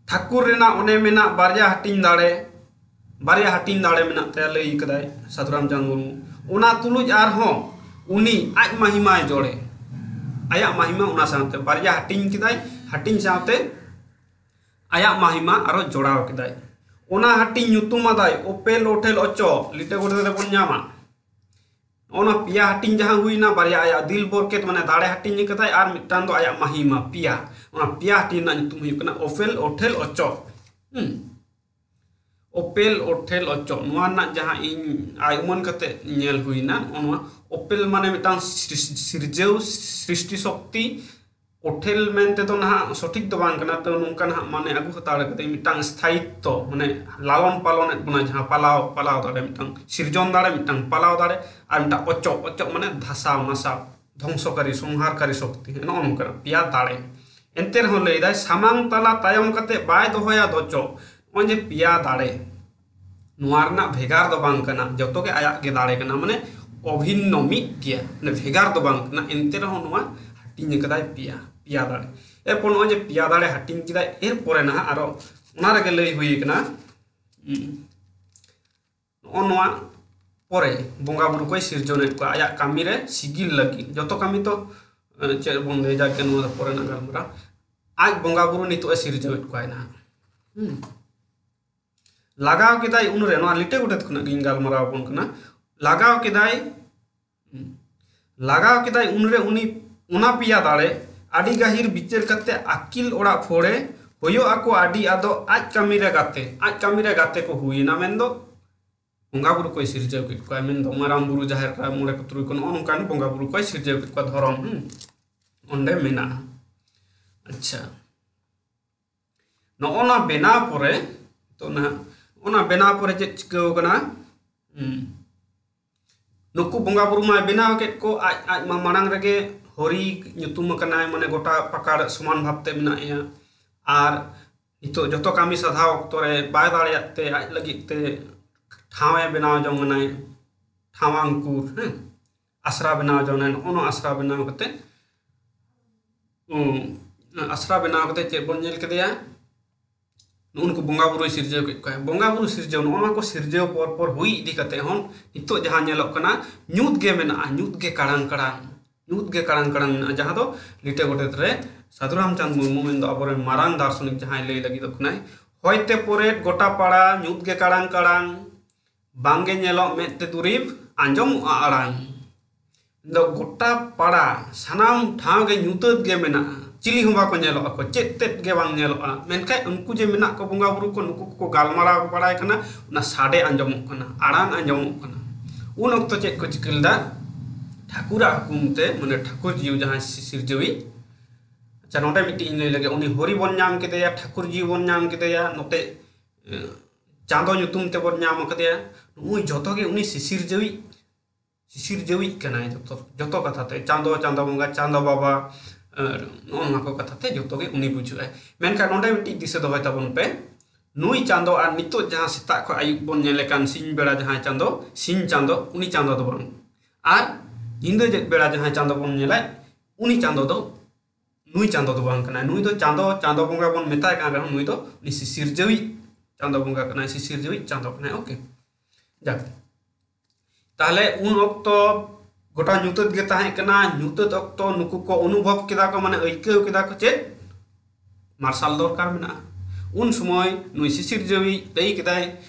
ᱴᱷᱟᱹᱠᱩᱨ ᱨᱮᱱᱟᱜ ᱚᱱᱮ ᱢᱮᱱᱟᱜ ᱵᱟᱨᱭᱟ ᱦᱟᱹᱴᱤᱧ ᱫᱟᱲᱮ, ᱵᱟᱨᱭᱟ ᱦᱟᱹᱴᱤᱧ ᱫᱟᱲᱮ ᱢᱮᱱᱟᱜ ᱛᱟᱭᱟ, ᱞᱟᱹᱭ ᱠᱟᱫᱟᱭ ᱥᱟᱫᱷᱩᱨᱟᱢ ᱪᱟᱸᱫᱽ ᱢᱩᱨᱢᱩ᱾ ᱚᱱᱟ ᱛᱩᱞᱩᱡ ᱟᱨᱦᱚᱸ ᱩᱱᱤ ᱟᱡ ᱢᱟᱹᱦᱤᱢᱟᱭ ᱡᱚᱲᱮ, ᱟᱭᱟᱜ ᱢᱟᱹᱦᱤᱢᱟ ᱚᱱᱟ ᱥᱟᱶᱛᱮ ᱵᱟᱨᱭᱟ ᱦᱟᱹᱴᱤᱧ ᱠᱮᱫᱟᱭ, ᱦᱟᱹᱴᱤᱧ ᱥᱟᱶᱛᱮ ᱟᱭᱟᱜ ᱢᱟᱹᱦᱤᱢᱟ ᱟᱨᱚ ᱡᱚᱲᱟᱣ ᱠᱮᱫᱟᱭ᱾ ᱚᱱᱟ ᱦᱟᱹᱴᱤᱧ ᱧᱩᱛᱩᱢ ᱟᱫᱟᱭ ᱳᱯᱮᱞ, ᱳᱴᱷᱮᱞ, ᱚᱪᱚ, ᱞᱤᱴᱟᱹ ᱜᱚᱰᱮᱛ ᱨᱮᱵᱚᱱ ᱧᱟᱢᱟ᱾ ᱚᱱᱟ ᱯᱮᱭᱟ ᱦᱟᱹᱴᱤᱧ ᱡᱟᱦᱟᱸ ᱦᱩᱭᱱᱟ, ᱵᱟᱨᱭᱟ ᱟᱭᱟᱜ ᱫᱤᱞ ᱵᱚᱨᱠᱮᱛ ᱢᱟᱱᱮ ᱫᱟᱲᱮ ᱦᱟᱹᱴᱤᱧ ᱠᱟᱫᱟᱭ, ᱟᱨ ᱢᱤᱫᱴᱟᱝ ᱫᱚ ᱟᱭᱟᱜ ᱢᱟᱹᱦᱤᱢᱟ, ᱯᱮᱭᱟ᱾ ᱚᱱᱟ ᱯᱮᱭᱟ ᱦᱟᱹᱴᱤᱧ ᱨᱮᱱᱟᱜ ᱧᱩᱛᱩᱢ ᱦᱩᱭᱩᱜ ᱠᱟᱱᱟ ᱳᱯᱮᱞ, ᱳᱴᱷᱮᱞ, ᱚᱪᱚ᱾ ᱦᱩᱸ᱾ ᱳᱯᱮᱞ, ᱳᱴᱷᱮᱞ, ᱚᱪᱚ, ᱱᱚᱣᱟ ᱨᱮᱱᱟᱜ ᱡᱟᱦᱟᱸ ᱤᱧ ᱟᱭ ᱩᱢᱟᱹᱱ ᱠᱟᱛᱮ ᱧᱮᱞ ᱦᱩᱭᱱᱟ, ᱱᱚᱜᱼᱚ ᱱᱚᱣᱟ ᱳᱯᱮᱞ ᱢᱟᱱᱮ ᱢᱤᱫᱴᱟᱝ ᱥᱨᱤᱥ-, ᱥᱤᱨᱡᱟᱹᱣ, ᱥᱨᱤᱥᱴᱤ ᱥᱚᱠᱛᱤ, ᱠᱚᱴᱷᱮᱞ ᱢᱮᱱᱛᱮ ᱫᱚ ᱱᱟᱦᱟᱜ ᱥᱚᱴᱷᱤᱠ ᱫᱚ ᱵᱟᱝ ᱠᱟᱱᱟ, ᱛᱚ ᱱᱚᱝᱠᱟ ᱱᱟᱦᱟᱜ ᱢᱟᱱᱮ ᱟᱹᱜᱩ ᱦᱟᱛᱟᱲ ᱠᱟᱛᱮ ᱢᱤᱫᱴᱟᱝ ᱥᱛᱷᱟᱭᱤᱛᱛᱚ, ᱢᱟᱱᱮ ᱞᱟᱞᱚᱱ ᱯᱟᱞᱚᱱᱮᱫ ᱵᱚᱱᱟ, ᱡᱟᱦᱟᱸ ᱯᱟᱞᱟᱣ ᱯᱟᱞᱟᱣ ᱫᱟᱲᱮ, ᱢᱤᱫᱴᱟᱝ ᱥᱤᱨᱡᱚᱱ ᱫᱟᱲᱮ, ᱢᱤᱫᱴᱟᱝ ᱯᱟᱞᱟᱣ ᱫᱟᱲᱮ, ᱟᱨ ᱢᱤᱫᱴᱟᱝ ᱚᱪᱚᱜ, ᱚᱪᱚᱜ ᱢᱟᱱᱮ ᱫᱷᱟᱥᱟᱣ ᱱᱟᱥᱟᱣ, ᱫᱷᱚᱝᱥᱚᱠᱟᱨᱤ, ᱥᱚᱝᱦᱟᱨᱠᱟᱨᱤ ᱥᱚᱠᱛᱤ, ᱱᱚᱜᱼᱚ ᱱᱚᱝᱠᱟᱱᱟᱜ ᱯᱮᱭᱟ ᱫᱟᱲᱮ᱾ ᱮᱱᱛᱮ ᱨᱮᱦᱚᱸ ᱞᱟᱹᱭᱫᱟᱭ, ᱥᱟᱢᱟᱝ ᱛᱟᱞᱟ ᱛᱟᱭᱚᱢ ᱠᱟᱛᱮ ᱵᱟᱭ ᱫᱚᱦᱚᱭᱟ ᱫᱚᱪᱚᱜ᱾ ᱱᱚᱜᱼᱚᱭ ᱡᱮ ᱯᱮᱭᱟ ᱫᱟᱲᱮ, ᱱᱚᱣᱟ ᱨᱮᱱᱟᱜ ᱵᱷᱮᱜᱟᱨ ᱫᱚ ᱵᱟᱝ ᱠᱟᱱᱟ, ᱡᱚᱛᱚ ᱜᱮ ᱟᱭᱟᱜ ᱜᱮ ᱫᱟᱲᱮ ᱠᱟᱱᱟ, ᱢᱟᱱᱮ ᱚᱵᱷᱤᱱᱱᱚ, ᱢᱤᱫ ᱜᱮᱭᱟ, ᱢᱟᱱᱮ ᱵᱷᱮᱜᱟᱨ ᱫᱚ ᱵᱟᱝ ᱠᱟᱱᱟ᱾ ᱮᱱᱛᱮ ᱨᱮᱦᱚᱸ ᱱᱚᱣᱟ ᱦᱟᱹᱴᱤᱧ ᱟᱠᱟᱫᱟᱭ ᱯᱮᱭᱟ, ᱯᱮᱭᱟ ᱫᱟᱲᱮ᱾ ᱮᱨᱯᱚᱨ ᱱᱚᱜᱼᱚᱭ ᱡᱮ ᱯᱮᱭᱟ ᱫᱟᱲᱮ ᱦᱟᱹᱴᱤᱧ ᱠᱮᱫᱟᱭ, ᱮᱨᱯᱚᱨᱮ ᱱᱟᱦᱟᱜ ᱟᱨᱚ ᱚᱱᱟ ᱨᱮᱜᱮ ᱞᱟᱹᱭ ᱦᱩᱭ ᱠᱟᱱᱟ, ᱩᱸ, ᱱᱚᱜᱼᱚ ᱱᱚᱣᱟ ᱯᱚᱨᱮ ᱵᱚᱸᱜᱟ ᱵᱩᱨᱩ ᱠᱚᱭ ᱥᱤᱨᱡᱚᱱᱮᱫ ᱠᱚᱣᱟ ᱟᱭᱟᱜ ᱠᱟᱹᱢᱤ ᱨᱮ ᱥᱤᱜᱤᱞ ᱞᱟᱹᱜᱤᱫ᱾ ᱡᱚᱛᱚ ᱠᱟᱹᱢᱤ ᱛᱚ, ᱮ, ᱪᱮᱫ ᱵᱚᱱ ᱞᱟᱹᱭ, ᱡᱟᱠᱮ ᱱᱚᱣᱟ ᱫᱚ ᱯᱚᱨᱮᱱᱟᱜ ᱜᱟᱞᱢᱟᱨᱟᱣ᱾ ᱟᱡ ᱵᱚᱸᱜᱟ ᱵᱩᱨᱩ ᱱᱤᱛᱚᱜ ᱮ ᱥᱤᱨᱡᱟᱹᱣᱮᱫ ᱠᱚᱣᱟᱭ ᱱᱟᱦᱟᱜ᱾ ᱦᱩᱸ᱾ ᱞᱟᱜᱟᱣ ᱠᱮᱫᱟᱭ ᱩᱱᱨᱮ, ᱱᱚᱣᱟ ᱞᱤᱴᱟᱹ ᱜᱚᱰᱮᱛ ᱠᱷᱚᱱᱟᱜ ᱜᱤᱧ ᱜᱟᱞᱢᱟᱨᱟᱣ ᱟᱵᱚᱱ ᱠᱟᱱᱟ᱾ ᱞᱟᱜᱟᱣ ᱠᱮᱫᱟᱭ, ᱞᱟᱜᱟᱣ ᱠᱮᱫᱟᱭ ᱩᱱᱨᱮ ᱩᱱᱤ ᱚᱱᱟ ᱯᱮᱭᱟ ᱫᱟᱲᱮ, ᱟᱹᱰᱤ ᱜᱟᱹᱦᱤᱨ ᱵᱤᱪᱟᱹᱨ ᱠᱟᱛᱮ ᱟᱹᱠᱤᱞ ᱚᱲᱟᱜ ᱯᱷᱳᱲᱮ, ᱦᱩᱭᱩᱜ ᱟᱠᱚ ᱟᱹᱰᱤ ᱟᱫᱚ ᱟᱡ ᱠᱟᱹᱢᱤ ᱨᱮ ᱜᱟᱛᱮ, ᱟᱡ ᱠᱟᱹᱢᱤ ᱨᱮ ᱜᱟᱛᱮ ᱠᱚ ᱦᱩᱭᱮᱱᱟ, ᱢᱮᱱᱫᱚ ᱵᱚᱸᱜᱟ ᱵᱩᱨᱩ ᱠᱚᱭ ᱥᱤᱨᱡᱟᱹᱣ ᱠᱮᱫ ᱠᱚᱣᱟ, ᱢᱮᱱᱫᱚ ᱢᱟᱨᱟᱝ ᱵᱩᱨᱩ, ᱡᱟᱦᱮᱨ ᱟᱭᱳ, ᱢᱚᱬᱮ ᱠᱚ ᱛᱩᱨᱩᱭ ᱠᱚ, ᱱᱚᱜᱼᱚ ᱱᱚᱝᱠᱟᱱ ᱵᱚᱸᱜᱟ ᱵᱩᱨᱩ ᱠᱚᱭ ᱥᱤᱨᱡᱟᱹᱣ ᱠᱮᱫ ᱠᱚᱣᱟ, ᱫᱷᱚᱨᱚᱢ, ᱦᱩᱸ, ᱚᱸᱰᱮ ᱢᱮᱱᱟᱜᱼᱟ᱾ ᱟᱪᱪᱷᱟ, ᱱᱚᱜᱼᱚ ᱱᱟ ᱵᱮᱱᱟᱣ ᱯᱚᱨᱮ, ᱛᱚ ᱱᱟᱦᱟᱜ ᱚᱱᱟ ᱵᱮᱱᱟᱣ ᱯᱚᱨᱮ ᱪᱮᱫ ᱪᱤᱠᱟᱹᱣ ᱠᱟᱱᱟ? ᱦᱩᱸ᱾ ᱱᱩᱠᱩ ᱵᱚᱸᱜᱟ ᱵᱩᱨᱩ ᱢᱟᱭ ᱵᱮᱱᱟᱣ ᱠᱮᱫ ᱠᱚ, ᱟᱡ, ᱟᱡ ᱢᱟ ᱢᱟᱲᱟᱝ ᱨᱮᱜᱮ ᱦᱚᱨᱤ ᱧᱩᱛᱩᱢ ᱟᱠᱟᱱᱟᱭ, ᱢᱟᱱᱮ ᱜᱚᱴᱟ ᱯᱟᱠᱟᱲ ᱥᱚᱢᱟᱱ ᱵᱷᱟᱵᱽ ᱛᱮ ᱢᱮᱱᱟᱜ ᱮᱭᱟ᱾ ᱟᱨ ᱱᱤᱛᱚᱜ ᱡᱚᱛᱚ ᱠᱟᱹᱢᱤ ᱥᱟᱫᱷᱟᱣ ᱚᱠᱛᱚ ᱨᱮ ᱵᱟᱭ ᱫᱟᱲᱮᱭᱟᱜ ᱛᱮ ᱟᱡ ᱞᱟᱹᱜᱤᱫ ᱛᱮ ᱴᱷᱟᱶ ᱮ ᱵᱮᱱᱟᱣ ᱡᱚᱝ ᱠᱟᱱᱟᱭ, ᱴᱷᱟᱶ ᱟᱝᱠᱩᱨ, ᱦᱮᱸ, ᱟᱥᱨᱟ ᱵᱮᱱᱟᱣ ᱡᱚᱝ ᱠᱟᱱᱟᱭ᱾ ᱱᱚᱜᱼᱚ ᱱᱚᱣᱟ ᱟᱥᱨᱟ ᱵᱮᱱᱟᱣ ᱠᱟᱛᱮ, ᱩᱸ, ᱟᱥᱨᱟ ᱵᱮᱱᱟᱣ ᱠᱟᱛᱮ ᱪᱮᱫ ᱵᱚᱱ ᱧᱮᱞ ᱠᱮᱫᱮᱭᱟ? ᱱᱩᱜᱼᱩ ᱱᱩᱠᱩ ᱵᱚᱸᱜᱟ ᱵᱩᱨᱩᱭ ᱥᱤᱨᱡᱟᱹᱣ ᱠᱮᱫ ᱠᱚᱣᱟ᱾ ᱵᱚᱸᱜᱟ ᱵᱩᱨᱩ ᱥᱤᱨᱡᱟᱹᱣ, ᱱᱚᱜᱼᱚ ᱱᱚᱣᱟ ᱠᱚ ᱥᱤᱨᱡᱟᱹᱣ ᱯᱚᱨ ᱯᱚᱨ ᱦᱩᱭ ᱤᱫᱤ ᱠᱟᱛᱮ ᱦᱚᱸ ᱱᱤᱛᱚᱜ ᱡᱟᱦᱟᱸ ᱧᱮᱞᱚᱜ ᱠᱟᱱᱟ, ᱧᱩᱛ ᱜᱮ ᱢᱮᱱᱟᱜᱼᱟ, ᱧᱩᱛ ᱜᱮ ᱠᱟᱲᱟᱝ ᱠᱟᱲᱟᱝ, ᱧᱩᱛ ᱜᱮ ᱠᱟᱲᱟᱝ ᱠᱟᱲᱟᱝ ᱢᱮᱱᱟᱜᱼᱟ, ᱡᱟᱦᱟᱸ ᱫᱚ ᱞᱤᱴᱟᱹ ᱜᱚᱰᱮᱛ ᱨᱮ ᱥᱟᱹᱫᱷᱩ ᱨᱟᱢᱪᱟᱸᱫᱽ ᱢᱩᱨᱢᱩ ᱢᱮᱱᱫᱚ ᱟᱵᱚᱨᱮᱱ ᱢᱟᱨᱟᱝ ᱫᱟᱨᱥᱚᱱᱤᱠ ᱡᱟᱦᱟᱸᱭ ᱞᱟᱹᱭ ᱞᱟᱹᱜᱤᱫᱚᱜ ᱠᱟᱱᱟᱭ, ᱦᱚᱭᱛᱮ ᱯᱚᱨᱮᱫ ᱜᱚᱴᱟ ᱯᱟᱲᱟ ᱧᱩᱛ ᱜᱮ ᱠᱟᱲᱟᱝ ᱠᱟᱲᱟᱝ, ᱵᱟᱝᱜᱮ ᱧᱮᱞᱚᱜ ᱢᱮᱫ ᱛᱮ ᱫᱩᱨᱤᱵᱽ, ᱟᱸᱡᱚᱢᱚᱜᱼᱟ ᱟᱲᱟᱝ᱾ ᱫᱚ ᱜᱚᱴᱟ ᱯᱟᱲᱟ ᱥᱟᱱᱟᱢ ᱴᱷᱟᱶ ᱜᱮ ᱧᱩᱛᱟᱹᱛ ᱜᱮ ᱢᱮᱱᱟᱜᱼᱟ, ᱪᱤᱞᱤ ᱦᱚᱸ ᱵᱟᱠᱚ ᱧᱮᱞᱚᱜ ᱟᱠᱚ, ᱪᱮᱫ ᱛᱮᱫ ᱜᱮ ᱵᱟᱝ ᱧᱮᱞᱚᱜᱼᱟ᱾ ᱢᱮᱱᱠᱷᱟᱱ ᱩᱱᱠᱩ ᱡᱮ ᱢᱮᱱᱟᱜ ᱠᱚ ᱵᱚᱸᱜᱟ ᱵᱩᱨᱩ ᱠᱚ, ᱱᱩᱠᱩ ᱠᱚᱠᱚ ᱜᱟᱞᱢᱟᱨᱟᱣ ᱵᱟᱲᱟᱭ ᱠᱟᱱᱟ, ᱚᱱᱟ ᱥᱟᱰᱮ ᱟᱸᱡᱚᱢᱚᱜ ᱠᱟᱱᱟ, ᱟᱲᱟᱝ ᱟᱸᱡᱚᱢᱚᱜ ᱠᱟᱱᱟ᱾ ᱩᱱ ᱚᱠᱛᱚ ᱪᱮᱫ ᱠᱚ ᱪᱤᱠᱟᱹ ᱞᱮᱫᱟ? ᱴᱷᱟᱹᱠᱩᱨᱟᱜ ᱦᱩᱠᱩᱢ ᱛᱮ, ᱢᱟᱱᱮ ᱴᱷᱟᱹᱠᱩᱨ ᱡᱤᱣᱤ ᱡᱟᱦᱟᱸᱭ ᱥᱤ-, ᱥᱤᱨᱡᱟᱹᱣᱤᱡ, ᱟᱪᱪᱷᱟ, ᱱᱚᱰᱮ ᱢᱤᱫᱴᱤᱡ ᱤᱧ ᱞᱟᱹᱭ ᱞᱮᱜᱮ, ᱩᱱᱤ ᱦᱚᱨᱤ ᱵᱚᱱ ᱧᱟᱢ ᱠᱮᱫᱮᱭᱟ, ᱴᱷᱟᱠᱩᱨ ᱡᱤ ᱵᱚᱱ ᱧᱟᱢ ᱠᱮᱫᱮᱭᱟ, ᱱᱚᱛᱮ ᱮ, ᱪᱟᱸᱫᱚ ᱧᱩᱛᱩᱢ ᱛᱮᱵᱚᱱ ᱧᱟᱢ ᱟᱠᱟᱫᱮᱭᱟ᱾ ᱱᱩᱜᱼᱩᱭ ᱡᱚᱛᱚ ᱜᱮ ᱩᱱᱤ ᱥᱤᱥᱤᱨᱡᱟᱹᱣᱤᱡ, ᱥᱤᱥᱤᱨᱡᱟᱹᱣᱤᱡ ᱠᱟᱱᱟᱭ᱾ ᱡᱚᱛᱚ, ᱡᱚᱛᱚ ᱠᱟᱛᱷᱟ ᱛᱮ ᱪᱟᱸᱫᱚ, ᱪᱟᱸᱫᱚ ᱵᱚᱸᱜᱟ, ᱪᱟᱸᱫᱚ ᱵᱟᱵᱟ, ᱮ, ᱱᱚᱜᱼᱚ ᱱᱚᱣᱟ ᱠᱚ ᱠᱟᱛᱷᱟ ᱛᱮ ᱡᱚᱛᱚ ᱜᱮ ᱩᱱᱤ ᱵᱩᱡᱷᱟᱹᱜᱼᱟᱭ᱾ ᱢᱮᱱᱠᱷᱟᱱ ᱱᱚᱰᱮ ᱢᱤᱫᱴᱤᱡ ᱫᱤᱥᱟᱹ ᱫᱚᱦᱚᱭ ᱛᱟᱵᱚᱱ ᱯᱮ, ᱱᱩᱭ ᱪᱟᱸᱫᱚ ᱟᱨ ᱱᱤᱛᱚᱜ ᱡᱟᱦᱟᱸ ᱥᱮᱛᱟᱜ ᱠᱷᱚᱱ ᱟᱹᱭᱩᱵ ᱵᱚᱱ ᱧᱮᱞᱮ ᱠᱟᱱ ᱥᱤᱧ ᱵᱮᱲᱟ ᱡᱟᱦᱟᱸᱭ ᱪᱟᱸᱫᱚ, ᱥᱤᱧ ᱪᱟᱸᱫᱚ, ᱩᱱᱤ ᱪᱟᱸᱫᱚ ᱫᱚ ᱵᱟᱝ, ᱟᱨ ᱧᱤᱫᱟᱹ ᱡᱮᱫ ᱵᱮᱲᱟ ᱡᱟᱦᱟᱸᱭ ᱪᱟᱸᱫᱚ ᱵᱚᱱ ᱧᱮᱞᱮ, ᱩᱱᱤ ᱪᱟᱸᱫᱚ ᱫᱚ, ᱱᱩᱭ ᱪᱟᱸᱫᱚ ᱫᱚ ᱵᱟᱝ ᱠᱟᱱᱟᱭ᱾ ᱱᱩᱭ ᱫᱚ ᱪᱟᱸᱫᱚ, ᱪᱟᱸᱫᱚ ᱵᱚᱸᱜᱟ ᱵᱚᱱ ᱢᱮᱛᱟᱭ ᱠᱟᱱ ᱨᱮᱦᱚᱸ, ᱱᱩᱭ ᱫᱚ ᱩᱱᱤ ᱥᱤᱥᱤᱨᱡᱟᱹᱣᱤᱡ ᱪᱟᱸᱫᱚ ᱵᱚᱸᱜᱟ ᱠᱟᱱᱟᱭ, ᱥᱤᱥᱤᱨᱡᱟᱹᱣᱤᱡ ᱪᱟᱸᱫᱚ ᱠᱟᱱᱟᱭ᱾ ᱳᱠᱮ, ᱡᱟᱠ, ᱛᱟᱦᱞᱮ ᱩᱱ ᱚᱠᱛᱚ ᱜᱚᱴᱟ ᱧᱩᱛᱟᱹᱛ ᱜᱮ ᱛᱟᱦᱮᱸ ᱠᱟᱱᱟ᱾ ᱧᱩᱛᱟᱹᱛ ᱚᱠᱛᱚ ᱱᱩᱠᱩ ᱠᱚ ᱚᱱᱩᱵᱷᱚᱵ ᱠᱮᱫᱟ ᱠᱚ, ᱢᱟᱱᱮ ᱟᱹᱭᱠᱟᱹᱣ ᱠᱮᱫᱟ ᱠᱚ ᱪᱮᱫ ᱢᱟᱨᱥᱟᱞ ᱫᱚᱨᱠᱟᱨ ᱢᱮᱱᱟᱜᱼᱟ᱾ ᱩᱱ ᱥᱚᱢᱚᱭ ᱱᱩᱭ ᱥᱤᱥᱤᱨᱡᱟᱹᱣᱤᱡ ᱞᱟᱹᱭ ᱠᱮᱫᱟᱭ,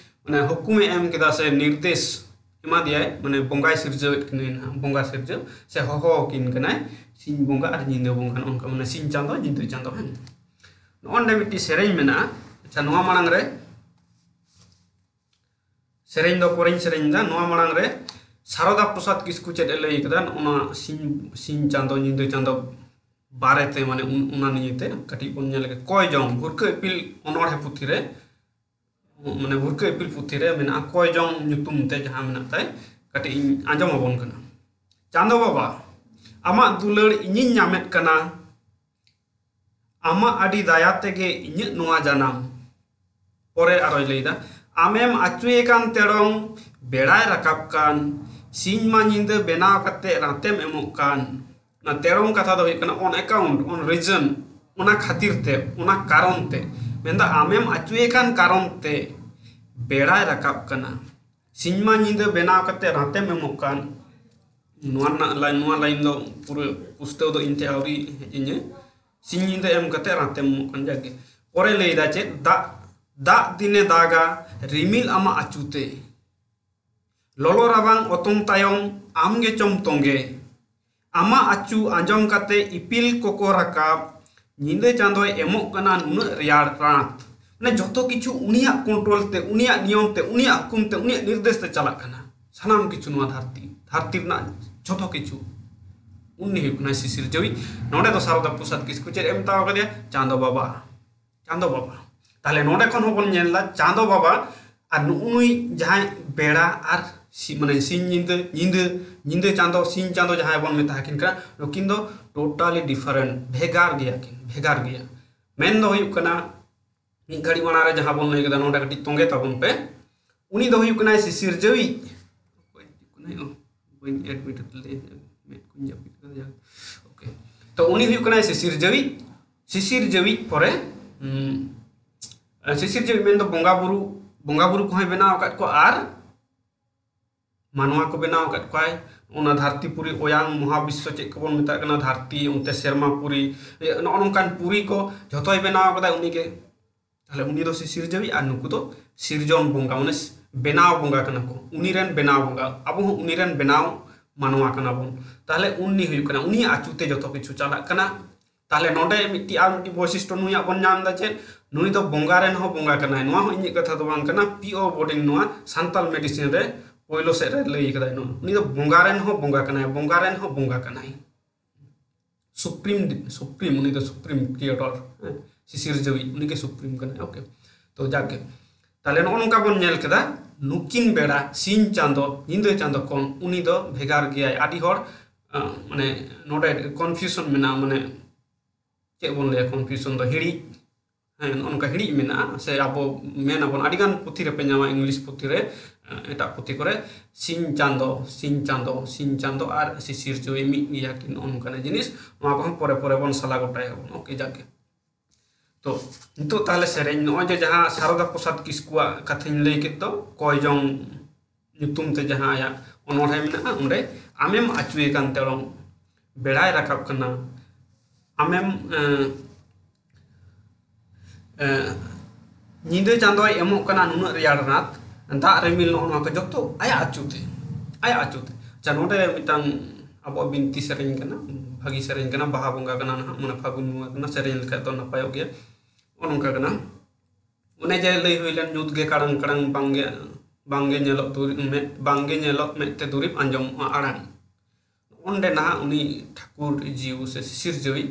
ᱢᱟᱱᱮ ᱦᱩᱠᱩᱢᱮ ᱮᱢ ᱠᱮᱫᱟ ᱥᱮ ᱱᱤᱨᱫᱮᱥ ᱮᱢᱟ ᱫᱮᱭᱟᱭ, ᱢᱟᱱᱮ ᱵᱚᱸᱜᱟᱭ ᱥᱤᱨᱡᱟᱹᱣᱮᱫ ᱠᱤᱱᱟᱹᱭ ᱱᱟᱦᱟᱜ, ᱵᱚᱸᱜᱟ ᱥᱤᱨᱡᱟᱹᱣ ᱥᱮ ᱦᱚᱦᱚ ᱟᱹᱠᱤᱱ ᱠᱟᱱᱟᱭ ᱥᱤᱧ ᱵᱚᱸᱜᱟ ᱟᱨ ᱧᱤᱫᱟᱹ ᱵᱚᱸᱜᱟ, ᱱᱚᱜᱼᱚ ᱱᱚᱝᱠᱟ, ᱢᱟᱱᱮ ᱥᱤᱧ ᱪᱟᱸᱫᱚ, ᱧᱤᱫᱟᱹ ᱪᱟᱸᱫᱚ᱾ ᱦᱮᱸ, ᱱᱚᱜᱼᱚ ᱱᱚᱰᱮ ᱢᱤᱫᱴᱤᱡ ᱥᱮᱨᱮᱧ ᱢᱮᱱᱟᱜᱼᱟ᱾ ᱟᱪᱪᱷᱟ, ᱱᱚᱣᱟ ᱢᱟᱲᱟᱝ ᱨᱮ ᱥᱮᱨᱮᱧ ᱫᱚ ᱯᱚᱨᱮᱧ ᱥᱮᱨᱮᱧ ᱮᱫᱟ᱾ ᱱᱚᱣᱟ ᱢᱟᱲᱟᱝ ᱨᱮ ᱥᱟᱨᱚᱫᱟ ᱯᱨᱚᱥᱟᱫᱽ ᱠᱤᱥᱠᱩ ᱪᱮᱫ ᱮ ᱞᱟᱹᱭ ᱠᱟᱫᱟ, ᱱᱚᱜᱼᱚ ᱱᱚᱣᱟ ᱥᱤᱧ, ᱥᱤᱧ ᱪᱟᱸᱫᱚ, ᱧᱤᱫᱟᱹ ᱪᱟᱸᱫᱚ ᱵᱟᱨᱮᱛᱮ, ᱢᱟᱱᱮ ᱩᱱ-, ᱚᱱᱟ ᱱᱤᱭᱮᱛᱮ ᱠᱟᱹᱴᱤᱡ ᱵᱚᱱ ᱧᱮᱞ ᱞᱮᱜᱮ᱾ ᱠᱚᱭ ᱡᱚᱝ, ᱵᱷᱩᱨᱠᱟᱹ ᱤᱯᱤᱞ ᱚᱱᱚᱬᱦᱮ ᱯᱩᱛᱷᱤ ᱨᱮ, ᱢᱟᱱᱮ ᱵᱷᱩᱨᱠᱟᱹ ᱤᱯᱤᱞ ᱯᱩᱛᱷᱤ ᱨᱮ ᱢᱮᱱᱟᱜᱼᱟ, ᱠᱚᱭ ᱡᱚᱝ ᱧᱩᱛᱩᱢ ᱛᱮ ᱡᱟᱦᱟᱸ ᱢᱮᱱᱟᱜ ᱛᱟᱭ, ᱠᱟᱹᱴᱤᱡ ᱤᱧ ᱟᱸᱡᱚᱢ ᱟᱵᱚᱱ ᱠᱟᱱᱟ᱾ ᱪᱟᱸᱫᱚ ᱵᱟᱵᱟ, ᱟᱢᱟᱜ ᱫᱩᱞᱟᱹᱲ ᱤᱧᱤᱧ ᱧᱟᱢᱮᱫ ᱠᱟᱱᱟ, ᱟᱢᱟᱜ ᱟᱹᱰᱤ ᱫᱟᱭᱟ ᱛᱮᱜᱮ ᱤᱧᱟᱹᱜ ᱱᱚᱣᱟ ᱡᱟᱱᱟᱢ᱾ ᱯᱚᱨᱮ ᱟᱨᱚᱭ ᱞᱟᱹᱭᱫᱟ, ᱟᱢᱮᱢ ᱟᱹᱪᱩᱭᱮ ᱠᱟᱱ ᱛᱮᱲᱚᱝ, ᱵᱮᱲᱟᱭ ᱨᱟᱠᱟᱵ ᱠᱟᱱ, ᱥᱤᱧ ᱢᱟ ᱧᱤᱫᱟᱹ ᱵᱮᱱᱟᱣ ᱠᱟᱛᱮ ᱨᱟᱛᱮᱢ ᱮᱢᱚᱜ ᱠᱟᱱ᱾ ᱚᱱᱟ ᱛᱮᱲᱚᱝ ᱠᱟᱛᱷᱟ ᱫᱚ ᱦᱩᱭᱩᱜ ᱠᱟᱱᱟ on account, on reason, ᱚᱱᱟ ᱠᱷᱟᱹᱛᱤᱨ ᱛᱮ, ᱚᱱᱟ ᱠᱟᱨᱚᱱ ᱛᱮ᱾ ᱢᱮᱱᱫᱟ, ᱟᱢᱮᱢ ᱟᱹᱪᱩᱭᱮ ᱠᱟᱱ ᱠᱟᱨᱚᱱ ᱛᱮ ᱵᱮᱲᱟᱭ ᱨᱟᱠᱟᱵ ᱠᱟᱱᱟ, ᱥᱤᱧ ᱢᱟ ᱧᱤᱫᱟᱹ ᱵᱮᱱᱟᱣ ᱠᱟᱛᱮ ᱨᱟᱛᱮᱢ ᱮᱢᱚᱜ ᱠᱟᱱ᱾ ᱱᱚᱣᱟ ᱨᱮᱱᱟᱜ ᱞᱟᱭᱤᱱ, ᱱᱚᱣᱟ ᱞᱟᱭᱤᱱ ᱫᱚ ᱯᱩᱨᱟᱹ ᱯᱩᱥᱴᱟᱹᱣ ᱫᱚ ᱤᱧ ᱴᱷᱮᱱ ᱟᱹᱣᱨᱤ ᱦᱮᱡ ᱤᱧᱟᱹ᱾ ᱥᱤᱧ ᱧᱤᱫᱟᱹ ᱮᱢ ᱠᱟᱛᱮ ᱨᱟᱛᱮᱢ ᱮᱢᱚᱜ ᱠᱟᱱ, ᱡᱟᱜᱮ᱾ ᱯᱚᱨᱮ ᱞᱟᱹᱭᱫᱟ ᱪᱮᱫ, ᱫᱟᱜ, ᱫᱟᱜ ᱫᱤᱱᱮ ᱫᱟᱜᱟ ᱨᱤᱢᱤᱞ ᱟᱢᱟᱜ ᱟᱹᱪᱩᱛᱮ, ᱞᱚᱞᱚ ᱨᱟᱵᱟᱝ ᱚᱛᱚᱢ ᱛᱟᱭᱚᱢ ᱟᱢ ᱜᱮᱪᱚᱢ ᱛᱚᱸᱜᱮ᱾ ᱟᱢᱟᱜ ᱟᱹᱪᱩ ᱟᱸᱡᱚᱢ ᱠᱟᱛᱮ ᱤᱯᱤᱞ ᱠᱚᱠᱚ ᱨᱟᱠᱟᱵ, ᱧᱤᱫᱟᱹ ᱪᱟᱸᱫᱚᱭ ᱮᱢᱚᱜ ᱠᱟᱱᱟ ᱱᱩᱱᱟᱹᱜ ᱨᱮᱭᱟᱲ ᱨᱟᱸᱛ᱾ ᱢᱟᱱᱮ ᱡᱚᱛᱚ ᱠᱤᱪᱷᱩ ᱩᱱᱤᱭᱟᱜ ᱠᱚᱱᱴᱨᱳᱞ ᱛᱮ, ᱩᱱᱤᱭᱟᱜ ᱱᱤᱭᱚᱢ ᱛᱮ, ᱩᱱᱤᱭᱟᱜ ᱦᱩᱠᱩᱢ ᱛᱮ, ᱩᱱᱤᱭᱟᱜ ᱱᱤᱨᱫᱮᱥ ᱛᱮ ᱪᱟᱞᱟᱜ ᱠᱟᱱᱟ ᱥᱟᱱᱟᱢ ᱠᱤᱪᱷᱩ᱾ ᱱᱚᱣᱟ ᱫᱷᱟᱹᱨᱛᱤ, ᱫᱷᱟᱹᱨᱛᱤ ᱨᱮᱱᱟᱜ ᱡᱚᱛᱚ ᱠᱤᱪᱷᱩ᱾ ᱩᱱᱤ ᱦᱩᱭᱩᱜ ᱠᱟᱱᱟᱭ ᱥᱤᱥᱤᱨ ᱡᱟᱹᱣᱤᱡ᱾ ᱱᱚᱰᱮ ᱫᱚ ᱥᱟᱨᱚᱫᱟ ᱯᱨᱚᱥᱟᱫᱽ ᱠᱤᱥᱠᱩ ᱪᱮᱫ ᱮ ᱢᱮᱛᱟᱣ ᱠᱟᱫᱮᱭᱟ? ᱪᱟᱸᱫᱚ ᱵᱟᱵᱟ᱾ ᱪᱟᱸᱫᱚ ᱵᱟᱵᱟ᱾ ᱛᱟᱦᱞᱮ ᱱᱚᱰᱮ ᱠᱷᱚᱱ ᱦᱚᱸᱵᱚᱱ ᱧᱮᱞ ᱮᱫᱟ ᱪᱟᱸᱫᱚ ᱵᱟᱵᱟ ᱟᱨ ᱱᱩᱜᱼᱩ ᱱᱩᱭ ᱡᱟᱦᱟᱸᱭ ᱵᱮᱲᱟ ᱟᱨ ᱥᱤ-, ᱢᱟᱱᱮ ᱥᱤᱧ ᱧᱤᱫᱟᱹ, ᱧᱤᱫᱟᱹ, ᱧᱤᱫᱟᱹ ᱪᱟᱸᱫᱚ, ᱥᱤᱧ ᱪᱟᱸᱫᱚ ᱡᱟᱦᱟᱸᱭ ᱵᱚᱱ ᱢᱮᱛᱟ ᱠᱤᱱ ᱠᱟᱱᱟ, ᱱᱩᱠᱤᱱ ᱫᱚ totally different, ᱵᱷᱮᱜᱟᱨ ᱜᱮᱭᱟ ᱠᱤᱱ, ᱵᱷᱮᱜᱟᱨ ᱜᱮᱭᱟ᱾ ᱢᱮᱱ ᱫᱚ ᱦᱩᱭᱩᱜ ᱠᱟᱱᱟ, ᱢᱤᱫ ᱜᱷᱟᱹᱲᱤ ᱢᱟᱲᱟᱝ ᱨᱮ ᱡᱟᱦᱟᱸ ᱵᱚᱱ ᱞᱟᱹᱭ ᱠᱮᱫᱟ, ᱱᱚᱰᱮ ᱠᱟᱹᱴᱤᱡ ᱛᱚᱸᱜᱮ ᱛᱟᱵᱚᱱ ᱯᱮ᱾ ᱩᱱᱤ ᱫᱚ ᱦᱩᱭᱩᱜ ᱠᱟᱱᱟᱭ ᱥᱤᱥᱤᱨ ᱡᱟᱹᱣᱤᱡ᱾ ᱚᱠᱚᱭ ᱦᱤᱡᱩᱜ ᱠᱟᱱᱟᱭ? ᱚ, ᱵᱟᱹᱧ admit ᱞᱮᱫᱮᱭᱟ, ᱢᱮᱫ ᱠᱚᱧ ᱡᱟᱹᱯᱤᱫ ᱠᱟᱫᱟ, ᱡᱟᱦᱟᱸ, okay᱾ ᱛᱚ ᱩᱱᱤ ᱦᱩᱭᱩᱜ ᱠᱟᱱᱟᱭ ᱥᱤᱥᱤᱨ ᱡᱟᱹᱣᱤᱡ᱾ ᱥᱤᱥᱤᱨ ᱡᱟᱹᱣᱤᱡ ᱯᱚᱨᱮ, ᱩᱸ, ᱥᱤᱥᱤᱨ ᱡᱟᱹᱣᱤᱡ ᱢᱮᱱᱫᱚ ᱵᱚᱸᱜᱟ ᱵᱩᱨᱩ, ᱵᱚᱸᱜᱟ ᱵᱩᱨᱩ ᱠᱚᱦᱚᱸᱭ ᱵᱮᱱᱟᱣ ᱟᱠᱟᱫ ᱠᱚᱣᱟ ᱟᱨ ᱢᱟᱱᱣᱟ ᱠᱚ ᱵᱮᱱᱟᱣ ᱟᱠᱟᱫ ᱠᱚᱣᱟᱭ᱾ ᱚᱱᱟ ᱫᱷᱟᱹᱨᱛᱤ ᱯᱩᱨᱤ, ᱚᱭᱟᱝ ᱢᱚᱦᱟᱵᱤᱥᱥᱚ ᱪᱮᱫ ᱠᱚᱵᱚᱱ ᱢᱮᱛᱟᱜ ᱠᱟᱱᱟ, ᱫᱷᱟᱹᱨᱛᱤ, ᱚᱱᱛᱮ ᱥᱮᱨᱢᱟ ᱯᱩᱨᱤ, ᱱᱚᱜᱼᱚ ᱱᱚᱝᱠᱟᱱ ᱯᱩᱨᱤ ᱠᱚ ᱡᱷᱚᱛᱚᱭ ᱵᱮᱱᱟᱣ ᱟᱠᱟᱫᱟ ᱩᱱᱤᱜᱮ᱾ ᱛᱟᱦᱞᱮ ᱩᱱᱤ ᱫᱚ ᱥᱤᱥᱤᱨ ᱡᱟᱹᱣᱤᱡ ᱟᱨ ᱱᱩᱠᱩ ᱫᱚ ᱥᱤᱨᱡᱚᱱ ᱵᱚᱸᱜᱟ, ᱢᱟᱱᱮ ᱵᱮᱱᱟᱣ ᱵᱚᱸᱜᱟ ᱠᱟᱱᱟ ᱠᱚ᱾ ᱩᱱᱤ ᱨᱮᱱ ᱵᱮᱱᱟᱣ ᱵᱚᱸᱜᱟ, ᱟᱵᱚ ᱦᱚᱸ ᱩᱱᱤ ᱨᱮᱱ ᱵᱮᱱᱟᱣ ᱢᱟᱱᱣᱟ ᱠᱟᱱᱟ ᱵᱚᱱ᱾ ᱛᱟᱦᱞᱮ ᱩᱱᱤ ᱦᱩᱭᱩᱜ ᱠᱟᱱᱟ, ᱩᱱᱤᱭᱟᱜ ᱟᱹᱪᱩ ᱛᱮ ᱡᱚᱛᱚ ᱠᱤᱪᱷᱩ ᱪᱟᱞᱟᱜ ᱠᱟᱱᱟ᱾ ᱛᱟᱦᱞᱮ ᱱᱚᱰᱮ ᱢᱤᱫᱴᱤᱡ ᱟᱨ ᱢᱤᱫᱴᱤᱡ ᱵᱳᱭᱥᱤᱥᱴᱚ ᱱᱩᱭᱟᱜ ᱵᱚᱱ ᱧᱟᱢ ᱮᱫᱟ ᱪᱮᱫ? ᱱᱩᱭ ᱫᱚ ᱵᱚᱸᱜᱟ ᱨᱮᱱ ᱦᱚᱸ ᱵᱚᱸᱜᱟ ᱠᱟᱱᱟᱭ᱾ ᱱᱚᱣᱟ ᱦᱚᱸ ᱤᱧᱟᱹᱜ ᱠᱟᱛᱷᱟ ᱫᱚ ᱵᱟᱝ ᱠᱟᱱᱟ, ᱯᱤ ᱳ ᱵᱳᱨᱰᱤᱝ ᱱᱚᱣᱟ ᱥᱟᱱᱛᱟᱞ ᱢᱮᱰᱤᱥᱤᱱ ᱨᱮ ᱯᱳᱭᱞᱳ ᱥᱮᱫ ᱨᱮ ᱞᱟᱹᱭ ᱠᱟᱫᱟᱭ ᱱᱚᱣᱟ᱾ ᱩᱱᱤ ᱫᱚ ᱵᱚᱸᱜᱟ ᱨᱮᱱ ᱦᱚᱸ ᱵᱚᱸᱜᱟ ᱠᱟᱱᱟᱭ, ᱵᱚᱸᱜᱟ ᱨᱮᱱ ᱦᱚᱸ ᱵᱚᱸᱜᱟ ᱠᱟᱱᱟᱭ᱾ ᱥᱩᱯᱨᱤᱢ, ᱥᱩᱯᱨᱤᱢ, ᱩᱱᱤ ᱫᱚ ᱥᱩᱯᱨᱤᱢ ᱠᱨᱤᱭᱮᱴᱚᱨ, ᱦᱮᱸ, ᱥᱤᱥᱤᱨ ᱡᱟᱹᱣᱤᱡ, ᱩᱱᱤ ᱜᱮ ᱥᱩᱯᱨᱤᱢ ᱠᱟᱱᱟᱭ᱾ Okay, ᱛᱚ ᱡᱟᱠ ᱜᱮ, ᱛᱟᱦᱞᱮ ᱱᱚᱜᱼᱚ ᱱᱚᱝᱠᱟ ᱵᱚᱱ ᱧᱮᱞ ᱠᱮᱫᱟ, ᱱᱩᱠᱤᱱ ᱵᱮᱲᱟ, ᱥᱤᱧ ᱪᱟᱸᱫᱚ, ᱧᱤᱫᱟᱹ ᱪᱟᱸᱫᱚ ᱠᱷᱚᱱ ᱩᱱᱤ ᱫᱚ ᱵᱷᱮᱜᱟᱨ ᱜᱮᱭᱟᱭ᱾ ᱟᱹᱰᱤ ᱦᱚᱲ, ᱟᱸ, ᱢᱟᱱᱮ ᱱᱚᱰᱮ confusion ᱢᱮᱱᱟᱜᱼᱟ, ᱢᱟᱱᱮ ᱪᱮᱫ ᱵᱚᱱ ᱞᱟᱹᱭᱟ, confusion ᱫᱚ ᱦᱤᱲᱤᱡ, ᱦᱮᱸ, ᱱᱚᱜᱼᱚ ᱱᱚᱝᱠᱟ ᱦᱤᱲᱤᱡ ᱢᱮᱱᱟᱜᱼᱟ᱾ ᱥᱮ ᱟᱵᱚ ᱢᱮᱱ ᱟᱵᱚᱱ, ᱟᱹᱰᱤᱜᱟᱱ ᱯᱩᱛᱷᱤ ᱨᱮᱯᱮ ᱧᱟᱢᱟ, ᱤᱝᱞᱤᱥ ᱯᱩᱛᱷᱤ ᱨᱮ, ᱮᱴᱟᱜ ᱯᱩᱛᱷᱤ ᱠᱚᱨᱮ, ᱥᱤᱧ ᱪᱟᱸᱫᱚ, ᱥᱤᱧ ᱪᱟᱸᱫᱚ, ᱥᱤᱧ ᱪᱟᱸᱫᱚ ᱟᱨ ᱥᱤᱥᱤᱨ ᱡᱟᱹᱣᱤᱡ ᱢᱤᱫ ᱜᱮᱭᱟ ᱠᱤᱱ, ᱱᱚᱜᱼᱚ ᱱᱚᱝᱠᱟᱱᱟᱜ ᱡᱤᱱᱤᱥ᱾ ᱱᱚᱣᱟ ᱠᱚᱦᱚᱸ ᱯᱚᱨᱮ ᱯᱚᱨᱮ ᱵᱚᱱ ᱥᱟᱞᱟ ᱜᱚᱴᱟᱭᱟ ᱵᱚᱱ᱾ Okay, ᱡᱟᱠ ᱜᱮ᱾ ᱛᱚ ᱱᱤᱛᱚᱜ ᱛᱟᱦᱞᱮ ᱥᱮᱨᱮᱧ, ᱱᱚᱜᱼᱚᱭ ᱡᱮ ᱡᱟᱦᱟᱸ ᱥᱟᱨᱚᱫᱟ ᱯᱨᱚᱥᱟᱫᱽ ᱠᱤᱥᱠᱩᱣᱟᱜ ᱠᱟᱛᱷᱟᱧ ᱞᱟᱹᱭ ᱠᱮᱫ ᱫᱚ, ᱠᱚᱭ ᱡᱚᱝ ᱧᱩᱛᱩᱢ ᱛᱮ ᱡᱟᱦᱟᱸ ᱟᱭᱟᱜ ᱚᱱᱚᱬᱦᱮ ᱢᱮᱱᱟᱜᱼᱟ, ᱚᱸᱰᱮ ᱟᱢᱮᱢ ᱟᱹᱪᱩᱭᱮ ᱠᱟᱱ ᱛᱮᱲᱚᱝ, ᱵᱮᱲᱟᱭ ᱨᱟᱠᱟᱵ ᱠᱟᱱᱟ, ᱟᱢᱮᱢ, ᱮᱸ, ᱮᱸ, ᱧᱤᱫᱟᱹ ᱪᱟᱸᱫᱚᱭ ᱮᱢᱚᱜ ᱠᱟᱱᱟ ᱱᱩᱱᱟᱹᱜ ᱨᱮᱭᱟᱲ ᱨᱟᱛ, ᱫᱟᱜ ᱨᱤᱢᱤᱞ, ᱱᱚᱜᱼᱚ ᱱᱚᱣᱟ ᱠᱚ ᱡᱚᱛᱚ ᱟᱭᱟᱜ ᱟᱹᱪᱩ ᱛᱮ, ᱟᱭᱟᱜ ᱟᱹᱪᱩ ᱛᱮ᱾ ᱟᱪᱪᱷᱟ, ᱱᱚᱰᱮ ᱢᱤᱫᱴᱟᱝ ᱟᱵᱚᱣᱟᱜ ᱵᱤᱱᱛᱤ ᱥᱮᱨᱮᱧ ᱠᱟᱱᱟ, ᱵᱷᱟᱹᱜᱤ ᱥᱮᱨᱮᱧ ᱠᱟᱱᱟ, ᱵᱟᱦᱟ ᱵᱚᱸᱜᱟ ᱠᱟᱱᱟ ᱱᱟᱦᱟᱜ, ᱢᱟᱱᱮ ᱯᱷᱟᱹᱜᱩᱱ ᱵᱚᱸᱜᱟ ᱠᱟᱱᱟ, ᱥᱮᱨᱮᱧ ᱞᱮᱠᱷᱟᱡ ᱫᱚ ᱱᱟᱯᱟᱭᱚᱜ ᱜᱮᱭᱟ, ᱱᱚᱜᱼᱚ ᱱᱚᱝᱠᱟ ᱠᱟᱱᱟ᱾ ᱚᱱᱮ ᱡᱮ ᱞᱟᱹᱭ ᱦᱩᱭ ᱞᱮᱱ, ᱧᱩᱛ ᱜᱮ ᱠᱟᱲᱟᱝ ᱠᱟᱲᱟᱝ, ᱵᱟᱝᱜᱮ, ᱵᱟᱝᱜᱮ ᱧᱮᱞᱚᱜ ᱫᱩᱨᱤᱵ, ᱢᱮᱫ, ᱵᱟᱝᱜᱮ ᱧᱮᱞᱚᱜ ᱢᱮᱫ ᱛᱮ ᱫᱩᱨᱤᱵ, ᱟᱸᱡᱚᱢᱚᱜᱼᱟ ᱟᱲᱟᱝ᱾ ᱚᱸᱰᱮ ᱱᱟᱦᱟᱜ ᱩᱱᱤ ᱴᱷᱟᱹᱠᱩᱨ ᱡᱤᱣᱩ ᱥᱮ ᱥᱤᱥᱤᱨᱡᱟᱹᱣᱤᱡ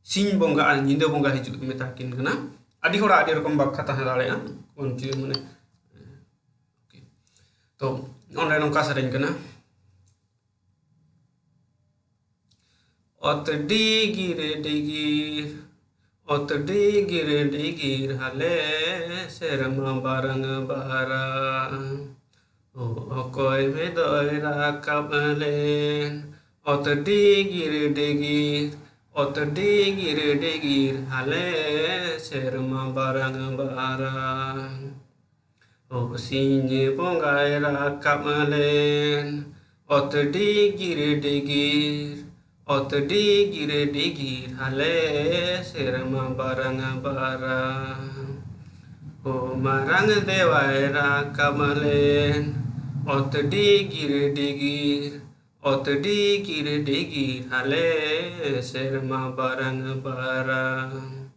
ᱥᱤᱧ ᱵᱚᱸᱜᱟ ᱟᱨ ᱧᱤᱫᱟᱹ ᱵᱚᱸᱜᱟ ᱦᱤᱡᱩᱜ ᱢᱮᱛᱟ ᱠᱤᱱ ᱠᱟᱱᱟ᱾ ᱟᱹᱰᱤ ᱦᱚᱲᱟᱜ ᱟᱹᱰᱤ ᱨᱚᱠᱚᱢ ᱵᱟᱠᱷᱟ ᱛᱟᱦᱮᱸ ᱫᱟᱲᱮᱭᱟᱜᱼᱟ, ᱠᱚᱱ ᱪᱮᱫ ᱢᱟᱱᱮ᱾ ᱛᱚ ᱚᱸᱰᱮ ᱱᱚᱝᱠᱟ ᱥᱮᱨᱮᱧ ᱠᱟᱱᱟ᱾ ᱚᱛ ᱰᱤᱜᱤᱨ ᱰᱤᱜᱤᱨ, ᱚᱛ ᱰᱤᱜᱤᱨ ᱰᱤᱜᱤᱨ, ᱦᱟᱞᱮ ᱥᱮᱨᱢᱟ ᱵᱟᱨᱟᱝ ᱵᱟᱨᱟᱝ᱾ ᱚ, ᱚᱠᱚᱭ ᱢᱮᱫᱚᱭ ᱨᱟᱠᱟᱵ ᱞᱮᱱ? ᱚᱛ ᱰᱤᱜᱤᱨ ᱰᱤᱜᱤᱨ, ᱚᱛ ᱰᱤᱜᱤᱨ ᱰᱤᱜᱤᱨ, ᱦᱟᱞᱮ ᱥᱮᱨᱢᱟ ᱵᱟᱨᱟᱝ ᱵᱟᱨᱟᱝ᱾ ᱚ, ᱥᱤᱧ ᱵᱚᱸᱜᱟᱭ ᱨᱟᱠᱟᱵ ᱞᱮᱱ? ᱚᱛ ᱰᱤᱜᱤᱨ ᱰᱤᱜᱤᱨ, ᱚᱛ ᱰᱤᱜᱤᱨ ᱰᱤᱜᱤᱨ, ᱦᱟᱞᱮ ᱥᱮᱨᱢᱟ ᱵᱟᱨᱟᱝ ᱵᱟᱨᱟᱝ᱾ ᱚ, ᱢᱟᱨᱟᱝ ᱫᱮᱣᱟᱭ ᱨᱟᱠᱟᱵ ᱞᱮᱱ? ᱚᱛ ᱰᱤᱜᱤᱨ ᱰᱤᱜᱤᱨ, ᱚᱛ ᱰᱤᱜᱤᱨ ᱰᱤᱜᱤᱨ, ᱦᱟᱞᱮ ᱥᱮᱨᱢᱟ ᱵᱟᱨᱟᱝ ᱵᱟᱨᱟᱝ᱾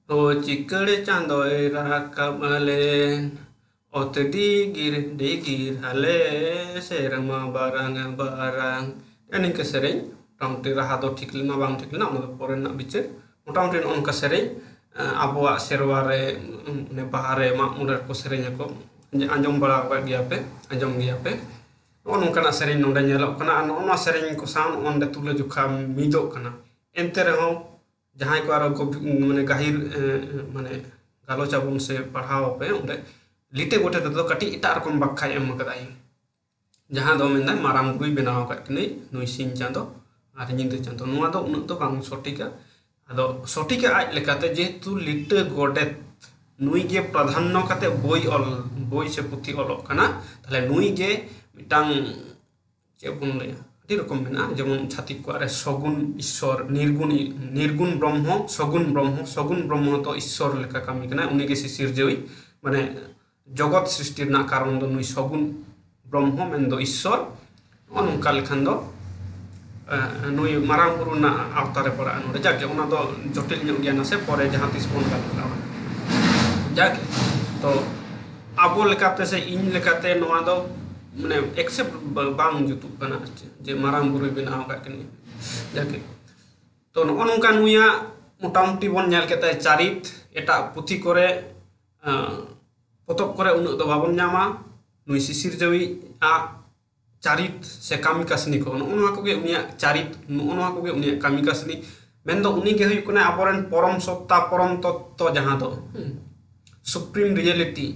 ᱚ, ᱪᱤᱠᱟᱹᱲ ᱪᱟᱸᱫᱚᱭ ᱨᱟᱠᱟᱵ ᱞᱮᱱ? ᱚᱛ ᱰᱤᱜᱤᱨ ᱰᱤᱜᱤᱨ, ᱦᱟᱞᱮ ᱥᱮᱨᱢᱟ ᱵᱟᱨᱟᱝ ᱵᱟᱨᱟᱝ᱾ ᱱᱤᱝᱠᱟᱹ ᱥᱮᱨᱮᱧ ᱢᱚᱴᱟᱢᱩᱴᱤ ᱨᱟᱦᱟ ᱫᱚ ᱴᱷᱤᱠ ᱞᱮᱱᱟ ᱵᱟᱝ ᱴᱷᱤᱠ ᱞᱮᱱᱟ, ᱚᱱᱟ ᱫᱚ ᱯᱚᱨᱮ ᱨᱮᱱᱟᱜ ᱵᱤᱪᱟᱹᱨ᱾ ᱢᱚᱴᱟᱢᱩᱴᱤ ᱱᱚᱜᱼᱚ ᱱᱚᱝᱠᱟ ᱥᱮᱨᱮᱧ, ᱮᱸ, ᱟᱵᱚᱣᱟᱜ ᱥᱮᱨᱣᱟ ᱨᱮ, ᱩᱸ, ᱢᱟᱱᱮ ᱵᱟᱦᱟ ᱨᱮ, ᱢᱟᱜ ᱢᱚᱬᱮ ᱨᱮᱠᱚ ᱥᱮᱨᱮᱧ ᱟᱠᱚ, ᱟᱸᱡᱚᱢ ᱵᱟᱲᱟ ᱟᱠᱟᱫ ᱜᱮᱭᱟ ᱯᱮ, ᱟᱸᱡᱚᱢ ᱜᱮᱭᱟ ᱯᱮ᱾ ᱱᱚᱜᱼᱚ ᱱᱚᱝᱠᱟᱱᱟᱜ ᱥᱮᱨᱮᱧ ᱱᱚᱰᱮ ᱧᱮᱞᱚᱜ ᱠᱟᱱᱟ, ᱟᱨ ᱱᱚᱜᱼᱚ ᱱᱚᱣᱟ ᱥᱮᱨᱮᱧ ᱠᱚ ᱥᱟᱶ ᱱᱚᱜᱼᱚ ᱱᱚᱰᱮ ᱛᱩᱞᱟᱹ ᱡᱚᱠᱷᱟ ᱢᱤᱫᱚᱜ ᱠᱟᱱᱟ᱾ ᱮᱱᱛᱮ ᱨᱮᱦᱚᱸ ᱡᱟᱦᱟᱸᱭ ᱠᱚ ᱟᱨᱚ ᱜᱚᱵᱷ-, ᱢᱟᱱᱮ ᱜᱟᱹᱦᱤᱨ, ᱮ, ᱢᱟᱱᱮ ᱜᱟᱞᱚᱪ ᱟᱵᱚᱱ ᱥᱮ ᱯᱟᱲᱦᱟᱣ ᱟᱯᱮ, ᱚᱸᱰᱮ ᱞᱤᱴᱟᱹ ᱜᱚᱰᱮᱛ ᱨᱮᱫᱚ ᱠᱟᱹᱴᱤᱡ ᱮᱴᱟᱜ ᱨᱚᱠᱚᱢ ᱵᱟᱠᱷᱟᱭ ᱮᱢ ᱟᱠᱟᱫᱟᱭ, ᱡᱟᱦᱟᱸ ᱫᱚ ᱢᱮᱱᱫᱟᱭ ᱢᱟᱨᱟᱝ ᱵᱩᱨᱩᱭ ᱵᱮᱱᱟᱣ ᱟᱠᱟᱫ ᱠᱤᱱᱟᱹᱭ ᱱᱩᱭ ᱥᱤᱧ ᱪᱟᱸᱫᱚ ᱟᱨ ᱧᱤᱫᱟᱹ ᱪᱟᱸᱫᱚ᱾ ᱱᱚᱣᱟ ᱫᱚ ᱩᱱᱟᱹᱜ ᱫᱚ ᱵᱟᱝ ᱥᱚᱴᱷᱤᱠᱟ᱾ ᱟᱫᱚ ᱥᱚᱴᱷᱤᱠᱟ ᱟᱡ ᱞᱮᱠᱟᱛᱮ, ᱡᱮᱦᱮᱛᱩ ᱞᱤᱴᱟᱹ ᱜᱚᱰᱮᱛ ᱱᱩᱭ ᱜᱮ ᱯᱨᱟᱫᱷᱟᱱᱱᱚ ᱠᱟᱛᱮ ᱵᱳᱭ ᱚᱞ, ᱵᱳᱭ ᱥᱮ ᱯᱩᱛᱷᱤ ᱚᱞᱚᱜ ᱠᱟᱱᱟ, ᱛᱟᱦᱞᱮ ᱱᱩᱭ ᱜᱮ ᱢᱤᱫᱴᱟᱝ, ᱪᱮᱫ ᱵᱚᱱ ᱞᱟᱹᱭᱟ, ᱟᱹᱰᱤ ᱨᱚᱠᱚᱢ ᱢᱮᱱᱟᱜᱼᱟ᱾ ᱡᱮᱢᱚᱱ ᱪᱷᱟᱹᱛᱤᱠ ᱠᱚᱣᱟᱜ ᱨᱮ ᱥᱚᱜᱩᱱ ᱤᱥᱥᱚᱨ, ᱱᱤᱨᱜᱩᱱ, ᱱᱤᱨᱜᱩᱱ ᱵᱨᱚᱦᱢᱚ, ᱥᱚᱜᱩᱱ ᱵᱨᱚᱦᱢᱚ, ᱥᱚᱜᱩᱱ ᱵᱨᱚᱦᱢᱚ ᱫᱚ ᱤᱥᱥᱚᱨ ᱞᱮᱠᱟ ᱠᱟᱹᱢᱤ ᱠᱟᱱᱟᱭ, ᱩᱱᱤ ᱜᱮ ᱥᱤᱥᱤᱨᱡᱟᱹᱣᱤᱡ, ᱢᱟᱱᱮ ᱡᱚᱜᱚᱛ ᱥᱨᱤᱥᱴᱤ ᱨᱮᱱᱟᱜ ᱠᱟᱨᱚᱱ ᱫᱚ ᱱᱩᱭ ᱥᱚᱜᱩᱱ ᱵᱨᱚᱦᱢᱚ ᱢᱮᱱᱫᱚ ᱤᱥᱥᱚᱨ᱾ ᱱᱚᱜᱼᱚ ᱱᱚᱝᱠᱟ ᱞᱮᱠᱷᱟᱱ ᱫᱚ, ᱮ, ᱱᱩᱭ ᱢᱟᱨᱟᱝ ᱵᱩᱨᱩ ᱨᱮᱱᱟᱜ ᱟᱣᱛᱟ ᱨᱮ ᱯᱟᱲᱟᱜᱼᱟ ᱱᱚᱰᱮ᱾ ᱡᱟᱠ ᱜᱮ, ᱚᱱᱟ ᱫᱚ ᱡᱚᱴᱤᱞ ᱧᱚᱜ ᱜᱮᱭᱟ ᱱᱟᱥᱮ, ᱯᱚᱨᱮ ᱡᱟᱦᱟᱸ ᱛᱤᱥ ᱵᱚᱱ ᱜᱟᱞᱢᱟᱨᱟᱣᱟ᱾ ᱡᱟᱠ ᱜᱮ, ᱛᱚ ᱟᱵᱚ ᱞᱮᱠᱟᱛᱮ ᱥᱮ ᱤᱧ ᱞᱮᱠᱟᱛᱮ ᱱᱚᱣᱟ ᱫᱚ ᱢᱟᱱᱮ ᱮᱠᱥᱮᱯᱴ ᱵᱟᱝ ᱡᱩᱛᱩᱜ ᱠᱟᱱᱟ ᱟᱨ ᱪᱮᱫ, ᱡᱮ ᱢᱟᱨᱟᱝ ᱵᱩᱨᱩᱭ ᱵᱮᱱᱟᱣ ᱟᱠᱟᱫ ᱠᱤᱱᱟ᱾ ᱡᱟᱠᱮ, ᱛᱚ ᱱᱚᱜᱼᱚ ᱱᱚᱝᱠᱟ ᱱᱩᱭᱟᱜ ᱢᱚᱴᱟᱢᱩᱴᱤ ᱵᱚᱱ ᱧᱮᱞ ᱠᱮᱫ ᱛᱟᱭᱟ ᱪᱟᱨᱤᱛ᱾ ᱮᱴᱟᱜ ᱯᱩᱛᱷᱤ ᱠᱚᱨᱮ, ᱟᱸ, ᱯᱚᱛᱚᱵ ᱠᱚᱨᱮ ᱩᱱᱟᱹᱜ ᱫᱚ ᱵᱟᱵᱚᱱ ᱧᱟᱢᱟ᱾ ᱱᱩᱭ ᱥᱤᱥᱤᱨᱡᱟᱹᱣᱤᱡ ᱟᱜ ᱪᱟᱨᱤᱛ ᱥᱮ ᱠᱟᱹᱢᱤ ᱠᱟᱹᱥᱱᱤ ᱠᱚ, ᱱᱚᱜᱼᱚ ᱱᱚᱣᱟ ᱠᱚᱜᱮ ᱩᱱᱤᱭᱟᱜ ᱪᱟᱨᱤᱛ, ᱱᱚᱜᱼᱚ ᱱᱚᱣᱟ ᱠᱚᱜᱮ ᱩᱱᱤᱭᱟᱜ ᱠᱟᱹᱢᱤ ᱠᱟᱹᱥᱱᱤ᱾ ᱢᱮᱱᱫᱚ ᱩᱱᱤ ᱜᱮ ᱦᱩᱭᱩᱜ ᱠᱟᱱᱟᱭ ᱟᱵᱚᱨᱮᱱ ᱯᱚᱨᱚᱢ ᱥᱚᱛᱛᱟ, ᱯᱚᱨᱚᱢ ᱛᱚᱛᱛᱚ, ᱡᱟᱦᱟᱸ ᱫᱚ, ᱦᱩᱸ, ᱥᱩᱯᱨᱤᱢ ᱨᱤᱭᱮᱞᱤᱴᱤ᱾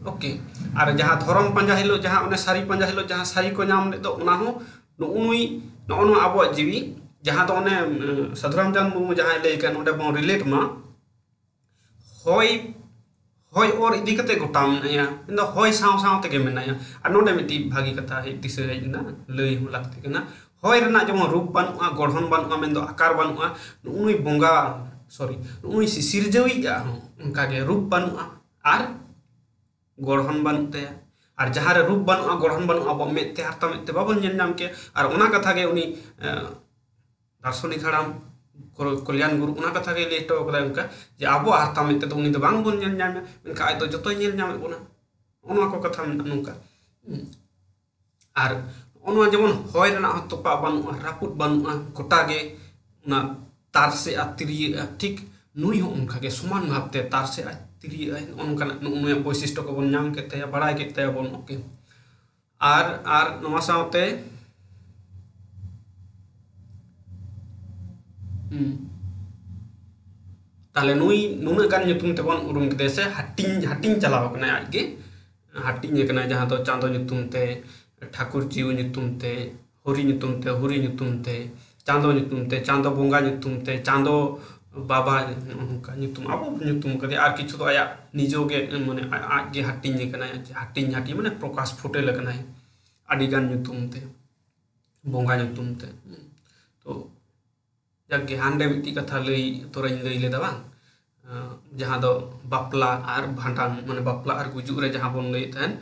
ᱳᱠᱮ, ᱟᱨ ᱡᱟᱦᱟᱸ ᱫᱷᱚᱨᱚᱢ ᱯᱟᱸᱡᱟ ᱦᱤᱞᱳᱜ, ᱡᱟᱦᱟᱸ ᱚᱱᱮ ᱥᱟᱹᱨᱤ ᱯᱟᱸᱡᱟ ᱦᱤᱞᱳᱜ ᱡᱟᱦᱟᱸ ᱥᱟᱹᱨᱤ ᱠᱚ ᱧᱟᱢ ᱞᱮᱫ ᱫᱚ, ᱚᱱᱟ ᱦᱚᱸ ᱱᱩᱜᱼᱩ ᱱᱩᱭ, ᱱᱚᱜᱼᱚ ᱱᱚᱣᱟ ᱟᱵᱚᱣᱟᱜ ᱡᱤᱣᱤ, ᱡᱟᱦᱟᱸ ᱫᱚ ᱚᱱᱮ, ᱩᱸ, ᱥᱟᱹᱫᱷᱩ ᱨᱟᱢᱪᱟᱸᱫᱽ ᱢᱩᱨᱢᱩ ᱡᱟᱦᱟᱸᱭ ᱞᱟᱹᱭ ᱠᱟᱱ, ᱱᱚᱰᱮ ᱵᱚᱱ ᱨᱤᱞᱮᱴ ᱢᱟ, ᱦᱚᱭ, ᱦᱚᱭ ᱚᱨ ᱤᱫᱤ ᱠᱟᱛᱮ ᱜᱚᱴᱟ ᱢᱮᱱᱟᱭᱟ, ᱢᱮᱱᱫᱚ ᱦᱚᱭ ᱥᱟᱶ ᱥᱟᱶ ᱛᱮᱜᱮ ᱢᱮᱱᱟᱭᱟ᱾ ᱟᱨ ᱱᱚᱰᱮ ᱢᱤᱫᱴᱤᱡ ᱵᱷᱟᱹᱜᱤ ᱠᱟᱛᱷᱟ ᱦᱮᱡ ᱫᱤᱥᱟᱹ ᱦᱮᱡ ᱮᱱᱟ, ᱞᱟᱹᱭ ᱦᱚᱸ ᱞᱟᱹᱠᱛᱤ ᱠᱟᱱᱟ᱾ ᱦᱚᱭ ᱨᱮᱱᱟᱜ ᱡᱮᱢᱚᱱ ᱨᱩᱯ ᱵᱟᱹᱱᱩᱜᱼᱟ, ᱜᱚᱲᱦᱚᱱ ᱵᱟᱹᱱᱩᱜᱼᱟ, ᱢᱮᱱᱫᱚ ᱟᱠᱟᱨ ᱵᱟᱹᱱᱩᱜᱼᱟ, ᱱᱩᱜᱼᱩ ᱱᱩᱭ ᱵᱚᱸᱜᱟ, ᱥᱚᱨᱤ, ᱱᱩᱜᱼᱩ ᱱᱩᱭ ᱥᱤᱥᱤᱨᱡᱟᱹᱣᱤᱡ ᱟᱜ ᱦᱚᱸ ᱚᱱᱠᱟᱜᱮ ᱨᱩᱯ ᱵᱟᱹᱱᱩᱜᱼᱟ ᱟᱨ ᱜᱚᱲᱦᱚᱱ ᱵᱟᱹᱱᱩᱜ ᱛᱟᱭᱟ᱾ ᱟᱨ ᱡᱟᱦᱟᱸ ᱨᱮ ᱨᱩᱯ ᱵᱟᱹᱱᱩᱜᱼᱟ, ᱜᱚᱲᱦᱚᱱ ᱵᱟᱹᱱᱩᱜᱼᱟ, ᱟᱵᱚᱣᱟᱜ ᱢᱮᱫ ᱛᱮ, ᱦᱟᱨᱛᱟ ᱢᱮᱫ ᱛᱮ ᱵᱟᱵᱚᱱ ᱧᱮᱞ ᱧᱟᱢ ᱠᱮᱭᱟ᱾ ᱟᱨ ᱚᱱᱟ ᱠᱟᱛᱷᱟ ᱜᱮ ᱩᱱᱤ, ᱮ, ᱫᱟᱨᱥᱚᱱᱤᱠ ᱦᱟᱲᱟᱢ ᱠᱚ-, ᱠᱚᱞᱭᱟᱱ ᱜᱩᱨᱩ ᱚᱱᱟ ᱠᱟᱛᱷᱟ ᱜᱮ ᱞᱟᱹᱭ ᱦᱚᱴᱚ ᱠᱟᱫᱟᱭ ᱚᱱᱠᱟ, ᱡᱮ ᱟᱵᱚᱣᱟᱜ ᱦᱟᱨᱛᱟ ᱢᱮᱫ ᱛᱮᱫᱚ ᱩᱱᱤ ᱫᱚ ᱵᱟᱝ ᱵᱚᱱ ᱧᱮᱞ ᱧᱟᱢᱟ, ᱢᱮᱱᱠᱷᱟᱱ ᱟᱡ ᱫᱚ ᱡᱚᱛᱚᱭ ᱧᱮᱞ ᱧᱟᱢᱮᱫ ᱵᱚᱱᱟ᱾ ᱱᱚᱜᱼᱚ ᱱᱚᱣᱟ ᱠᱚ ᱠᱟᱛᱷᱟ ᱢᱮᱱᱟᱜᱼᱟ ᱱᱚᱝᱠᱟ᱾ ᱦᱩᱸ᱾ ᱟᱨ ᱱᱚᱜᱼᱚ ᱱᱚᱣᱟ ᱡᱮᱢᱚᱱ ᱦᱚᱭ ᱨᱮᱱᱟᱜ ᱦᱚᱸ ᱛᱚᱯᱟᱜ ᱵᱟᱹᱱᱩᱜᱼᱟ, ᱨᱟᱹᱯᱩᱫ ᱵᱟᱹᱱᱩᱜᱼᱟ, ᱜᱚᱴᱟ ᱜᱮ ᱚᱱᱟ ᱛᱟᱨᱥᱮᱜᱼᱟ, ᱛᱤᱨᱭᱟᱹᱜᱼᱟ, ᱴᱷᱤᱠ ᱱᱩᱭ ᱦᱚᱸ ᱚᱱᱠᱟ ᱜᱮ ᱥᱚᱢᱟᱱ ᱵᱷᱟᱵᱛᱮ ᱛᱟᱨᱥᱮᱜᱼᱟᱭ, ᱛᱤᱨᱭᱟᱹᱜᱼᱟᱭ᱾ ᱱᱚᱜᱼᱚ ᱱᱚᱝᱠᱟᱱᱟᱜ ᱱᱩᱜᱼᱩ ᱱᱩᱭᱟᱜ ᱵᱳᱭᱥᱤᱥᱴᱚ ᱠᱚᱵᱚᱱ ᱧᱟᱢ ᱠᱮᱫ ᱛᱟᱭᱟ, ᱵᱟᱲᱟᱭ ᱠᱮᱫ ᱛᱟᱭᱟ ᱵᱚᱱ᱾ ᱳᱠᱮ, ᱟᱨ, ᱟᱨ ᱱᱚᱣᱟ ᱥᱟᱶᱛᱮ, ᱦᱩᱸ, ᱛᱟᱦᱞᱮ ᱱᱩᱭ ᱱᱩᱱᱟᱹᱜ ᱜᱟᱱ ᱧᱩᱛᱩᱢ ᱛᱮᱵᱚᱱ ᱩᱨᱩᱢ ᱠᱮᱫᱮᱭᱟ ᱥᱮ ᱦᱟᱹᱴᱤᱧ, ᱦᱟᱹᱴᱤᱧ ᱪᱟᱞᱟᱣ ᱠᱟᱱᱟᱭ ᱟᱡᱜᱮ᱾ ᱦᱟᱹᱴᱤᱧ ᱟᱠᱟᱱᱟᱭ, ᱡᱟᱦᱟᱸ ᱫᱚ ᱪᱟᱸᱫᱚ ᱧᱩᱛᱩᱢ ᱛᱮ, ᱴᱷᱟᱹᱠᱩᱨ ᱡᱤᱣ ᱧᱩᱛᱩᱢ ᱛᱮ, ᱦᱚᱨᱤ ᱧᱩᱛᱩᱢ ᱛᱮ, ᱦᱚᱨᱤ ᱧᱩᱛᱩᱢ ᱛᱮ, ᱪᱟᱸᱫᱚ ᱧᱩᱛᱩᱢ ᱛᱮ, ᱪᱟᱸᱫᱚ ᱵᱚᱸᱜᱟ ᱧᱩᱛᱩᱢ ᱛᱮ, ᱪᱟᱸᱫᱚ ᱵᱟᱵᱟ, ᱱᱚᱜᱼᱚ ᱱᱚᱝᱠᱟ ᱧᱩᱛᱩᱢ ᱟᱵᱚ ᱧᱩᱛᱩᱢ ᱠᱟᱫᱮᱭᱟ᱾ ᱟᱨ ᱠᱤᱪᱷᱩ ᱫᱚ ᱟᱭᱟᱜ ᱱᱤᱡᱮ ᱜᱮ, ᱢᱟᱱᱮ ᱟ-, ᱟᱡ ᱜᱮ ᱦᱟᱹᱴᱤᱧ ᱟᱠᱟᱱᱟᱭ, ᱦᱟᱹᱴᱤᱧ, ᱦᱟᱹᱴᱤᱧ ᱢᱟᱱᱮ ᱯᱨᱚᱠᱟᱥ ᱯᱷᱩᱴᱮᱞ ᱟᱠᱟᱱᱟᱭ ᱟᱹᱰᱤ ᱜᱟᱱ ᱧᱩᱛᱩᱢ ᱛᱮ, ᱵᱚᱸᱜᱟ ᱧᱩᱛᱩᱢ ᱛᱮ᱾ ᱛᱚ ᱡᱟᱠ ᱜᱮ, ᱦᱟᱸᱰᱮ ᱢᱤᱫᱴᱤᱡ ᱠᱟᱛᱷᱟ ᱞᱟᱹᱭ ᱛᱚᱨᱟᱧ ᱞᱟᱹᱭ ᱞᱮᱫᱟ ᱵᱟᱝ, ᱟᱸ, ᱡᱟᱦᱟᱸ ᱫᱚ ᱵᱟᱯᱞᱟ ᱟᱨ ᱵᱷᱟᱸᱰᱟᱱ, ᱢᱟᱱᱮ ᱵᱟᱯᱞᱟ ᱟᱨ ᱜᱩᱡᱩᱜ ᱨᱮ ᱡᱟᱦᱟᱸ ᱵᱚᱱ ᱞᱟᱹᱭᱮᱫ ᱛᱟᱦᱮᱸᱱ,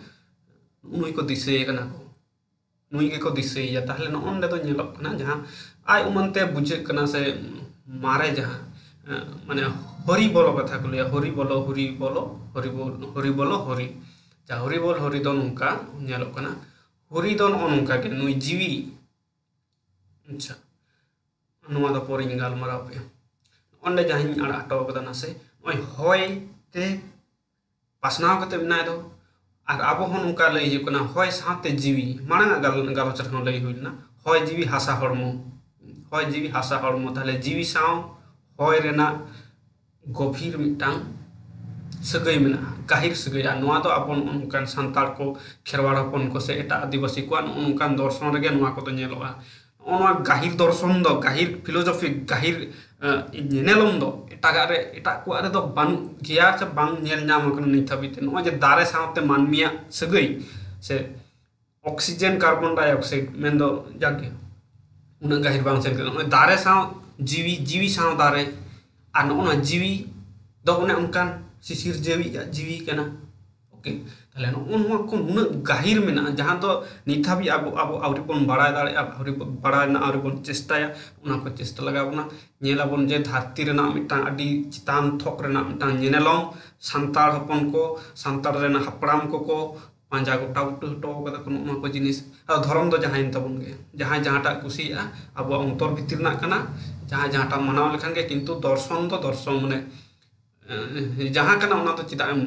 ᱱᱩᱭ ᱠᱚ ᱫᱤᱥᱟᱹᱭᱮ ᱠᱟᱱᱟ ᱠᱚ, ᱱᱩᱭ ᱜᱮᱠᱚ ᱫᱤᱥᱟᱹᱭᱮᱭᱟ᱾ ᱛᱟᱦᱞᱮ ᱱᱚᱜᱼᱚ ᱱᱚᱰᱮ ᱫᱚ ᱧᱮᱞᱚᱜ ᱠᱟᱱᱟ, ᱡᱟᱦᱟᱸ ᱟᱭ ᱩᱢᱟᱹᱱ ᱛᱮ ᱵᱩᱡᱷᱟᱹᱜ ᱠᱟᱱᱟ ᱥᱮ ᱢᱟᱨᱮ ᱡᱟᱦᱟᱸ, ᱟᱸ, ᱢᱟᱱᱮ ᱦᱚᱨᱤ ᱵᱚᱞᱚ ᱠᱟᱛᱷᱟ ᱠᱚ ᱞᱟᱹᱭᱟ, ᱦᱚᱨᱤ ᱵᱚᱞᱚ, ᱦᱚᱨᱤ ᱵᱚᱞᱚ, ᱦᱚᱨᱤ ᱵᱚᱞ-, ᱦᱚᱨᱤ ᱵᱚᱞᱚ, ᱦᱚᱨᱤ᱾ ᱟᱪᱪᱷᱟ, ᱦᱚᱨᱤᱵᱚᱞ ᱦᱚᱨᱤ ᱫᱚ ᱱᱚᱝᱠᱟ ᱧᱮᱞᱚᱜ ᱠᱟᱱᱟ, ᱦᱚᱨᱤ ᱫᱚ ᱱᱚᱜᱼᱚ ᱱᱚᱝᱠᱟ ᱜᱮ ᱱᱩᱭ ᱡᱤᱣᱤ᱾ ᱟᱪᱪᱷᱟ, ᱱᱚᱣᱟ ᱫᱚ ᱯᱚᱨᱮᱧ ᱜᱟᱞᱢᱟᱨᱟᱣ ᱯᱮᱭᱟ᱾ ᱚᱸᱰᱮ ᱡᱟᱦᱟᱸᱧ ᱟᱲᱟᱜ ᱦᱚᱴᱚ ᱠᱟᱫᱟ ᱱᱟᱥᱮ, ᱱᱚᱜᱼᱚᱭ ᱦᱚᱭ ᱛᱮ ᱯᱟᱥᱱᱟᱣ ᱠᱟᱛᱮ ᱢᱮᱱᱟᱭ ᱫᱚ᱾ ᱟᱨ ᱟᱵᱚ ᱦᱚᱸ ᱱᱚᱝᱠᱟ ᱞᱟᱹᱭ ᱦᱩᱭᱩᱜ ᱠᱟᱱᱟ, ᱦᱚᱭ ᱥᱟᱶᱛᱮ ᱡᱤᱣᱤ᱾ ᱢᱟᱲᱟᱝ ᱟᱜ ᱜᱟᱞ-, ᱜᱟᱞᱚᱪ ᱨᱮᱦᱚᱸ ᱞᱟᱹᱭ ᱦᱩᱭ ᱞᱮᱱᱟ, ᱦᱚᱭ ᱡᱤᱣᱤ ᱦᱟᱥᱟ ᱦᱚᱲᱢᱚ, ᱦᱚᱭ ᱡᱤᱣᱤ ᱦᱟᱥᱟ ᱦᱚᱲᱢᱚ᱾ ᱛᱟᱦᱞᱮ ᱡᱤᱣᱤ ᱥᱟᱶ ᱦᱚᱭ ᱨᱮᱱᱟᱜ ᱜᱚᱵᱷᱤᱨ ᱢᱤᱫᱴᱟᱝ ᱥᱟᱹᱜᱟᱹᱭ ᱢᱮᱱᱟᱜᱼᱟ, ᱜᱟᱹᱦᱤᱨ ᱥᱟᱹᱜᱟᱹᱭ᱾ ᱟᱨ ᱱᱚᱣᱟ ᱫᱚ ᱟᱵᱚ ᱱᱚᱜᱼᱚ ᱱᱚᱝᱠᱟᱱ ᱥᱟᱱᱛᱟᱲ ᱠᱚ, ᱠᱷᱮᱨᱣᱟᱲ ᱦᱚᱯᱚᱱ ᱠᱚ ᱥᱮ ᱮᱴᱟᱜ ᱟᱹᱫᱤᱵᱟᱹᱥᱤ ᱠᱚᱣᱟᱜ ᱱᱚᱜᱼᱚ ᱱᱚᱝᱠᱟᱱ ᱫᱚᱨᱥᱚᱱ ᱨᱮᱜᱮ ᱱᱚᱣᱟ ᱠᱚᱫᱚ ᱧᱮᱞᱚᱜᱼᱟ᱾ ᱱᱚᱜᱼᱚ ᱱᱚᱣᱟ ᱜᱟᱹᱦᱤᱨ ᱫᱚᱨᱥᱚᱱ ᱫᱚ, ᱜᱟᱹᱦᱤᱨ ᱯᱷᱤᱞᱳᱡᱚᱯᱷᱤ, ᱜᱟᱹᱦᱤᱨ, ᱮ, ᱧᱮᱱᱮᱞᱚᱢ ᱫᱚ ᱮᱴᱟᱜᱟᱜ ᱨᱮ, ᱮᱴᱟᱜ ᱠᱚᱣᱟᱜ ᱨᱮᱫᱚ ᱵᱟᱹᱱᱩᱜ ᱜᱮᱭᱟ ᱥᱮ ᱵᱟᱝ ᱧᱮᱞ ᱧᱟᱢ ᱟᱠᱟᱱᱟ ᱱᱤᱛ ᱦᱟᱹᱵᱤᱡ ᱛᱮ᱾ ᱱᱚᱜᱼᱚᱭ ᱡᱮ ᱫᱟᱨᱮ ᱥᱟᱶᱛᱮ ᱢᱟᱹᱱᱢᱤᱭᱟᱜ ᱥᱟᱹᱜᱟᱹᱭ ᱥᱮ ᱚᱠᱥᱤᱡᱮᱱ, ᱠᱟᱨᱵᱚᱱ ᱰᱟᱭ ᱚᱠᱥᱟᱭᱤᱰ, ᱢᱮᱱᱫᱚ ᱡᱟᱠ ᱜᱮ, ᱩᱱᱟᱹᱜ ᱜᱟᱹᱦᱤᱨ ᱵᱟᱝ ᱥᱮᱱ ᱠᱟᱱᱟ᱾ ᱱᱚᱜᱼᱚᱭ ᱫᱟᱨᱮ ᱥᱟᱶ ᱡᱤᱣᱤ, ᱡᱤᱣᱤ ᱥᱟᱶ ᱫᱟᱨᱮ, ᱟᱨ ᱱᱚᱜᱼᱚ ᱱᱚᱣᱟ ᱡᱤᱣᱤ ᱫᱚ ᱚᱱᱮ ᱚᱱᱠᱟᱱ ᱥᱤᱥᱤᱨ ᱡᱤᱣᱤᱭᱟᱜ ᱡᱤᱣᱤ ᱠᱟᱱᱟ᱾ ᱳᱠᱮ, ᱛᱟᱦᱞᱮ ᱱᱚᱜᱼᱚ ᱱᱚᱣᱟ ᱠᱚ ᱱᱩᱱᱟᱹᱜ ᱜᱟᱹᱦᱤᱨ ᱢᱮᱱᱟᱜᱼᱟ, ᱡᱟᱦᱟᱸ ᱫᱚ ᱱᱤᱛ ᱦᱟᱹᱵᱤᱡ ᱟᱵᱚ, ᱟᱵᱚ ᱟᱹᱣᱨᱤ ᱵᱚᱱ ᱵᱟᱲᱟᱭ ᱫᱟᱲᱮᱭᱟᱜᱼᱟ, ᱟᱹᱣᱨᱤ ᱵᱚᱱ ᱵᱟᱲᱟᱭ ᱨᱮᱱᱟᱜ ᱟᱹᱣᱨᱤ ᱵᱚᱱ ᱪᱮᱥᱴᱟᱭᱟ, ᱚᱱᱟ ᱠᱚ ᱪᱮᱥᱴᱟ ᱞᱟᱜᱟᱣ ᱵᱚᱱᱟ᱾ ᱧᱮᱞ ᱟᱵᱚᱱ ᱡᱮ ᱫᱷᱟᱹᱨᱛᱤ ᱨᱮᱱᱟᱜ ᱢᱤᱫᱴᱟᱝ ᱟᱹᱰᱤ ᱪᱮᱛᱟᱱ ᱛᱷᱚᱠ ᱨᱮᱱᱟᱜ ᱢᱤᱫᱴᱟᱝ ᱧᱮᱱᱮᱞᱚᱢ, ᱥᱟᱱᱛᱟᱲ ᱦᱚᱯᱚᱱ ᱠᱚ, ᱥᱟᱱᱛᱟᱲ ᱨᱮᱱ ᱦᱟᱯᱲᱟᱢ ᱠᱚᱠᱚ ᱯᱟᱸᱡᱟ ᱜᱚᱴᱟ ᱵᱩᱴᱟᱹ ᱦᱚᱴᱚ ᱠᱟᱫᱟ ᱠᱚ ᱱᱚᱜᱼᱚ ᱱᱚᱣᱟ ᱠᱚ ᱡᱤᱱᱤᱥ᱾ ᱟᱫᱚ ᱫᱷᱚᱨᱚᱢ ᱫᱚ ᱡᱟᱦᱟᱸᱭᱮᱱ ᱛᱟᱵᱚᱱ ᱜᱮ, ᱡᱟᱦᱟᱸᱭ ᱡᱟᱦᱟᱸᱴᱟᱜ ᱠᱩᱥᱤᱭᱟᱜᱼᱟ, ᱟᱵᱚᱣᱟᱜ ᱚᱱᱛᱚᱨ ᱵᱷᱤᱛᱤᱨ ᱨᱮᱱᱟᱜ ᱠᱟᱱᱟ, ᱡᱟᱦᱟᱸᱭ ᱡᱟᱦᱟᱸᱴᱟᱜ ᱢᱟᱱᱟᱣ ᱞᱮᱠᱷᱟᱱ ᱜᱮ, ᱠᱤᱱᱛᱩ ᱫᱚᱨᱥᱚᱱ ᱫᱚ ᱫᱚᱨᱥᱚᱱ, ᱢᱟᱱᱮ, ᱮ, ᱡᱟᱦᱟᱸ ᱠᱟᱱᱟ ᱚᱱᱟ ᱫᱚ ᱪᱮᱫᱟᱜ ᱮᱢ,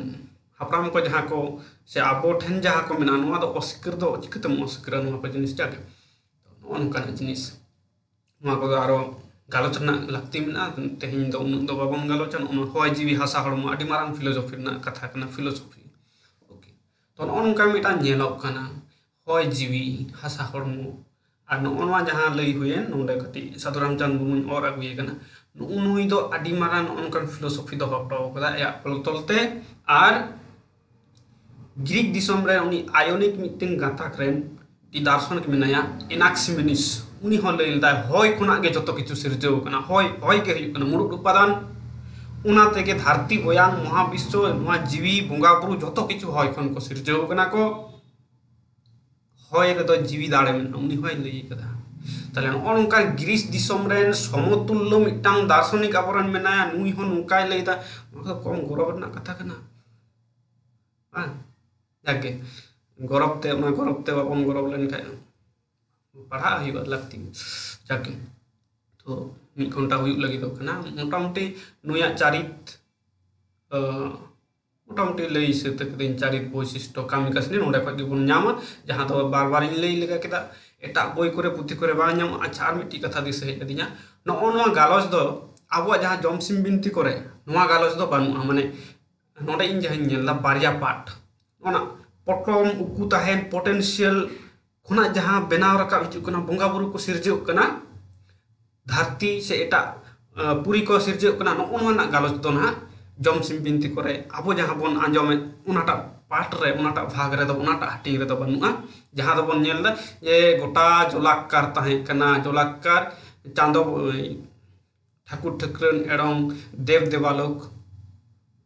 ᱦᱟᱯᱲᱟᱢ ᱠᱚ ᱡᱟᱦᱟᱸ ᱠᱚ ᱥᱮ ᱟᱵᱚ ᱴᱷᱮᱱ ᱡᱟᱦᱟᱸ ᱠᱚ ᱢᱮᱱᱟᱜᱼᱟ, ᱱᱚᱣᱟ ᱫᱚ ᱚᱥᱤᱠᱟᱹᱨ ᱫᱚ ᱪᱤᱠᱟᱹᱛᱮᱢ ᱚᱥᱤᱠᱟᱹᱨᱟ? ᱱᱚᱣᱟ ᱠᱚ ᱡᱤᱱᱤᱥ ᱡᱟᱜᱮ, ᱱᱚᱜᱼᱚ ᱱᱚᱝᱠᱟᱱᱟᱜ ᱡᱤᱱᱤᱥ, ᱱᱚᱣᱟ ᱠᱚᱫᱚ ᱟᱨᱚ ᱜᱟᱞᱚᱪ ᱨᱮᱱᱟᱜ ᱞᱟᱹᱠᱛᱤ ᱢᱮᱱᱟᱜᱼᱟ᱾ ᱛᱮᱦᱮᱧ ᱫᱚ ᱩᱱᱟᱹᱜ ᱫᱚ ᱵᱟᱵᱚᱱ ᱜᱟᱞᱚᱪᱟ᱾ ᱱᱚᱜᱼᱚ ᱱᱚᱣᱟ ᱦᱚᱭ ᱡᱤᱣᱤ ᱦᱟᱥᱟ ᱦᱚᱲᱢᱚ ᱟᱹᱰᱤ ᱢᱟᱨᱟᱝ ᱯᱷᱤᱞᱳᱡᱚᱯᱷᱤ ᱨᱮᱱᱟᱜ ᱠᱟᱛᱷᱟ ᱠᱟᱱᱟ, ᱯᱷᱤᱞᱳᱡᱚᱯᱷᱤ᱾ ᱳᱠᱮ, ᱛᱚ ᱱᱚᱜᱼᱚ ᱱᱚᱝᱠᱟ ᱢᱤᱫᱴᱟᱝ ᱧᱮᱞᱚᱜ ᱠᱟᱱᱟ, ᱦᱚᱭ ᱡᱤᱣᱤ ᱦᱟᱥᱟ ᱦᱚᱲᱢᱚ ᱟᱨ ᱱᱚᱜᱼᱚ ᱱᱚᱣᱟ ᱡᱟᱦᱟᱸ ᱞᱟᱹᱭ ᱦᱩᱭᱮᱱ, ᱱᱚᱰᱮ ᱠᱟᱹᱴᱤᱡ ᱥᱟᱹᱫᱷᱩ ᱨᱟᱢᱪᱟᱸᱫᱽ ᱢᱩᱨᱢᱩᱧ ᱚᱨ ᱟᱹᱜᱩᱭᱮ ᱠᱟᱱᱟ, ᱱᱩᱜᱼᱩ ᱱᱩᱭ ᱫᱚ ᱟᱹᱰᱤ ᱢᱟᱨᱟᱝ ᱱᱚᱜᱼᱚ ᱱᱚᱝᱠᱟᱱ ᱯᱷᱤᱞᱳᱥᱚᱯᱷᱤ ᱫᱚᱦᱚ ᱦᱚᱴᱚ ᱠᱟᱫᱟ ᱟᱭᱟᱜ ᱚᱞ ᱛᱚᱞᱛᱮ᱾ ᱟᱨ ᱜᱨᱤᱠ ᱫᱤᱥᱚᱢ ᱨᱮ ᱩᱱᱤ ᱟᱭᱚᱱᱤᱠ ᱢᱤᱫᱴᱮᱱ ᱜᱟᱛᱟᱠ ᱨᱮᱱ ᱢᱤᱫᱴᱤᱡ ᱫᱟᱨᱥᱚᱱᱤᱠ ᱢᱮᱱᱟᱭᱟ, ᱮᱱᱟᱠᱥᱤᱢᱮᱱᱤᱥ᱾ ᱩᱱᱤ ᱦᱚᱸ ᱞᱟᱹᱭ ᱞᱮᱫᱟᱭ, ᱦᱚᱭ ᱠᱷᱚᱱᱟᱜ ᱜᱮ ᱡᱚᱛᱚ ᱠᱤᱪᱷᱩ ᱥᱤᱨᱡᱟᱹᱣ ᱠᱟᱱᱟ, ᱦᱚᱭ, ᱦᱚᱭ ᱜᱮ ᱦᱩᱭᱩᱜ ᱠᱟᱱᱟ ᱢᱩᱲᱩᱫ ᱩᱯᱟᱫᱟᱱ᱾ ᱚᱱᱟ ᱛᱮᱜᱮ ᱫᱷᱟᱹᱨᱛᱤ, ᱚᱭᱟᱝ, ᱢᱚᱦᱟᱵᱤᱥᱥᱚ, ᱱᱚᱣᱟ ᱡᱤᱣᱤ, ᱵᱚᱸᱜᱟ ᱵᱩᱨᱩ, ᱡᱚᱛᱚ ᱠᱤᱪᱷᱩ ᱦᱚᱭ ᱠᱷᱚᱱ ᱠᱚ ᱥᱤᱨᱡᱟᱹᱣ ᱠᱟᱱᱟ ᱠᱚ᱾ ᱦᱚᱭ ᱨᱮᱫᱚ ᱡᱤᱣᱤ ᱫᱟᱲᱮ ᱢᱮᱱᱟᱜᱼᱟ, ᱩᱱᱤ ᱦᱚᱸᱭ ᱞᱟᱹᱭ ᱠᱟᱫᱟ᱾ ᱛᱟᱦᱞᱮ ᱱᱚᱜᱼᱚ ᱱᱚᱝᱠᱟ ᱜᱨᱤᱥ ᱫᱤᱥᱚᱢ ᱨᱮᱱ ᱥᱚᱢᱚᱛᱩᱞᱞᱚ ᱢᱤᱫᱴᱟᱝ ᱫᱟᱨᱥᱚᱱᱤᱠ ᱟᱵᱚᱨᱮᱱ ᱢᱮᱱᱟᱭᱟ, ᱱᱩᱭ ᱦᱚᱸ ᱱᱚᱝᱠᱟᱭ ᱞᱟᱹᱭᱫᱟ᱾ ᱱᱚᱣᱟ ᱫᱚ ᱠᱚᱢ ᱜᱚᱨᱚᱵᱽ ᱨᱮᱱᱟᱜ ᱠᱟᱛᱷᱟ ᱠᱟᱱᱟ? ᱵᱟᱝ᱾ ᱡᱟᱠᱜᱮ, ᱜᱚᱨᱚᱵ ᱛᱮ, ᱚᱱᱟ ᱜᱚᱨᱚᱵ ᱛᱮ ᱵᱟᱵᱚᱱ ᱜᱚᱨᱚᱵ ᱞᱮᱱᱠᱷᱟᱱ ᱯᱟᱲᱦᱟᱜ ᱦᱩᱭᱩᱜᱼᱟ, ᱞᱟᱹᱠᱛᱤ᱾ ᱡᱟᱠᱜᱮ, ᱛᱚ ᱢᱤᱫ ᱜᱷᱚᱱᱴᱟ ᱦᱩᱭᱩᱜ ᱞᱟᱹᱜᱤᱫᱚᱜ ᱠᱟᱱᱟ᱾ ᱢᱚᱴᱟᱢᱩᱴᱤ ᱱᱩᱭᱟᱜ ᱪᱟᱨᱤᱛ, ᱟᱸ, ᱢᱚᱴᱟᱢᱩᱴᱤ ᱞᱟᱹᱭ ᱥᱟᱹᱛ ᱠᱟᱹᱫᱟᱹᱧ, ᱪᱟᱨᱤᱛ ᱵᱳᱭᱥᱤᱥᱴᱚ ᱠᱟᱹᱢᱤ ᱠᱟᱹᱥᱱᱤ ᱱᱚᱸᱰᱮ ᱠᱷᱚᱱ ᱜᱮᱵᱚᱱ ᱧᱟᱢᱟ, ᱡᱟᱦᱟᱸ ᱫᱚ ᱵᱟᱨ ᱵᱟᱨᱤᱧ ᱞᱟᱹᱭ ᱞᱮᱠᱟ ᱠᱮᱫᱟ, ᱮᱴᱟᱜ ᱵᱳᱭ ᱠᱚᱨᱮ, ᱯᱩᱛᱷᱤ ᱠᱚᱨᱮ ᱵᱟᱝ ᱧᱟᱢᱚᱜᱼᱟ᱾ ᱟᱪᱪᱷᱟ, ᱟᱨ ᱢᱤᱫᱴᱤᱡ ᱠᱟᱛᱷᱟ ᱫᱤᱥᱟᱹ ᱦᱮᱡ ᱟᱹᱫᱤᱧᱟ, ᱱᱚᱜᱼᱚ ᱱᱚᱣᱟ ᱜᱟᱞᱚᱪ ᱫᱚ ᱟᱵᱚᱣᱟᱜ ᱡᱟᱦᱟᱸ ᱡᱚᱢ ᱥᱤᱢ ᱵᱤᱱᱛᱤ ᱠᱚᱨᱮ ᱱᱚᱣᱟ ᱜᱟᱞᱚᱪ ᱫᱚ ᱵᱟᱹᱱᱩᱜᱼᱟ᱾ ᱢᱟᱱᱮ ᱱᱚᱸᱰᱮ ᱤᱧ ᱡᱟᱦᱟᱸᱧ ᱧᱮᱞ ᱮᱫᱟ ᱵᱟᱨᱭᱟ ᱯᱟᱴ, ᱚᱱᱟ ᱯᱚᱴᱚᱢ ᱩᱠᱩ ᱛᱟᱦᱮᱱ ᱯᱚᱴᱮᱱᱥᱤᱭᱟᱞ ᱠᱷᱚᱱᱟᱜ ᱡᱟᱦᱟᱸ ᱵᱮᱱᱟᱣ ᱨᱟᱠᱟᱵ ᱦᱤᱡᱩᱜ ᱠᱟᱱᱟ, ᱵᱚᱸᱜᱟ ᱵᱩᱨᱩ ᱠᱚ ᱥᱤᱨᱡᱟᱹᱜ ᱠᱟᱱᱟ, ᱫᱷᱟᱹᱨᱛᱤ ᱥᱮ ᱮᱴᱟᱜ, ᱟᱸ, ᱯᱩᱨᱤ ᱠᱚ ᱥᱤᱨᱡᱟᱹᱜ ᱠᱟᱱᱟ, ᱱᱚᱜᱼᱚ ᱱᱚᱣᱟ ᱨᱮᱱᱟᱜ ᱜᱟᱞᱚᱪ ᱫᱚ ᱱᱟᱦᱟᱜ ᱡᱚᱢ ᱥᱤᱢ ᱵᱤᱱᱛᱤ ᱠᱚᱨᱮ ᱟᱵᱚ ᱡᱟᱦᱟᱸ ᱵᱚᱱ ᱟᱸᱡᱚᱢᱮᱫ, ᱚᱱᱟᱴᱟᱜ ᱯᱟᱴ ᱨᱮ, ᱚᱱᱟᱴᱟᱜ ᱵᱷᱟᱜᱽ ᱨᱮᱫᱚ, ᱚᱱᱟᱴᱟᱜ ᱦᱟᱹᱴᱤᱧ ᱨᱮᱫᱚ ᱵᱟᱹᱱᱩᱜᱼᱟ᱾ ᱡᱟᱦᱟᱸ ᱫᱚᱵᱚᱱ ᱧᱮᱞ ᱮᱫᱟ ᱡᱮ ᱜᱚᱴᱟ ᱡᱚᱞᱟᱠᱠᱟᱨ ᱛᱟᱦᱮᱸ ᱠᱟᱱᱟ, ᱡᱚᱞᱟᱠᱠᱟᱨ ᱪᱟᱸᱫᱚ, ᱴᱷᱟᱹᱠᱩᱨ ᱴᱷᱟᱹᱠᱨᱟᱹᱱ ᱮᱲᱚᱝ ᱫᱮᱵ ᱫᱮᱵᱟᱞᱳᱠ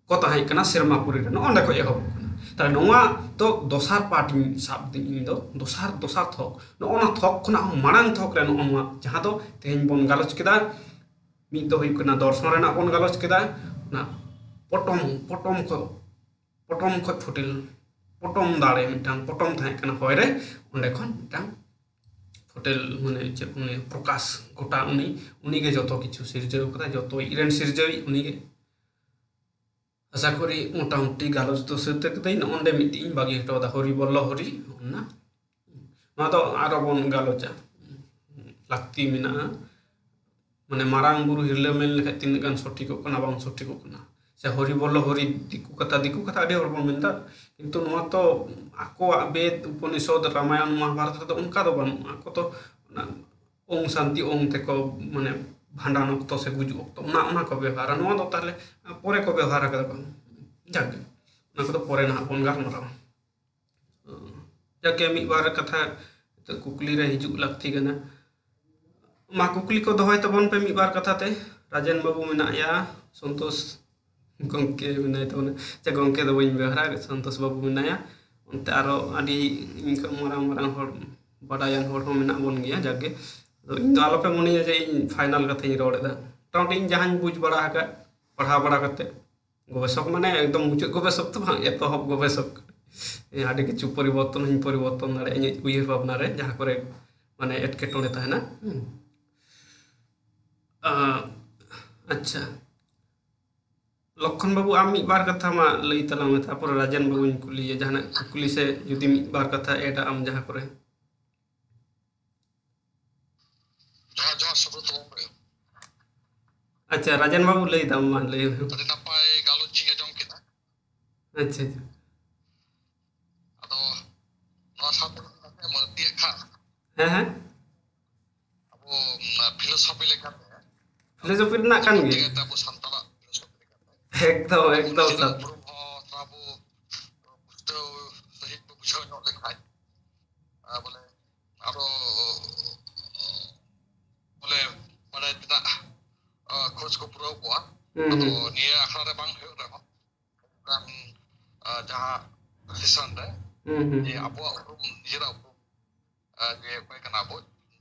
ᱠᱚ ᱛᱟᱦᱮᱸ ᱠᱟᱱᱟ ᱥᱮᱨᱢᱟ ᱯᱩᱨᱤ ᱨᱮ, ᱱᱚᱜᱼᱚ ᱱᱚᱸᱰᱮ ᱠᱷᱚᱱ ᱮᱦᱚᱵᱚᱜ ᱠᱟᱱᱟ᱾ ᱛᱟᱦᱞᱮ ᱱᱚᱣᱟ ᱫᱚ ᱫᱚᱥᱟᱨ ᱯᱟᱴ ᱤᱧ ᱥᱟᱵ ᱫᱟᱹᱧ ᱤᱧ ᱫᱚ, ᱫᱚᱥᱟᱨ, ᱫᱚᱥᱟᱨ ᱛᱷᱚᱠ, ᱱᱚᱜᱼᱚ ᱱᱚᱣᱟ ᱛᱷᱚᱠ ᱠᱷᱚᱱᱟᱜ ᱦᱚᱸ ᱢᱟᱲᱟᱝ ᱛᱷᱚᱠ ᱨᱮ ᱱᱚᱜᱼᱚ ᱱᱚᱣᱟ ᱡᱟᱦᱟᱸ ᱫᱚ ᱛᱮᱦᱮᱧ ᱵᱚᱱ ᱜᱟᱞᱚᱪ ᱠᱮᱫᱟ, ᱢᱤᱫ ᱫᱚ ᱦᱩᱭᱩᱜ ᱠᱟᱱᱟ ᱫᱚᱨᱥᱚᱱ ᱨᱮᱱᱟᱜ ᱵᱚᱱ ᱜᱟᱞᱚᱪ ᱠᱮᱫᱟ, ᱚᱱᱟ ᱯᱚᱴᱚᱢ, ᱯᱚᱴᱚᱢ ᱠᱚ, ᱯᱚᱴᱚᱢ ᱠᱷᱚᱱ ᱯᱷᱩᱴᱤᱞ, ᱯᱚᱴᱚᱢ ᱫᱟᱲᱮ ᱢᱤᱫᱴᱟᱝ ᱯᱚᱴᱚᱢ ᱛᱟᱦᱮᱸ ᱠᱟᱱᱟ ᱦᱚᱭ ᱨᱮ, ᱚᱸᱰᱮ ᱠᱷᱚᱱ ᱢᱤᱫᱴᱟᱝ ᱯᱷᱩᱴᱮᱞ, ᱢᱟᱱᱮ ᱪᱮᱫ ᱠᱚ ᱞᱟᱹᱭᱟ, ᱯᱨᱚᱠᱟᱥ ᱜᱚᱴᱟ ᱩᱱᱤ, ᱩᱱᱤᱜᱮ ᱡᱚᱛᱚ ᱠᱤᱪᱷᱩ ᱥᱤᱨᱡᱟᱹᱣ ᱠᱟᱫᱟ, ᱡᱚᱛᱚ ᱤᱡ ᱨᱮᱱ ᱥᱤᱨᱡᱟᱹᱣᱤᱡ ᱩᱱᱤᱜᱮ᱾ ᱟᱥᱟ ᱠᱚᱨᱤ ᱢᱚᱴᱟᱢᱩᱴᱤ ᱜᱟᱞᱚᱪ ᱫᱚ ᱥᱟᱹᱛ ᱠᱟᱹᱫᱟᱹᱧ, ᱱᱚᱜᱼᱚ ᱱᱚᱰᱮ ᱢᱤᱫᱴᱤᱡ ᱤᱧ ᱵᱟᱹᱜᱤ ᱦᱚᱴᱚ ᱠᱟᱫᱟ, ᱦᱚᱨᱤ ᱵᱚᱞᱞᱚ ᱦᱚᱨᱤ, ᱚᱱᱟ, ᱱᱚᱣᱟ ᱫᱚ ᱟᱨᱚ ᱵᱚᱱ ᱜᱟᱞᱚᱪᱟ, ᱞᱟᱹᱠᱛᱤ ᱢᱮᱱᱟᱜᱼᱟ᱾ ᱢᱟᱱᱮ ᱢᱟᱨᱟᱝ ᱵᱩᱨᱩ ᱦᱤᱨᱞᱟᱹ ᱢᱮᱱ ᱞᱮᱠᱷᱟᱡ ᱛᱤᱱᱟᱹᱜ ᱜᱟᱱ ᱥᱚᱴᱷᱤᱠᱚᱜ ᱠᱟᱱᱟ, ᱵᱟᱝ ᱥᱚᱴᱷᱤᱠᱚᱜ ᱠᱟᱱᱟ, ᱥᱮ ᱦᱚᱨᱤ ᱵᱚᱞᱞᱚ ᱦᱚᱨᱤ, ᱫᱤᱠᱩ ᱠᱟᱛᱷᱟ, ᱫᱤᱠᱩ ᱠᱟᱛᱷᱟ ᱟᱹᱰᱤ ᱦᱚᱲ ᱵᱚᱱ ᱢᱮᱱᱫᱟ, ᱠᱤᱱᱛᱩ ᱱᱚᱣᱟ ᱛᱚ ᱟᱠᱚᱣᱟᱜ ᱵᱮᱫ, ᱩᱯᱚᱱᱤᱥᱚᱫ, ᱨᱟᱢᱟᱭᱚᱱ, ᱢᱚᱦᱟᱵᱷᱟᱨᱚᱛ ᱨᱮᱫᱚ ᱚᱱᱠᱟ ᱫᱚ ᱵᱟᱹᱱᱩᱜᱼᱟ᱾ ᱟᱠᱚ ᱛᱚ ᱚᱱᱟ ᱳᱢ ᱥᱟᱱᱛᱤ ᱳᱢ ᱛᱮᱠᱚ, ᱢᱟᱱᱮ ᱵᱷᱟᱸᱰᱟᱱ ᱚᱠᱛᱚ ᱥᱮ ᱜᱩᱡᱩᱜ ᱚᱠᱛᱚ ᱚᱱᱟ, ᱚᱱᱟ ᱠᱚ ᱵᱮᱣᱦᱟᱨᱟ᱾ ᱱᱚᱣᱟ ᱫᱚ ᱛᱟᱦᱞᱮ ᱯᱚᱨᱮ ᱠᱚ ᱵᱮᱣᱦᱟᱨ ᱟᱠᱟᱫᱟ ᱠᱚ᱾ ᱡᱟᱠ ᱜᱮ, ᱚᱱᱟ ᱠᱚᱫᱚ ᱯᱚᱨᱮ ᱱᱟᱦᱟᱜ ᱵᱚᱱ ᱜᱟᱞᱢᱟᱨᱟᱣᱟ᱾ ᱡᱟᱠ ᱜᱮ, ᱢᱤᱫ ᱵᱟᱨ ᱠᱟᱛᱷᱟ ᱱᱤᱛᱚᱜ ᱠᱩᱠᱞᱤ ᱨᱮ ᱦᱤᱡᱩᱜ ᱞᱟᱹᱠᱛᱤ ᱠᱟᱱᱟ᱾ ᱢᱟ ᱠᱩᱠᱞᱤ ᱠᱚ ᱫᱚᱦᱚᱭ ᱛᱟᱵᱚᱱ ᱯᱮ ᱢᱤᱫ ᱵᱟᱨ ᱠᱟᱛᱷᱟ ᱛᱮ᱾ ᱨᱟᱡᱮᱱ ᱵᱟᱹᱵᱩ ᱢᱮᱱᱟᱭᱟ, ᱥᱚᱱᱛᱳᱥ ᱜᱚᱢᱠᱮ ᱢᱮᱱᱟᱭ ᱛᱟᱵᱚᱱᱟ, ᱪᱮ ᱜᱚᱢᱠᱮ ᱫᱚ ᱵᱟᱹᱧ ᱵᱮᱣᱦᱟᱨᱟ, ᱥᱚᱱᱛᱳᱥ ᱵᱟᱹᱵᱩ ᱢᱮᱱᱟᱭᱟ᱾ ᱚᱱᱛᱮ ᱟᱨᱚ ᱟᱹᱰᱤ ᱤᱱᱠᱟᱹ ᱢᱟᱨᱟᱝ ᱢᱟᱨᱟᱝ ᱦᱚᱲ, ᱵᱟᱰᱟᱭᱟᱱ ᱦᱚᱲ ᱦᱚᱸ ᱢᱮᱱᱟᱜ ᱵᱚᱱ ᱜᱮᱭᱟ᱾ ᱡᱟᱠ ᱜᱮ, ᱟᱫᱚ ᱤᱧ ᱫᱚ ᱟᱞᱚᱯᱮ ᱢᱚᱱᱮᱭᱟ ᱡᱮ ᱤᱧ ᱯᱷᱟᱭᱱᱟᱞ ᱠᱟᱛᱷᱟᱧ ᱨᱚᱲ ᱮᱫᱟ᱾ ᱢᱚᱴᱟᱢᱩᱴᱤ ᱤᱧ ᱡᱟᱦᱟᱸᱧ ᱵᱩᱡᱽ ᱵᱟᱲᱟ ᱟᱠᱟᱫ, ᱯᱟᱲᱦᱟᱣ ᱵᱟᱲᱟ ᱠᱟᱛᱮ, ᱜᱚᱵᱮᱥᱚᱠ ᱢᱟᱱᱮ ᱮᱠᱫᱚᱢ ᱢᱩᱪᱟᱹᱫ ᱜᱚᱵᱮᱥᱚᱠ ᱫᱚ ᱵᱟᱝ, ᱮᱛᱚᱦᱚᱵ ᱜᱚᱵᱮᱥᱚᱠ᱾ ᱟᱹᱰᱤ ᱠᱤᱪᱷᱩ ᱯᱚᱨᱤᱵᱚᱨᱛᱚᱱ ᱦᱚᱸᱧ ᱯᱚᱨᱤᱵᱚᱨᱛᱚᱱ ᱫᱟᱲᱮᱭᱟᱜᱼᱟ ᱤᱧᱟᱹᱜ ᱩᱭᱦᱟᱹᱨ ᱵᱷᱟᱵᱽᱱᱟ ᱨᱮ, ᱡᱟᱦᱟᱸ ᱠᱚᱨᱮ ᱢᱟᱱᱮ ᱮᱴᱠᱮᱴᱚᱬᱮ ᱛᱟᱦᱮᱱᱟ᱾ ᱦᱩᱸ᱾ ᱟᱸ, ᱟᱪᱪᱷᱟ, ᱞᱚᱠᱠᱷᱚᱱ ᱵᱟᱹᱵᱩ, ᱟᱢ ᱢᱤᱫ ᱵᱟᱨ ᱠᱟᱛᱷᱟ ᱢᱟ ᱞᱟᱹᱭ ᱛᱟᱞᱟᱝ ᱢᱮ, ᱛᱟᱨᱯᱚᱨᱮ ᱨᱟᱡᱮᱱ ᱵᱟᱹᱵᱩᱧ ᱠᱩᱞᱤᱭᱮᱭᱟ ᱡᱟᱦᱟᱱᱟᱜ ᱠᱩᱠᱞᱤ ᱥᱮ ᱡᱩᱫᱤ ᱢᱤᱫ ᱵᱟᱨ ᱠᱟᱛᱷᱟ ᱮᱰᱟ ᱟᱢ ᱡᱟᱦᱟᱸ ᱠᱚᱨᱮ᱾ ᱡᱚᱦᱟᱨ, ᱡᱚᱦᱟᱨ, ᱥᱩᱵᱨᱚᱛᱚ ᱜᱚᱢᱠᱮ᱾ ᱟᱪᱪᱷᱟ, ᱨᱟᱡᱮᱱ ᱵᱟᱹᱵᱩ, ᱞᱟᱹᱭ ᱛᱟᱢ ᱢᱟ, ᱞᱟᱹᱭ ᱢᱮ᱾ ᱟᱹᱰᱤ ᱱᱟᱯᱟᱭ ᱜᱟᱞᱚᱪ ᱤᱧ ᱟᱸᱡᱚᱢ ᱠᱮᱫᱟ᱾ ᱟᱪᱪᱷᱟ, ᱟᱪᱪᱷᱟ᱾ ᱟᱫᱚ ᱱᱚᱣᱟ ᱥᱟᱶᱛᱮ ᱢᱟᱹᱨᱰᱤᱭᱟᱜ ᱠᱷᱟᱱ ᱦᱮᱸ, ᱦᱮᱸ᱾ ᱟᱵᱚ, ᱩᱢ, ᱯᱷᱤᱞᱳᱥᱚᱯᱷᱤ ᱞᱮᱠᱟᱛᱮ ᱯᱷᱤᱞᱳᱥᱚᱯᱷᱤ ᱨᱮᱱᱟᱜ ᱠᱟᱱ ᱜᱮᱭᱟ᱾ ᱛᱮᱜᱮ ᱟᱵᱚ ᱥᱟᱱᱛᱟᱲᱟᱜ ᱯᱷᱤᱞᱳᱥᱚᱯᱷᱤ ᱞᱮᱠᱟᱛᱮ ᱮᱠᱫᱚᱢ, ᱮᱠᱫᱚᱢ, ᱱᱤᱡᱮᱨᱟᱜ ᱥᱟᱱᱛᱟᱲ᱾ ᱩᱯᱨᱩᱢ ᱦᱚᱸ ᱛᱷᱚᱲᱟ ᱵᱚ ᱯᱩᱥᱴᱟᱹᱣ ᱥᱟᱺᱦᱤᱡ ᱵᱚ ᱵᱩᱡᱷᱟᱹᱣ ᱧᱚᱜ ᱞᱮᱠᱷᱟᱡ, ᱟᱨ ᱵᱚᱞᱮ ᱟᱨᱚ ᱵᱚᱞᱮ ᱵᱟᱲᱟᱭ ᱛᱮᱱᱟᱜ, ᱟ, ᱠᱷᱚᱡᱽ ᱠᱚ ᱯᱩᱨᱟᱹᱣ ᱠᱚᱜᱼᱟ᱾ ᱦᱩᱸ, ᱟᱫᱚ ᱦᱩᱸ᱾ ᱱᱤᱭᱟᱹ ᱟᱠᱷᱲᱟ ᱨᱮ ᱵᱟᱝ ᱦᱩᱭᱩᱜ ᱨᱮᱦᱚᱸ, ᱚᱱᱠᱟᱱ, ᱟ, ᱡᱟᱦᱟᱸ ᱥᱮᱥᱚᱱ ᱨᱮ ᱦᱩᱸ, ᱦᱩᱸ, ᱡᱮ ᱦᱩᱸ᱾ ᱟᱵᱚᱣᱟᱜ ᱩᱯᱨᱩᱢ, ᱱᱤᱡᱮᱨᱟᱜ ᱩᱯᱨᱩᱢ, ᱟ, ᱡᱮ ᱚᱠᱚᱭ ᱠᱟᱱᱟ ᱵᱚ,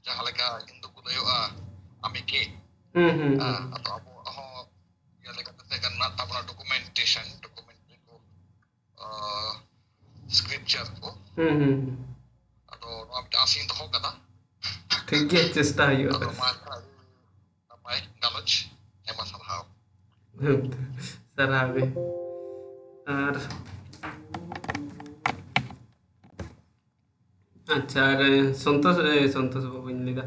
ᱡᱟᱦᱟᱸ ᱞᱮᱠᱟ ᱦᱤᱱᱫᱩ ᱠᱚ ᱞᱟᱹᱭᱚᱜᱼᱟ, "ᱟᱢᱤ ᱠᱮ?" ᱦᱩᱸ, ᱦᱩᱸ, ᱟ, ᱦᱩᱸ᱾ ᱟᱫᱚ ᱟᱵᱚᱣᱟᱜ ᱦᱚᱸ ᱤᱭᱟᱹ ᱞᱮᱠᱟᱛᱮ ᱛᱟᱦᱮᱸ ᱠᱟᱱᱟ ᱛᱟᱵᱚᱱᱟ ᱰᱚᱠᱩᱢᱮᱱᱴᱮᱥᱚᱱ, ᱰᱚᱠᱩᱢᱮᱱᱴᱟᱨᱤ ᱠᱚ, ᱟ, ᱥᱠᱨᱤᱯᱪᱟᱨ ᱠᱚ᱾ ᱦᱩᱸ, ᱦᱩᱸ, ᱦᱩᱸ᱾ ᱟᱫᱚ ᱱᱚᱣᱟ ᱢᱤᱫᱴᱟᱝ ᱟᱥ ᱤᱧ ᱫᱚᱦᱚ ᱠᱟᱫᱟ᱾ ᱴᱷᱤᱠ ᱜᱮᱭᱟ, ᱪᱮᱥᱴᱟ ᱦᱩᱭᱩᱜᱼᱟ᱾ ᱟᱫᱚ ᱢᱟ ᱮᱱᱠᱷᱟᱱ ᱟᱹᱰᱤ ᱱᱟᱯᱟᱭ ᱜᱟᱞᱚᱪ, ᱟᱭᱢᱟ ᱥᱟᱨᱦᱟᱣ᱾ ᱥᱟᱨᱦᱟᱣ ᱜᱮ᱾ ᱟᱨ ᱟᱪᱪᱷᱟ, ᱟᱨ ᱥᱚᱱᱛᱳᱥ, ᱮ, ᱥᱚᱱᱛᱳᱥ ᱵᱟᱹᱵᱩᱧ ᱞᱟᱹᱭᱫᱟ,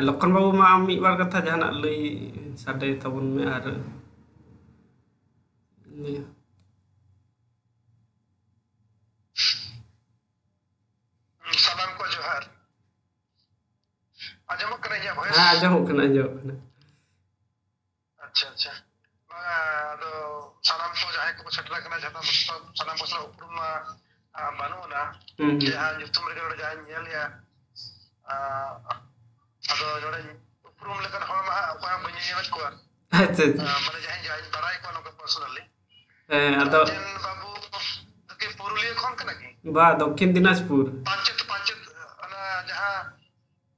ᱞᱚᱠᱠᱷᱚᱱ ᱵᱟᱹᱵᱩ, ᱢᱟ ᱟᱢ ᱢᱤᱫ ᱵᱟᱨ ᱠᱟᱛᱷᱟ ᱡᱟᱦᱟᱱᱟᱜ ᱞᱟᱹᱭ ᱥᱟᱰᱮ ᱛᱟᱵᱚᱱ ᱢᱮ᱾ ᱟᱨ ᱥᱟᱱᱟᱢ ᱠᱚ ᱡᱚᱦᱟᱨ᱾ ᱟᱸᱡᱚᱢᱚᱜ ᱠᱟᱱᱟ ᱤᱧᱟᱹᱜ voice? ᱦᱮᱸ, ᱟᱸᱡᱚᱢᱚᱜ ᱠᱟᱱᱟ, ᱟᱸᱡᱚᱢᱚᱜ ᱠᱟᱱᱟ᱾ ᱟᱪᱪᱷᱟ, ᱟᱪᱪᱷᱟ᱾ ᱵᱟᱝᱟ, ᱟᱫᱚ ᱥᱟᱱᱟᱢ ᱠᱚ ᱡᱟᱦᱟᱸᱭ ᱠᱚᱠᱚ ᱥᱮᱴᱮᱨ ᱟᱠᱟᱱᱟ, ᱡᱷᱟᱨᱱᱟ ᱢᱚᱥᱞᱟ, ᱥᱟᱱᱟᱢ ᱠᱚ ᱥᱟᱞᱟᱜ ᱩᱯᱨᱩᱢ ᱢᱟ, ᱟ, ᱵᱟᱹᱱᱩᱜ ᱟᱱᱟ᱾ ᱦᱩᱸ, ᱦᱩᱸ᱾ ᱡᱟᱦᱟᱸ ᱧᱩᱛᱩᱢ ᱨᱮᱜᱮ ᱱᱚᱰᱮ ᱡᱟᱦᱟᱸᱧ ᱧᱮᱞᱮᱜᱼᱟ, ᱟ, ᱟᱫᱚ ᱱᱚᱰᱮ ᱩᱯᱨᱩᱢ ᱞᱮᱠᱟᱱ ᱦᱚᱲ ᱢᱟ ᱦᱟᱸᱜ ᱚᱠᱚᱭ ᱦᱚᱸ ᱵᱟᱹᱧ ᱧᱮᱞᱮᱫ ᱠᱚᱣᱟ᱾ ᱟᱪᱪᱷᱟ, ᱟᱪᱪᱷᱟ᱾ ᱟ, ᱢᱟᱱᱮ ᱡᱟᱦᱟᱸᱭ, ᱡᱟᱦᱟᱸᱭ ᱵᱟᱲᱟᱭ ᱠᱚᱣᱟ ᱱᱚᱝᱠᱟ personally᱾ ᱦᱮᱸ, ᱟᱫᱚ ᱨᱟᱡᱮᱱ ᱵᱟᱹᱵᱩ ᱫᱚᱠᱤ ᱯᱩᱨᱩᱞᱤᱭᱟᱹ ᱠᱷᱚᱱ ᱠᱟᱱᱟ ᱠᱤ? ᱵᱟ, ᱫᱚᱠᱠᱷᱤᱱ ᱫᱤᱱᱟᱡᱽᱯᱩᱨ᱾ ᱯᱟᱧᱪᱮᱛ, ᱯᱟᱧᱪᱮᱛ, ᱚᱱᱟ ᱡᱟᱦᱟᱸ,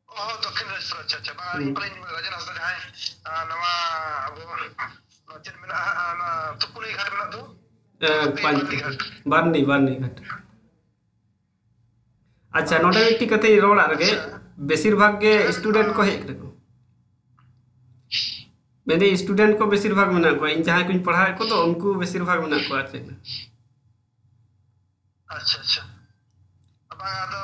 ᱚ, ᱫᱚᱠᱠᱷᱤᱱ ᱫᱤᱱᱟᱡᱽᱯᱩᱨ, ᱟᱪᱪᱷᱟ, ᱟᱪᱪᱷᱟ᱾ ᱵᱟᱝ, ᱦᱩᱸ᱾ ᱤᱧ ᱯᱟᱞᱮᱧ ᱨᱟᱡᱮᱱ ᱦᱟᱸᱥᱫᱟ ᱡᱟᱦᱟᱸᱭ, ᱟ, ᱱᱚᱣᱟ ᱟᱵᱚ, ᱱᱚᱣᱟ ᱪᱮᱫ ᱢᱮᱱᱟᱜᱼᱟ, ᱟ, ᱚᱱᱟ ᱛᱩᱯᱩᱱᱤ ᱜᱷᱟᱴ ᱢᱮᱱᱟᱜ ᱫᱚ? ᱮ, ᱵᱟᱨᱱᱤ, ᱯᱟᱧ-, ᱵᱟᱨᱱᱤ ᱜᱷᱟᱴ᱾ ᱵᱟᱨᱱᱤ, ᱵᱟᱨᱱᱤ ᱜᱷᱟᱴ᱾ ᱟᱪᱪᱷᱟ, ᱱᱚᱰᱮ ᱢᱤᱫᱴᱤᱡ ᱠᱟᱛᱷᱟᱧ ᱨᱚᱲ ᱟᱨ ᱜᱮ, ᱟᱪᱪᱷᱟ᱾ ᱵᱮᱥᱤᱨ ᱵᱷᱟᱜᱽ ᱜᱮ student ᱠᱚ ᱦᱮᱡ ᱠᱟᱱᱟ ᱠᱚ᱾ ᱢᱮᱱᱫᱟᱹᱧ student ᱠᱚ ᱵᱮᱥᱤᱨ ᱵᱷᱟᱜᱽ ᱢᱮᱱᱟᱜ ᱠᱚᱣᱟ, ᱤᱧ ᱡᱟᱦᱟᱸᱭ ᱠᱚᱧ ᱯᱟᱲᱦᱟᱣᱮᱫ ᱠᱚ ᱫᱚ ᱩᱱᱠᱩ ᱵᱮᱥᱤᱨ ᱵᱷᱟᱜᱽ ᱢᱮᱱᱟᱜ ᱠᱚᱣᱟ ᱟᱨ ᱪᱮᱫ᱾ ᱟᱪᱪᱷᱟ, ᱟᱪᱪᱷᱟ᱾ ᱵᱟᱝ, ᱟᱫᱚ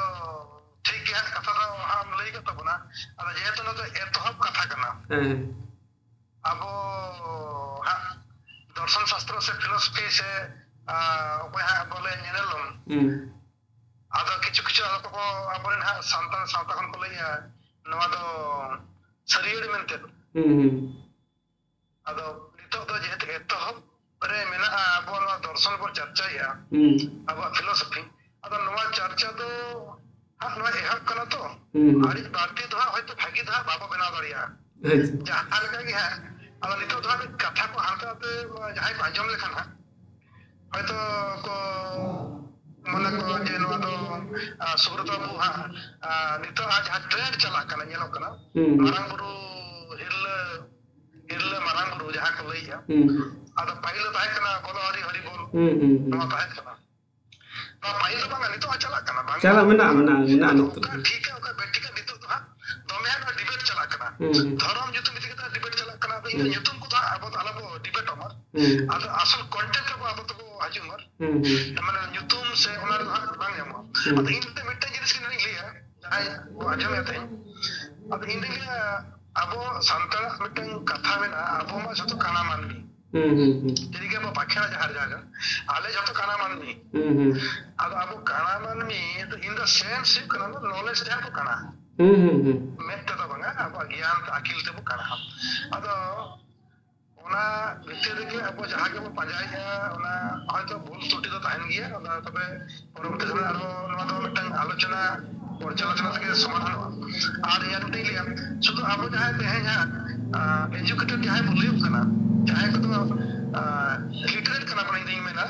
ᱴᱷᱤᱠ ᱜᱮ ᱦᱟᱸᱜ, ᱠᱟᱛᱷᱟ ᱫᱚ ᱦᱟᱸᱜ ᱮᱢ ᱞᱟᱹᱭ ᱠᱮᱫ ᱛᱟᱵᱚᱱᱟ᱾ ᱟᱫᱚ ᱡᱮᱦᱮᱛᱩ ᱱᱚᱣᱟ ᱫᱚ ᱮᱛᱚᱦᱚᱵ ᱠᱟᱛᱷᱟ ᱠᱟᱱᱟ᱾ ᱦᱮᱸ, ᱦᱮᱸ᱾ ᱟᱵᱚ ᱦᱟᱸᱜ ᱫᱚᱨᱥᱚᱱ ᱥᱟᱥᱛᱨᱚ ᱥᱮ philosophy ᱥᱮ, ᱟ, ᱚᱠᱚᱭ ᱦᱟᱸᱜ ᱵᱚᱞᱮ ᱧᱮᱱᱮᱞᱚᱢ᱾ ᱦᱩᱸ᱾ ᱟᱫᱚ ᱠᱤᱪᱷᱩ ᱠᱤᱪᱷᱩ ᱟᱫᱚ ᱠᱚ ᱟᱵᱚᱨᱮᱱ ᱦᱟᱸᱜ ᱥᱟᱱᱛᱟᱲ ᱥᱟᱶᱛᱟ ᱠᱷᱚᱱ ᱠᱚ ᱞᱟᱹᱭᱟ ᱱᱚᱣᱟ ᱫᱚ ᱥᱟᱹᱨᱤᱭᱟᱹᱲ ᱢᱮᱱᱛᱮ᱾ ᱦᱩᱸ, ᱦᱩᱸ᱾ ᱟᱫᱚ ᱱᱤᱛᱚᱜ ᱫᱚ ᱡᱮᱦᱮᱛᱩ ᱮᱛᱚᱦᱚᱵ ᱨᱮ ᱢᱮᱱᱟᱜᱼᱟ, ᱟᱵᱚ ᱱᱚᱣᱟ ᱫᱚᱨᱥᱚᱱ ᱵᱚᱱ ᱪᱟᱨᱪᱟᱭᱮᱫᱼᱟ, ᱦᱩᱸ᱾ ᱟᱵᱚᱣᱟᱜ philosophy, ᱟᱫᱚ ᱱᱚᱣᱟ ᱪᱟᱨᱪᱟ ᱫᱚ ᱦᱟᱸᱜ ᱱᱚᱣᱟ ᱮᱦᱚᱵ ᱠᱟᱱᱟ ᱛᱚ, ᱦᱩᱸ, ᱦᱩᱸ᱾ ᱟᱹᱰᱤ ᱵᱟᱹᱲᱛᱤ ᱫᱚ ᱦᱟᱸᱜ ᱦᱚᱭᱛᱳ ᱵᱷᱟᱹᱜᱤ ᱫᱚ ᱦᱟᱸᱜ ᱵᱟᱵᱚ ᱵᱮᱱᱟᱣ ᱫᱟᱲᱮᱭᱟᱜᱼᱟ᱾ ᱟᱪᱪᱷᱟ᱾ ᱡᱟᱦᱟᱸ ᱞᱮᱠᱟ ᱜᱮ ᱦᱟᱸᱜ, ᱟᱫᱚ ᱱᱤᱛᱚᱜ ᱫᱚ ᱦᱟᱸᱜ ᱠᱟᱛᱷᱟ ᱠᱚ ᱦᱟᱱᱛᱮ ᱱᱟᱛᱮ ᱡᱟᱦᱟᱸᱭ ᱠᱚ ᱟᱸᱡᱚᱢ ᱞᱮᱠᱷᱟᱱ ᱦᱟᱸᱜ, ᱦᱚᱭᱛᱳ ᱠᱚ ᱢᱚᱱᱮ ᱠᱚ ᱡᱮ ᱱᱚᱣᱟ ᱫᱚ, ᱟ, ᱥᱩᱵᱨᱚᱛ ᱵᱟᱹᱵᱩ ᱦᱟᱸᱜ, ᱟ, ᱱᱤᱛᱚᱜ ᱟᱜ ᱡᱟᱦᱟᱸ trend ᱪᱟᱞᱟᱜ ᱠᱟᱱᱟ, ᱧᱮᱞᱚᱜ ᱠᱟᱱᱟ, ᱦᱩᱸ, ᱦᱩᱸ᱾ ᱢᱟᱨᱟᱝ ᱵᱩᱨᱩ ᱦᱤᱨᱞᱟᱹ, ᱦᱤᱨᱞᱟᱹ ᱢᱟᱨᱟᱝ ᱵᱩᱨᱩ ᱡᱟᱦᱟᱸ ᱠᱚ ᱞᱟᱹᱭᱮᱜᱼᱟ, ᱦᱩᱸ᱾ ᱟᱫᱚ ᱯᱟᱹᱦᱤᱞ ᱫᱚ ᱛᱟᱦᱮᱸ ᱠᱟᱱᱟ ᱵᱚᱞᱚ ᱦᱚᱨᱤ ᱦᱚᱨᱤ ᱵᱚᱞ, ᱦᱩᱸ, ᱦᱩᱸ, ᱦᱩᱸ᱾ ᱱᱚᱣᱟ ᱛᱟᱦᱮᱸ ᱠᱟᱱᱟ᱾ ᱱᱚᱣᱟ ᱯᱟᱹᱦᱤᱞ ᱫᱚ ᱵᱟᱝᱟ, ᱱᱤᱛᱚᱜ ᱦᱚᱸ ᱪᱟᱞᱟᱜ ᱠᱟᱱᱟ, ᱵᱟᱝ ᱪᱟᱞᱟᱜ ᱫᱚ ᱢᱮᱱᱟᱜᱼᱟ, ᱵᱟᱝ᱾ ᱢᱮᱱᱟᱜᱼᱟ, ᱢᱮᱱᱟᱜᱼᱟ ᱟᱫᱚ ᱱᱤᱛᱚᱜ ᱚᱠᱟ ᱫᱚ᱾ ᱴᱷᱤᱠᱟ, ᱚᱠᱟ ᱵᱮᱴᱷᱤᱠᱟ, ᱱᱤᱛᱚᱜ ᱫᱚ ᱦᱟᱸᱜ ᱫᱚᱢᱮ ᱦᱟᱸᱜ ᱱᱚᱣᱟ debate ᱪᱟᱞᱟᱜ ᱠᱟᱱᱟ᱾ ᱦᱩᱸ, ᱦᱩᱸ᱾ ᱫᱷᱚᱨᱚᱢ ᱧᱩᱛᱩᱢ ᱤᱫᱤ ᱠᱟᱛᱮ debate ᱪᱟᱞᱟᱜ ᱠᱟᱱᱟ, ᱟᱫᱚ ᱤᱧ ᱫᱚ ᱦᱩᱸ᱾ ᱧᱩᱛᱩᱢ ᱠᱚᱫᱚ ᱦᱟᱸᱜ ᱟᱵᱚ ᱫᱚ ᱟᱞᱚ ᱵᱚ debate ᱢᱟ᱾ ᱦᱩᱸ᱾ ᱟᱫᱚ ᱟᱥᱚᱞ content ᱨᱮᱵᱚ ᱟᱵᱚ ᱫᱚᱵᱚ ᱦᱤᱡᱩᱜ ᱢᱟ᱾ ᱦᱩᱸ, ᱦᱩᱸ᱾ ᱢᱟᱱᱮ ᱧᱩᱛᱩᱢ ᱥᱮ ᱚᱱᱟ ᱨᱮᱫᱚ ᱦᱟᱸᱜ ᱵᱟᱝ ᱧᱟᱢᱚᱜᱼᱟ᱾ ᱦᱩᱸ᱾ ᱟᱫᱚ ᱤᱧ ᱫᱚ ᱢᱤᱫᱴᱮᱱ ᱡᱤᱱᱤᱥ ᱜᱮ ᱱᱚᱰᱮᱧ ᱞᱟᱹᱭᱟ, ᱡᱟᱦᱟᱸᱭ ᱠᱚ ᱟᱸᱡᱚᱢᱮᱫ ᱛᱟᱦᱮᱸᱧ, ᱟᱫᱚ ᱤᱧ ᱫᱚᱧ ᱞᱟᱹᱭᱟ, ᱟᱵᱚ ᱥᱟᱱᱛᱟᱲᱟᱜ ᱢᱤᱫᱴᱮᱱ ᱠᱟᱛᱷᱟ ᱢᱮᱱᱟᱜᱼᱟ, ᱟᱵᱚ ᱢᱟ ᱡᱷᱚᱛᱚ ᱠᱟᱬᱟ ᱢᱟᱹᱱᱢᱤ᱾ ᱦᱩᱸ, ᱦᱩᱸ, ᱦᱩᱸ᱾ ᱡᱮᱞᱮᱠᱟ ᱵᱚ ᱵᱟᱠᱷᱮᱲᱟ ᱡᱟᱦᱟᱸ ᱡᱟᱭᱜᱟ, ᱟᱞᱮ ᱡᱷᱚᱛᱚ ᱠᱟᱬᱟ ᱢᱟᱹᱱᱢᱤ᱾ ᱦᱩᱸ, ᱦᱩᱸ᱾ ᱟᱫᱚ ᱟᱵᱚ ᱠᱟᱬᱟ ᱢᱟᱹᱱᱢᱤ ᱫᱚ in the sense ᱦᱩᱭᱩᱜ ᱠᱟᱱᱟ ᱵᱚ knowledge ᱛᱮ ᱟᱵᱚ ᱠᱟᱬᱟ᱾ ᱦᱩᱸ, ᱦᱩᱸ, ᱦᱩᱸ᱾ ᱢᱮᱫ ᱛᱮᱫᱚ ᱵᱟᱝᱟ, ᱟᱵᱚᱣᱟᱜ ᱜᱮᱭᱟᱱ ᱛᱮ, ᱟᱹᱠᱤᱞ ᱛᱮᱵᱚ ᱠᱟᱬᱟ᱾ ᱟᱫᱚ ᱚᱱᱟ ᱵᱷᱤᱛᱤᱨ ᱨᱮᱜᱮ ᱟᱵᱚ ᱡᱟᱦᱟᱸ ᱜᱮᱵᱚ ᱯᱟᱸᱡᱟᱭᱮᱫᱼᱟ, ᱚᱱᱟ ᱦᱚᱭᱛᱚ ᱵᱷᱩᱞ ᱛᱨᱩᱴᱤ ᱫᱚ ᱛᱟᱦᱮᱱ ᱜᱮᱭᱟ᱾ ᱚᱱᱟ ᱛᱚᱵᱮ ᱯᱚᱨᱚᱵᱚᱨᱛᱤ ᱥᱚᱢᱚᱭ ᱟᱨᱦᱚᱸ ᱱᱚᱣᱟ ᱫᱚ ᱢᱤᱫᱴᱟᱝ ᱟᱞᱳᱪᱚᱱᱟ, ᱯᱚᱨᱡᱟᱞᱳᱪᱚᱱᱟ ᱛᱮᱜᱮ ᱥᱚᱢᱟᱫᱷᱟᱱᱚᱜᱼᱟ᱾ ᱟᱨ ᱤᱧ ᱟᱨ ᱢᱤᱫᱴᱟᱝ ᱤᱧ ᱞᱟᱹᱭᱟ, ᱥᱩᱫᱷᱩ ᱟᱵᱚ ᱡᱟᱦᱟᱸᱭ ᱛᱮᱦᱮᱧ ᱦᱟᱸᱜ, ᱟ, educated ᱡᱟᱦᱟᱸᱭ ᱵᱚ ᱞᱟᱹᱭᱚᱜ ᱠᱟᱱᱟ, ᱡᱟᱦᱟᱸᱭ ᱠᱚᱫᱚ, ᱟ, literate ᱠᱟᱱᱟ ᱵᱚᱱ, ᱤᱧ ᱫᱩᱧ ᱢᱮᱱᱟ,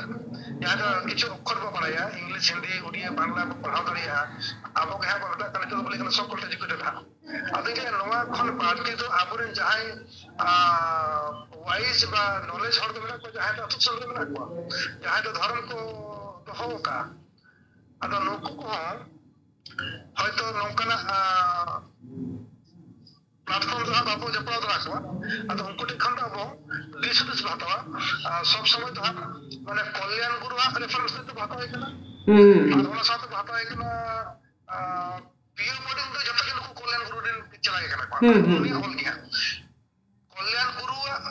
ᱡᱟᱦᱟᱸ ᱫᱚ ᱠᱤᱪᱷᱩ ᱚᱠᱠᱷᱚᱨ ᱵᱚ ᱵᱟᱲᱟᱭᱟ, English, ᱦᱤᱱᱫᱤ, ᱩᱲᱤᱭᱟ, ᱵᱟᱝᱞᱟ ᱵᱚ ᱯᱟᱲᱦᱟᱣ ᱫᱟᱲᱮᱭᱟᱜᱼᱟ, ᱟᱵᱚ ᱜᱮ ᱦᱟᱸᱜ ᱵᱚ ᱢᱮᱛᱟᱜ ᱠᱟᱱᱟ, ᱱᱤᱛᱚᱜ ᱫᱚ ᱵᱚ ᱞᱟᱹᱭ ᱠᱟᱱᱟ so called educated ᱦᱟᱸᱜ᱾ ᱟᱫᱚ ᱤᱧ ᱞᱟᱹᱭᱟ, ᱱᱚᱣᱟ ᱠᱷᱚᱱ ᱵᱟᱹᱲᱛᱤ ᱫᱚ ᱟᱵᱚᱨᱮᱱ ᱡᱟᱦᱟᱸᱭ, ᱟ, wise ᱵᱟ knowledge ᱦᱚᱲ ᱫᱚ ᱢᱮᱱᱟᱜ ᱠᱚᱣᱟ, ᱡᱟᱦᱟᱸᱭ ᱫᱚ ᱟᱹᱛᱩ ᱫᱤᱥᱚᱢ ᱨᱮ ᱢᱮᱱᱟᱜ ᱠᱚᱣᱟ, ᱡᱟᱦᱟᱸᱭ ᱫᱚ ᱫᱷᱚᱨᱚᱢ ᱠᱚ ᱫᱚᱦᱚ ᱟᱠᱟᱫᱼᱟ, ᱟᱫᱚ ᱱᱩᱠᱩ ᱠᱚᱦᱚᱸ ᱦᱚᱭᱛᱚ ᱱᱚᱝᱠᱟᱱᱟᱜ ᱯᱞᱟᱴᱯᱷᱚᱨᱢ ᱫᱚ ᱦᱟᱸᱜ ᱵᱟᱵᱚ ᱡᱚᱯᱲᱟᱣ ᱫᱟᱲᱮ ᱟᱠᱚᱣᱟ᱾ ᱟᱫᱚ ᱩᱱᱠᱩ ᱴᱷᱮᱱ ᱠᱷᱚᱱ ᱫᱚ ᱟᱵᱚ ᱫᱤᱥ ᱦᱩᱫᱤᱥ ᱵᱚ ᱦᱟᱛᱟᱣᱟ᱾ ᱟᱨ ᱥᱚᱵ ᱥᱚᱢᱚᱭ ᱫᱚ ᱦᱟᱸᱜ ᱢᱟᱱᱮ ᱠᱚᱞᱭᱟᱱ ᱜᱩᱨᱩᱣᱟᱜ ᱨᱮᱯᱷᱟᱨᱮᱱᱥ ᱛᱮ ᱵᱚ ᱦᱟᱛᱟᱣ ᱮ ᱠᱟᱱᱟ᱾ ᱦᱩᱸ, ᱦᱩᱸ, ᱟᱨ ᱦᱩᱸ᱾ ᱚᱱᱟ ᱥᱟᱶᱛᱮ ᱵᱚ ᱦᱟᱛᱟᱣ ᱮ ᱠᱟᱱᱟ, ᱯᱤᱭᱳ ᱵᱳᱨᱰᱤᱝ ᱫᱚ ᱡᱚᱛᱚ ᱜᱮ ᱱᱩᱠᱩ ᱠᱚᱞᱭᱟᱱ ᱜᱩᱨᱩ ᱨᱮᱱ ᱪᱟᱞᱟᱣ ᱮ ᱠᱟᱱᱟ ᱠᱚ᱾ ᱦᱩᱸ, ᱦᱩᱸ, ᱩᱱᱤᱭᱟᱜ ᱦᱩᱸ᱾ ᱚᱞ ᱜᱮᱭᱟ᱾ ᱠᱚᱞᱭᱟᱱ ᱜᱩᱨᱩᱣᱟᱜ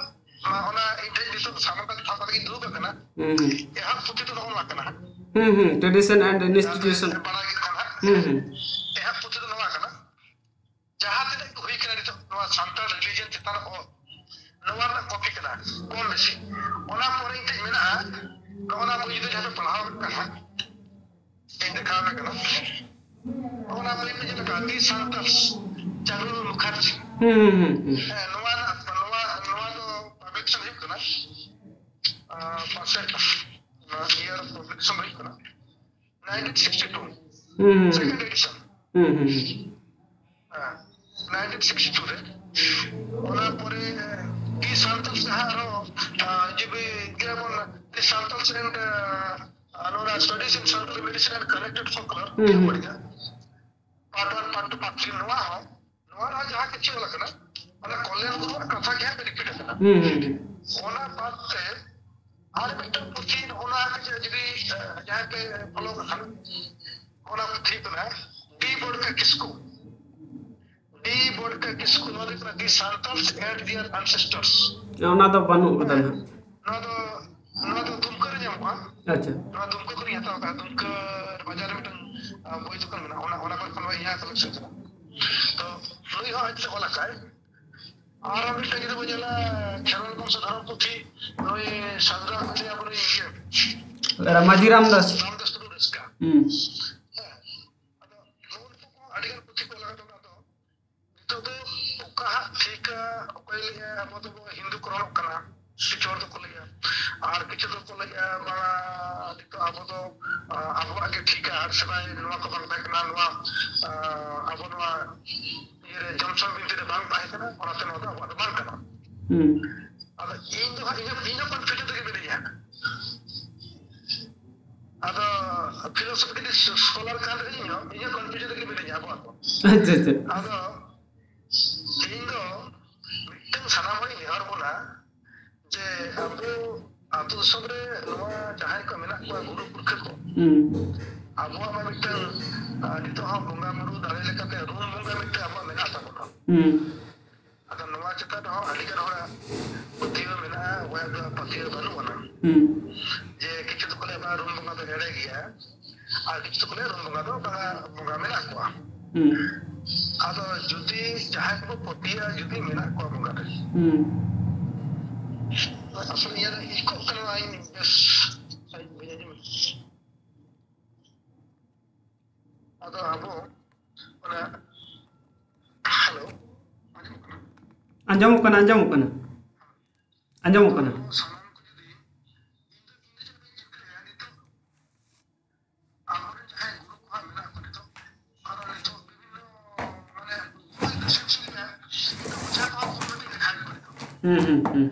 ᱚᱱᱟ, ᱚᱱᱟ ᱤᱧ ᱴᱷᱮᱱ ᱱᱤᱛᱚᱜ ᱥᱟᱢᱟᱝ ᱨᱮ ᱛᱷᱟᱯᱟ ᱠᱟᱛᱮ ᱤᱧ ᱫᱩᱲᱩᱵ ᱟᱠᱟᱱᱟ᱾ ᱦᱩᱸ, ᱦᱩᱸ᱾ ᱮᱦᱚᱵ ᱯᱩᱛᱷᱤ ᱫᱚ ᱱᱚᱜᱼᱚ ᱱᱚᱣᱟ ᱠᱟᱱᱟ᱾ ᱦᱩᱸ, ᱦᱩᱸ᱾ Tradition and institution. ᱵᱟᱲᱟᱭ ᱜᱮ ᱠᱷᱟᱱ ᱦᱟᱸᱜ᱾ ᱦᱩᱸ, ᱦᱩᱸ᱾ ᱮᱦᱚᱵ ᱯᱩᱛᱷᱤ ᱫᱚ ᱱᱚᱣᱟ ᱠᱟᱱᱟ᱾ ᱡᱟᱦᱟᱸ ᱛᱤᱱᱟᱹᱜ ᱦᱩᱭ ᱠᱟᱱᱟ ᱱᱤᱛᱚᱜ ᱱᱚᱣᱟ ᱥᱟᱱᱛᱟᱲ religion ᱪᱮᱛᱟᱱ ᱨᱮ ᱚᱞ, ᱱᱚᱣᱟ ᱨᱮᱱᱟᱜ ᱠᱚᱯᱤ ᱠᱟᱱᱟ, ᱠᱚᱢ ᱵᱮᱥᱤ᱾ ᱚᱱᱟ ᱯᱚᱨᱮ ᱤᱧ ᱴᱷᱮᱱ ᱢᱮᱱᱟᱜᱼᱟ, ᱱᱚᱜᱼᱚ ᱱᱟ ᱵᱳᱭ ᱡᱩᱫᱤ ᱡᱟᱦᱟᱸ ᱯᱮ ᱯᱟᱲᱦᱟᱣ ᱟᱠᱟᱫ ᱠᱷᱟᱱ, ᱤᱧ ᱫᱮᱠᱷᱟᱣ ᱟᱯᱮ ᱠᱟᱱᱟ᱾ ᱱᱚᱜᱼᱚ ᱱᱟ ᱵᱳᱭ ᱯᱮ ᱧᱮᱞ ᱟᱠᱟᱫ, The Santals, ᱪᱟᱸᱫᱽ ᱢᱩᱠᱷᱟᱨᱡᱤ᱾ ᱦᱩᱸ, ᱦᱩᱸ, ᱦᱩᱸ, ᱦᱩᱸ᱾ ᱦᱮᱸ, ᱱᱚᱣᱟ ᱨᱮᱱᱟᱜ, ᱱᱚᱣᱟ, ᱱᱚᱣᱟ ᱫᱚ ᱯᱟᱵᱽᱞᱤᱠᱮᱥᱚᱱ ᱦᱩᱭᱩᱜ ᱠᱟᱱᱟ, ᱟᱸ, ᱯᱟᱥᱮ ᱱᱚᱣᱟ ᱤᱭᱟᱨ ᱯᱟᱵᱽᱞᱤᱠᱮᱥᱚᱱ ᱦᱩᱭᱩᱜ ᱠᱟᱱᱟ, nineteen sixty two, ᱦᱩᱸ, ᱦᱩᱸ, second edition᱾ ᱦᱩᱸ, ᱦᱩᱸ, ᱦᱩᱸ᱾ ᱦᱮᱸ, nineteen sixty two ᱨᱮ᱾ ᱚᱱᱟ ᱯᱚᱨᱮ The Santals ᱡᱟᱦᱟᱸ ᱟᱨᱦᱚᱸ, ᱟᱸ, ᱡᱩᱫᱤ ᱤᱭᱟᱹ ᱵᱚᱱ, The Santals and, ᱟᱸ, ᱱᱚᱣᱟ Studies in Santal Medicine and Connected Folklore, ᱦᱩᱸ, ᱦᱩᱸ᱾ ᱯᱟᱲᱦᱟᱜᱼᱟ᱾ Part one, part two, part three, ᱱᱚᱣᱟ ᱦᱚᱸ, ᱱᱚᱣᱟ ᱨᱮᱦᱚᱸ ᱡᱟᱦᱟᱸ ᱠᱤᱪᱷᱩ ᱚᱞ ᱟᱠᱟᱱᱟ, ᱚᱱᱟ ᱠᱚᱞᱭᱟᱱ ᱜᱩᱨᱩᱣᱟᱜ ᱠᱟᱛᱷᱟ ᱜᱮ ᱦᱟᱸᱜ repeat ᱟᱠᱟᱱᱟ᱾ ᱦᱩᱸ, ᱦᱩᱸ, ᱦᱩᱸ᱾ ᱚᱱᱟ ᱵᱟᱫ ᱛᱮ ᱟᱨ ᱢᱤᱫᱴᱟᱝ ᱯᱩᱛᱷᱤ ᱱᱚᱜᱼᱚ ᱱᱚᱣᱟ ᱜᱮ ᱡᱩᱫᱤ, ᱮ, ᱡᱟᱦᱟᱸᱭ ᱯᱮ follow ᱠᱟᱜ ᱠᱷᱟᱱ, ᱚᱱᱟ ᱯᱩᱛᱷᱤ ᱠᱟᱱᱟ ᱰᱤ ᱵᱚᱰᱠᱟ ᱠᱤᱥᱠᱩ᱾ ᱰᱤ ᱵᱚᱰᱠᱟ ᱠᱤᱥᱠᱩ, ᱱᱚᱣᱟ ᱫᱚ ᱦᱩᱭᱩᱜ ᱠᱟᱱᱟ The Santals and Their Ancestors᱾ ᱚᱱᱟ ᱫᱚ ᱵᱟᱹᱱᱩᱜ ᱠᱟᱫᱟ ᱱᱟᱦᱟᱜ᱾ ᱱᱚᱣᱟ ᱫᱚ, ᱱᱚᱣᱟ ᱫᱚ ᱫᱩᱢᱠᱟᱹ ᱨᱮ ᱧᱟᱢᱚᱜᱼᱟ᱾ ᱟᱪᱪᱷᱟ᱾ ᱱᱚᱣᱟ ᱫᱩᱢᱠᱟᱹ ᱠᱷᱚᱱᱤᱧ ᱦᱟᱛᱟᱣ ᱠᱟᱜᱼᱟ᱾ ᱫᱩᱢᱠᱟᱹ ᱵᱟᱡᱟᱨ ᱨᱮ ᱢᱤᱫᱴᱟᱝ, ᱟ, ᱵᱳᱭ ᱫᱚᱠᱟᱱ ᱢᱮᱱᱟᱜᱼᱟ, ᱚᱱᱟ, ᱚᱱᱟ ᱠᱚᱨᱮ ᱠᱷᱚᱱ ᱤᱧᱟᱹᱜ collection ᱠᱟᱱᱟ᱾ ᱛᱚ ᱱᱩᱭ ᱦᱚᱸ ᱟᱡ ᱛᱮ ᱚᱞ ᱟᱠᱟᱫᱟᱭ᱾ ᱟᱨ ᱢᱤᱫᱴᱟᱝ ᱡᱩᱫᱤ ᱵᱚᱱ ᱧᱮᱞᱟ, ᱠᱷᱮᱨᱣᱟᱞ ᱵᱚᱝᱥᱚ ᱫᱷᱚᱨᱚᱢ ᱯᱩᱛᱷᱤ, ᱱᱩᱭ ᱥᱟᱹᱫᱷᱩ ᱨᱟᱢ ᱢᱟᱹᱡᱷᱤ, ᱟᱵᱚ ᱱᱩᱭ ᱤᱭᱟᱹ, ᱨᱟ-, ᱢᱟᱹᱡᱷᱤ ᱨᱟᱢᱫᱟᱥ᱾ ᱨᱟᱢᱫᱟᱥ ᱴᱩᱰᱩ ᱨᱟᱹᱥᱠᱟ᱾ ᱦᱩᱸ᱾ ᱦᱮᱸ᱾ ᱟᱫᱚ ᱱᱩᱜᱼᱩ ᱱᱩᱠᱩ ᱠᱚ ᱟᱹᱰᱤᱜᱟᱱ ᱯᱩᱛᱷᱤ ᱠᱚ ᱚᱞ ᱟᱠᱟᱫᱟ, ᱚᱱᱟ ᱫᱚ ᱱᱤᱛᱚᱜ ᱫᱚ ᱚᱠᱟ ᱦᱟᱸᱜ ᱴᱷᱤᱠᱟ, ᱚᱠᱚᱭ ᱞᱟᱹᱭᱟ ᱟᱵᱚ ᱫᱚᱵᱚ ᱦᱤᱱᱫᱩ ᱠᱚᱨᱚᱱᱚᱜ ᱠᱟᱱᱟ, ᱠᱤᱪᱷᱩ ᱦᱚᱲ ᱫᱚᱠᱚ ᱞᱟᱹᱭᱟ, ᱟᱨ ᱠᱤᱪᱷᱩ ᱫᱚᱠᱚ ᱞᱟᱹᱭᱟ ᱵᱟᱝᱟ, ᱱᱤᱛᱚᱜ ᱟᱵᱚ ᱫᱚ, ᱟ, ᱟᱵᱚᱣᱟᱜ ᱜᱮ ᱴᱷᱤᱠᱟ, ᱟᱨ ᱥᱮᱫᱟᱭ ᱱᱚᱣᱟ ᱠᱚ ᱵᱟᱝ ᱛᱟᱦᱮᱸ ᱠᱟᱱᱟ, ᱱᱚᱣᱟ, ᱟ, ᱟᱵᱚ ᱱᱚᱣᱟ ᱤᱭᱟᱹᱨᱮ ᱡᱚᱢᱥᱚᱱ ᱵᱤᱱᱛᱤ ᱨᱮ ᱵᱟᱝ ᱛᱟᱦᱮᱸ ᱠᱟᱱᱟ, ᱚᱱᱟᱛᱮ ᱱᱚᱣᱟ ᱫᱚ ᱟᱵᱚᱣᱟᱜ ᱫᱚ ᱵᱟᱝ ᱠᱟᱱᱟ᱾ ᱦᱩᱸ᱾ ᱟᱫᱚ ᱤᱧ ᱫᱚ ᱦᱟᱸᱜ, ᱤᱧ ᱦᱚᱸ, ᱤᱧ ᱦᱚᱸ confusion ᱨᱮᱜᱮ ᱢᱤᱱᱟᱹᱧᱟ ᱦᱟᱸᱜ᱾ ᱟᱫᱚ ᱯᱷᱤᱞᱳᱥᱚᱯᱷᱤᱠᱮᱞᱤ ᱥᱠᱚᱞᱟᱨ ᱠᱟᱱ ᱨᱮᱦᱚᱸ ᱤᱧ ᱦᱚᱸ ᱠᱚᱱᱯᱷᱤᱭᱩᱡᱱ ᱨᱮᱜᱮ ᱢᱤᱱᱟᱹᱧᱟ ᱟᱵᱚᱣᱟᱜ ᱫᱚ᱾ ᱟᱪᱪᱷᱟ, ᱟᱪᱪᱷᱟ᱾ ᱟᱫᱚ ᱤᱧ ᱫᱚ ᱢᱤᱫᱴᱟᱝ ᱥᱟᱱᱟᱢ ᱦᱚᱲᱤᱧ ᱱᱮᱦᱚᱨ ᱵᱚᱱᱟ ᱡᱮ ᱟᱵᱚ ᱟᱹᱛᱩ ᱫᱤᱥᱚᱢ ᱨᱮ ᱱᱚᱣᱟ ᱡᱟᱦᱟᱸᱭ ᱠᱚ ᱢᱮᱱᱟᱜ ᱠᱚᱣᱟ ᱜᱩᱨᱩ ᱯᱩᱨᱠᱷᱟᱹ ᱠᱚ, ᱦᱩᱸ᱾ ᱟᱵᱚᱣᱟᱜ ᱢᱟ ᱢᱤᱫᱴᱟᱝ, ᱟ, ᱱᱤᱛᱚᱜ ᱦᱚᱸ ᱵᱚᱸᱜᱟ ᱵᱩᱨᱩ ᱫᱟᱲᱮ ᱞᱮᱠᱟᱛᱮ ᱨᱩᱢ ᱵᱚᱸᱜᱟ ᱢᱤᱫᱴᱟᱝ ᱟᱵᱚᱣᱟᱜ ᱢᱮᱱᱟᱜ ᱛᱟᱵᱚᱱᱟ᱾ ᱦᱩᱸ᱾ ᱟᱫᱚ ᱱᱚᱣᱟ ᱪᱮᱛᱟᱱ ᱨᱮᱦᱚᱸ ᱟᱹᱰᱤ ᱜᱟᱱ ᱦᱚᱲᱟᱜ ᱯᱟᱹᱛᱭᱟᱹᱣ ᱢᱮᱱᱟᱜᱼᱟ, ᱚᱠᱚᱭᱟᱜ ᱫᱚ ᱯᱟᱹᱛᱭᱟᱹᱣ ᱵᱟᱹᱱᱩᱜ ᱟᱱᱟ᱾ ᱦᱩᱸ᱾ ᱡᱮ ᱠᱤᱪᱷᱩ ᱫᱚᱠᱚ ᱞᱟᱹᱭᱟ, "ᱵᱟᱝ, ᱨᱩᱢ ᱵᱚᱸᱜᱟ ᱫᱚ ᱮᱲᱮ ᱜᱮᱭᱟ", ᱟᱨ ᱠᱤᱪᱷᱩ ᱫᱚᱠᱚ ᱞᱟᱹᱭᱟ, "ᱨᱩᱢ ᱵᱚᱸᱜᱟ ᱫᱚ ᱵᱟᱝᱟ, ᱵᱚᱸᱜᱟ ᱢᱮᱱᱟᱜ ᱠᱚᱣᱟ᱾" ᱦᱩᱸ᱾ ᱟᱫᱚ ᱡᱩᱫᱤ ᱡᱟᱦᱟᱸᱭ ᱠᱚᱠᱚ ᱯᱟᱹᱛᱭᱟᱹᱜᱼᱟ, ᱡᱩᱫᱤ ᱢᱮᱱᱟᱜ ᱠᱚᱣᱟ ᱵᱚᱸᱜᱟ ᱨᱮ, ᱦᱩᱸ᱾ ᱟᱥᱚᱞᱮ ᱤᱧᱟᱹᱜ ᱫᱚ ᱤᱠᱳᱜ ᱠᱟᱱᱟ, ᱤᱧ ᱵᱮᱥ ᱥᱟᱺᱦᱤᱡ ᱵᱟᱹᱧ ᱟᱸᱡᱚᱢᱮᱫ᱾ ᱟᱫᱚ ᱟᱵᱚ ᱚᱱᱟ, ᱦᱮᱞᱳ, ᱟᱸᱡᱚᱢᱚᱜ ᱠᱟᱱᱟ? ᱟᱸᱡᱚᱢᱚᱜ ᱠᱟᱱᱟ, ᱟᱸᱡᱚᱢᱚᱜ ᱠᱟᱱᱟ, ᱟᱸᱡᱚᱢᱚᱜ ᱠᱟᱱᱟ᱾ ᱟᱵᱚ ᱥᱟᱱᱟᱢ ᱠᱚ ᱡᱩᱫᱤ, ᱤᱧ ᱫᱚ, ᱤᱧ ᱫᱚ ᱪᱮᱫ ᱤᱧ ᱪᱤᱱᱛᱟᱹᱭᱟ ᱱᱤᱛᱚᱜ, ᱟᱵᱚᱨᱮᱱ ᱡᱟᱦᱟᱸᱭ ᱜᱩᱨᱩ ᱠᱚ ᱦᱟᱸᱜ ᱢᱮᱱᱟᱜ ᱠᱚᱣᱟ ᱱᱤᱛᱚᱜ, ᱟᱨᱚ ᱱᱤᱛᱚᱜ ᱵᱤᱵᱷᱤᱱᱱᱚ, ᱢᱟᱱᱮ, ᱵᱳᱭ ᱫᱚ ᱥᱮᱱ ᱥᱮᱱ ᱨᱮ ᱤᱧ ᱫᱚ ᱚᱡᱷᱟ ᱠᱚᱦᱚᱸ ᱠᱚ ᱢᱤᱫᱴᱤᱡ ᱞᱮᱠᱷᱟ ᱜᱮ ᱠᱚ ᱱᱤᱛᱚᱜ᱾ ᱦᱩᱸ, ᱦᱩᱸ, ᱦᱩᱸ᱾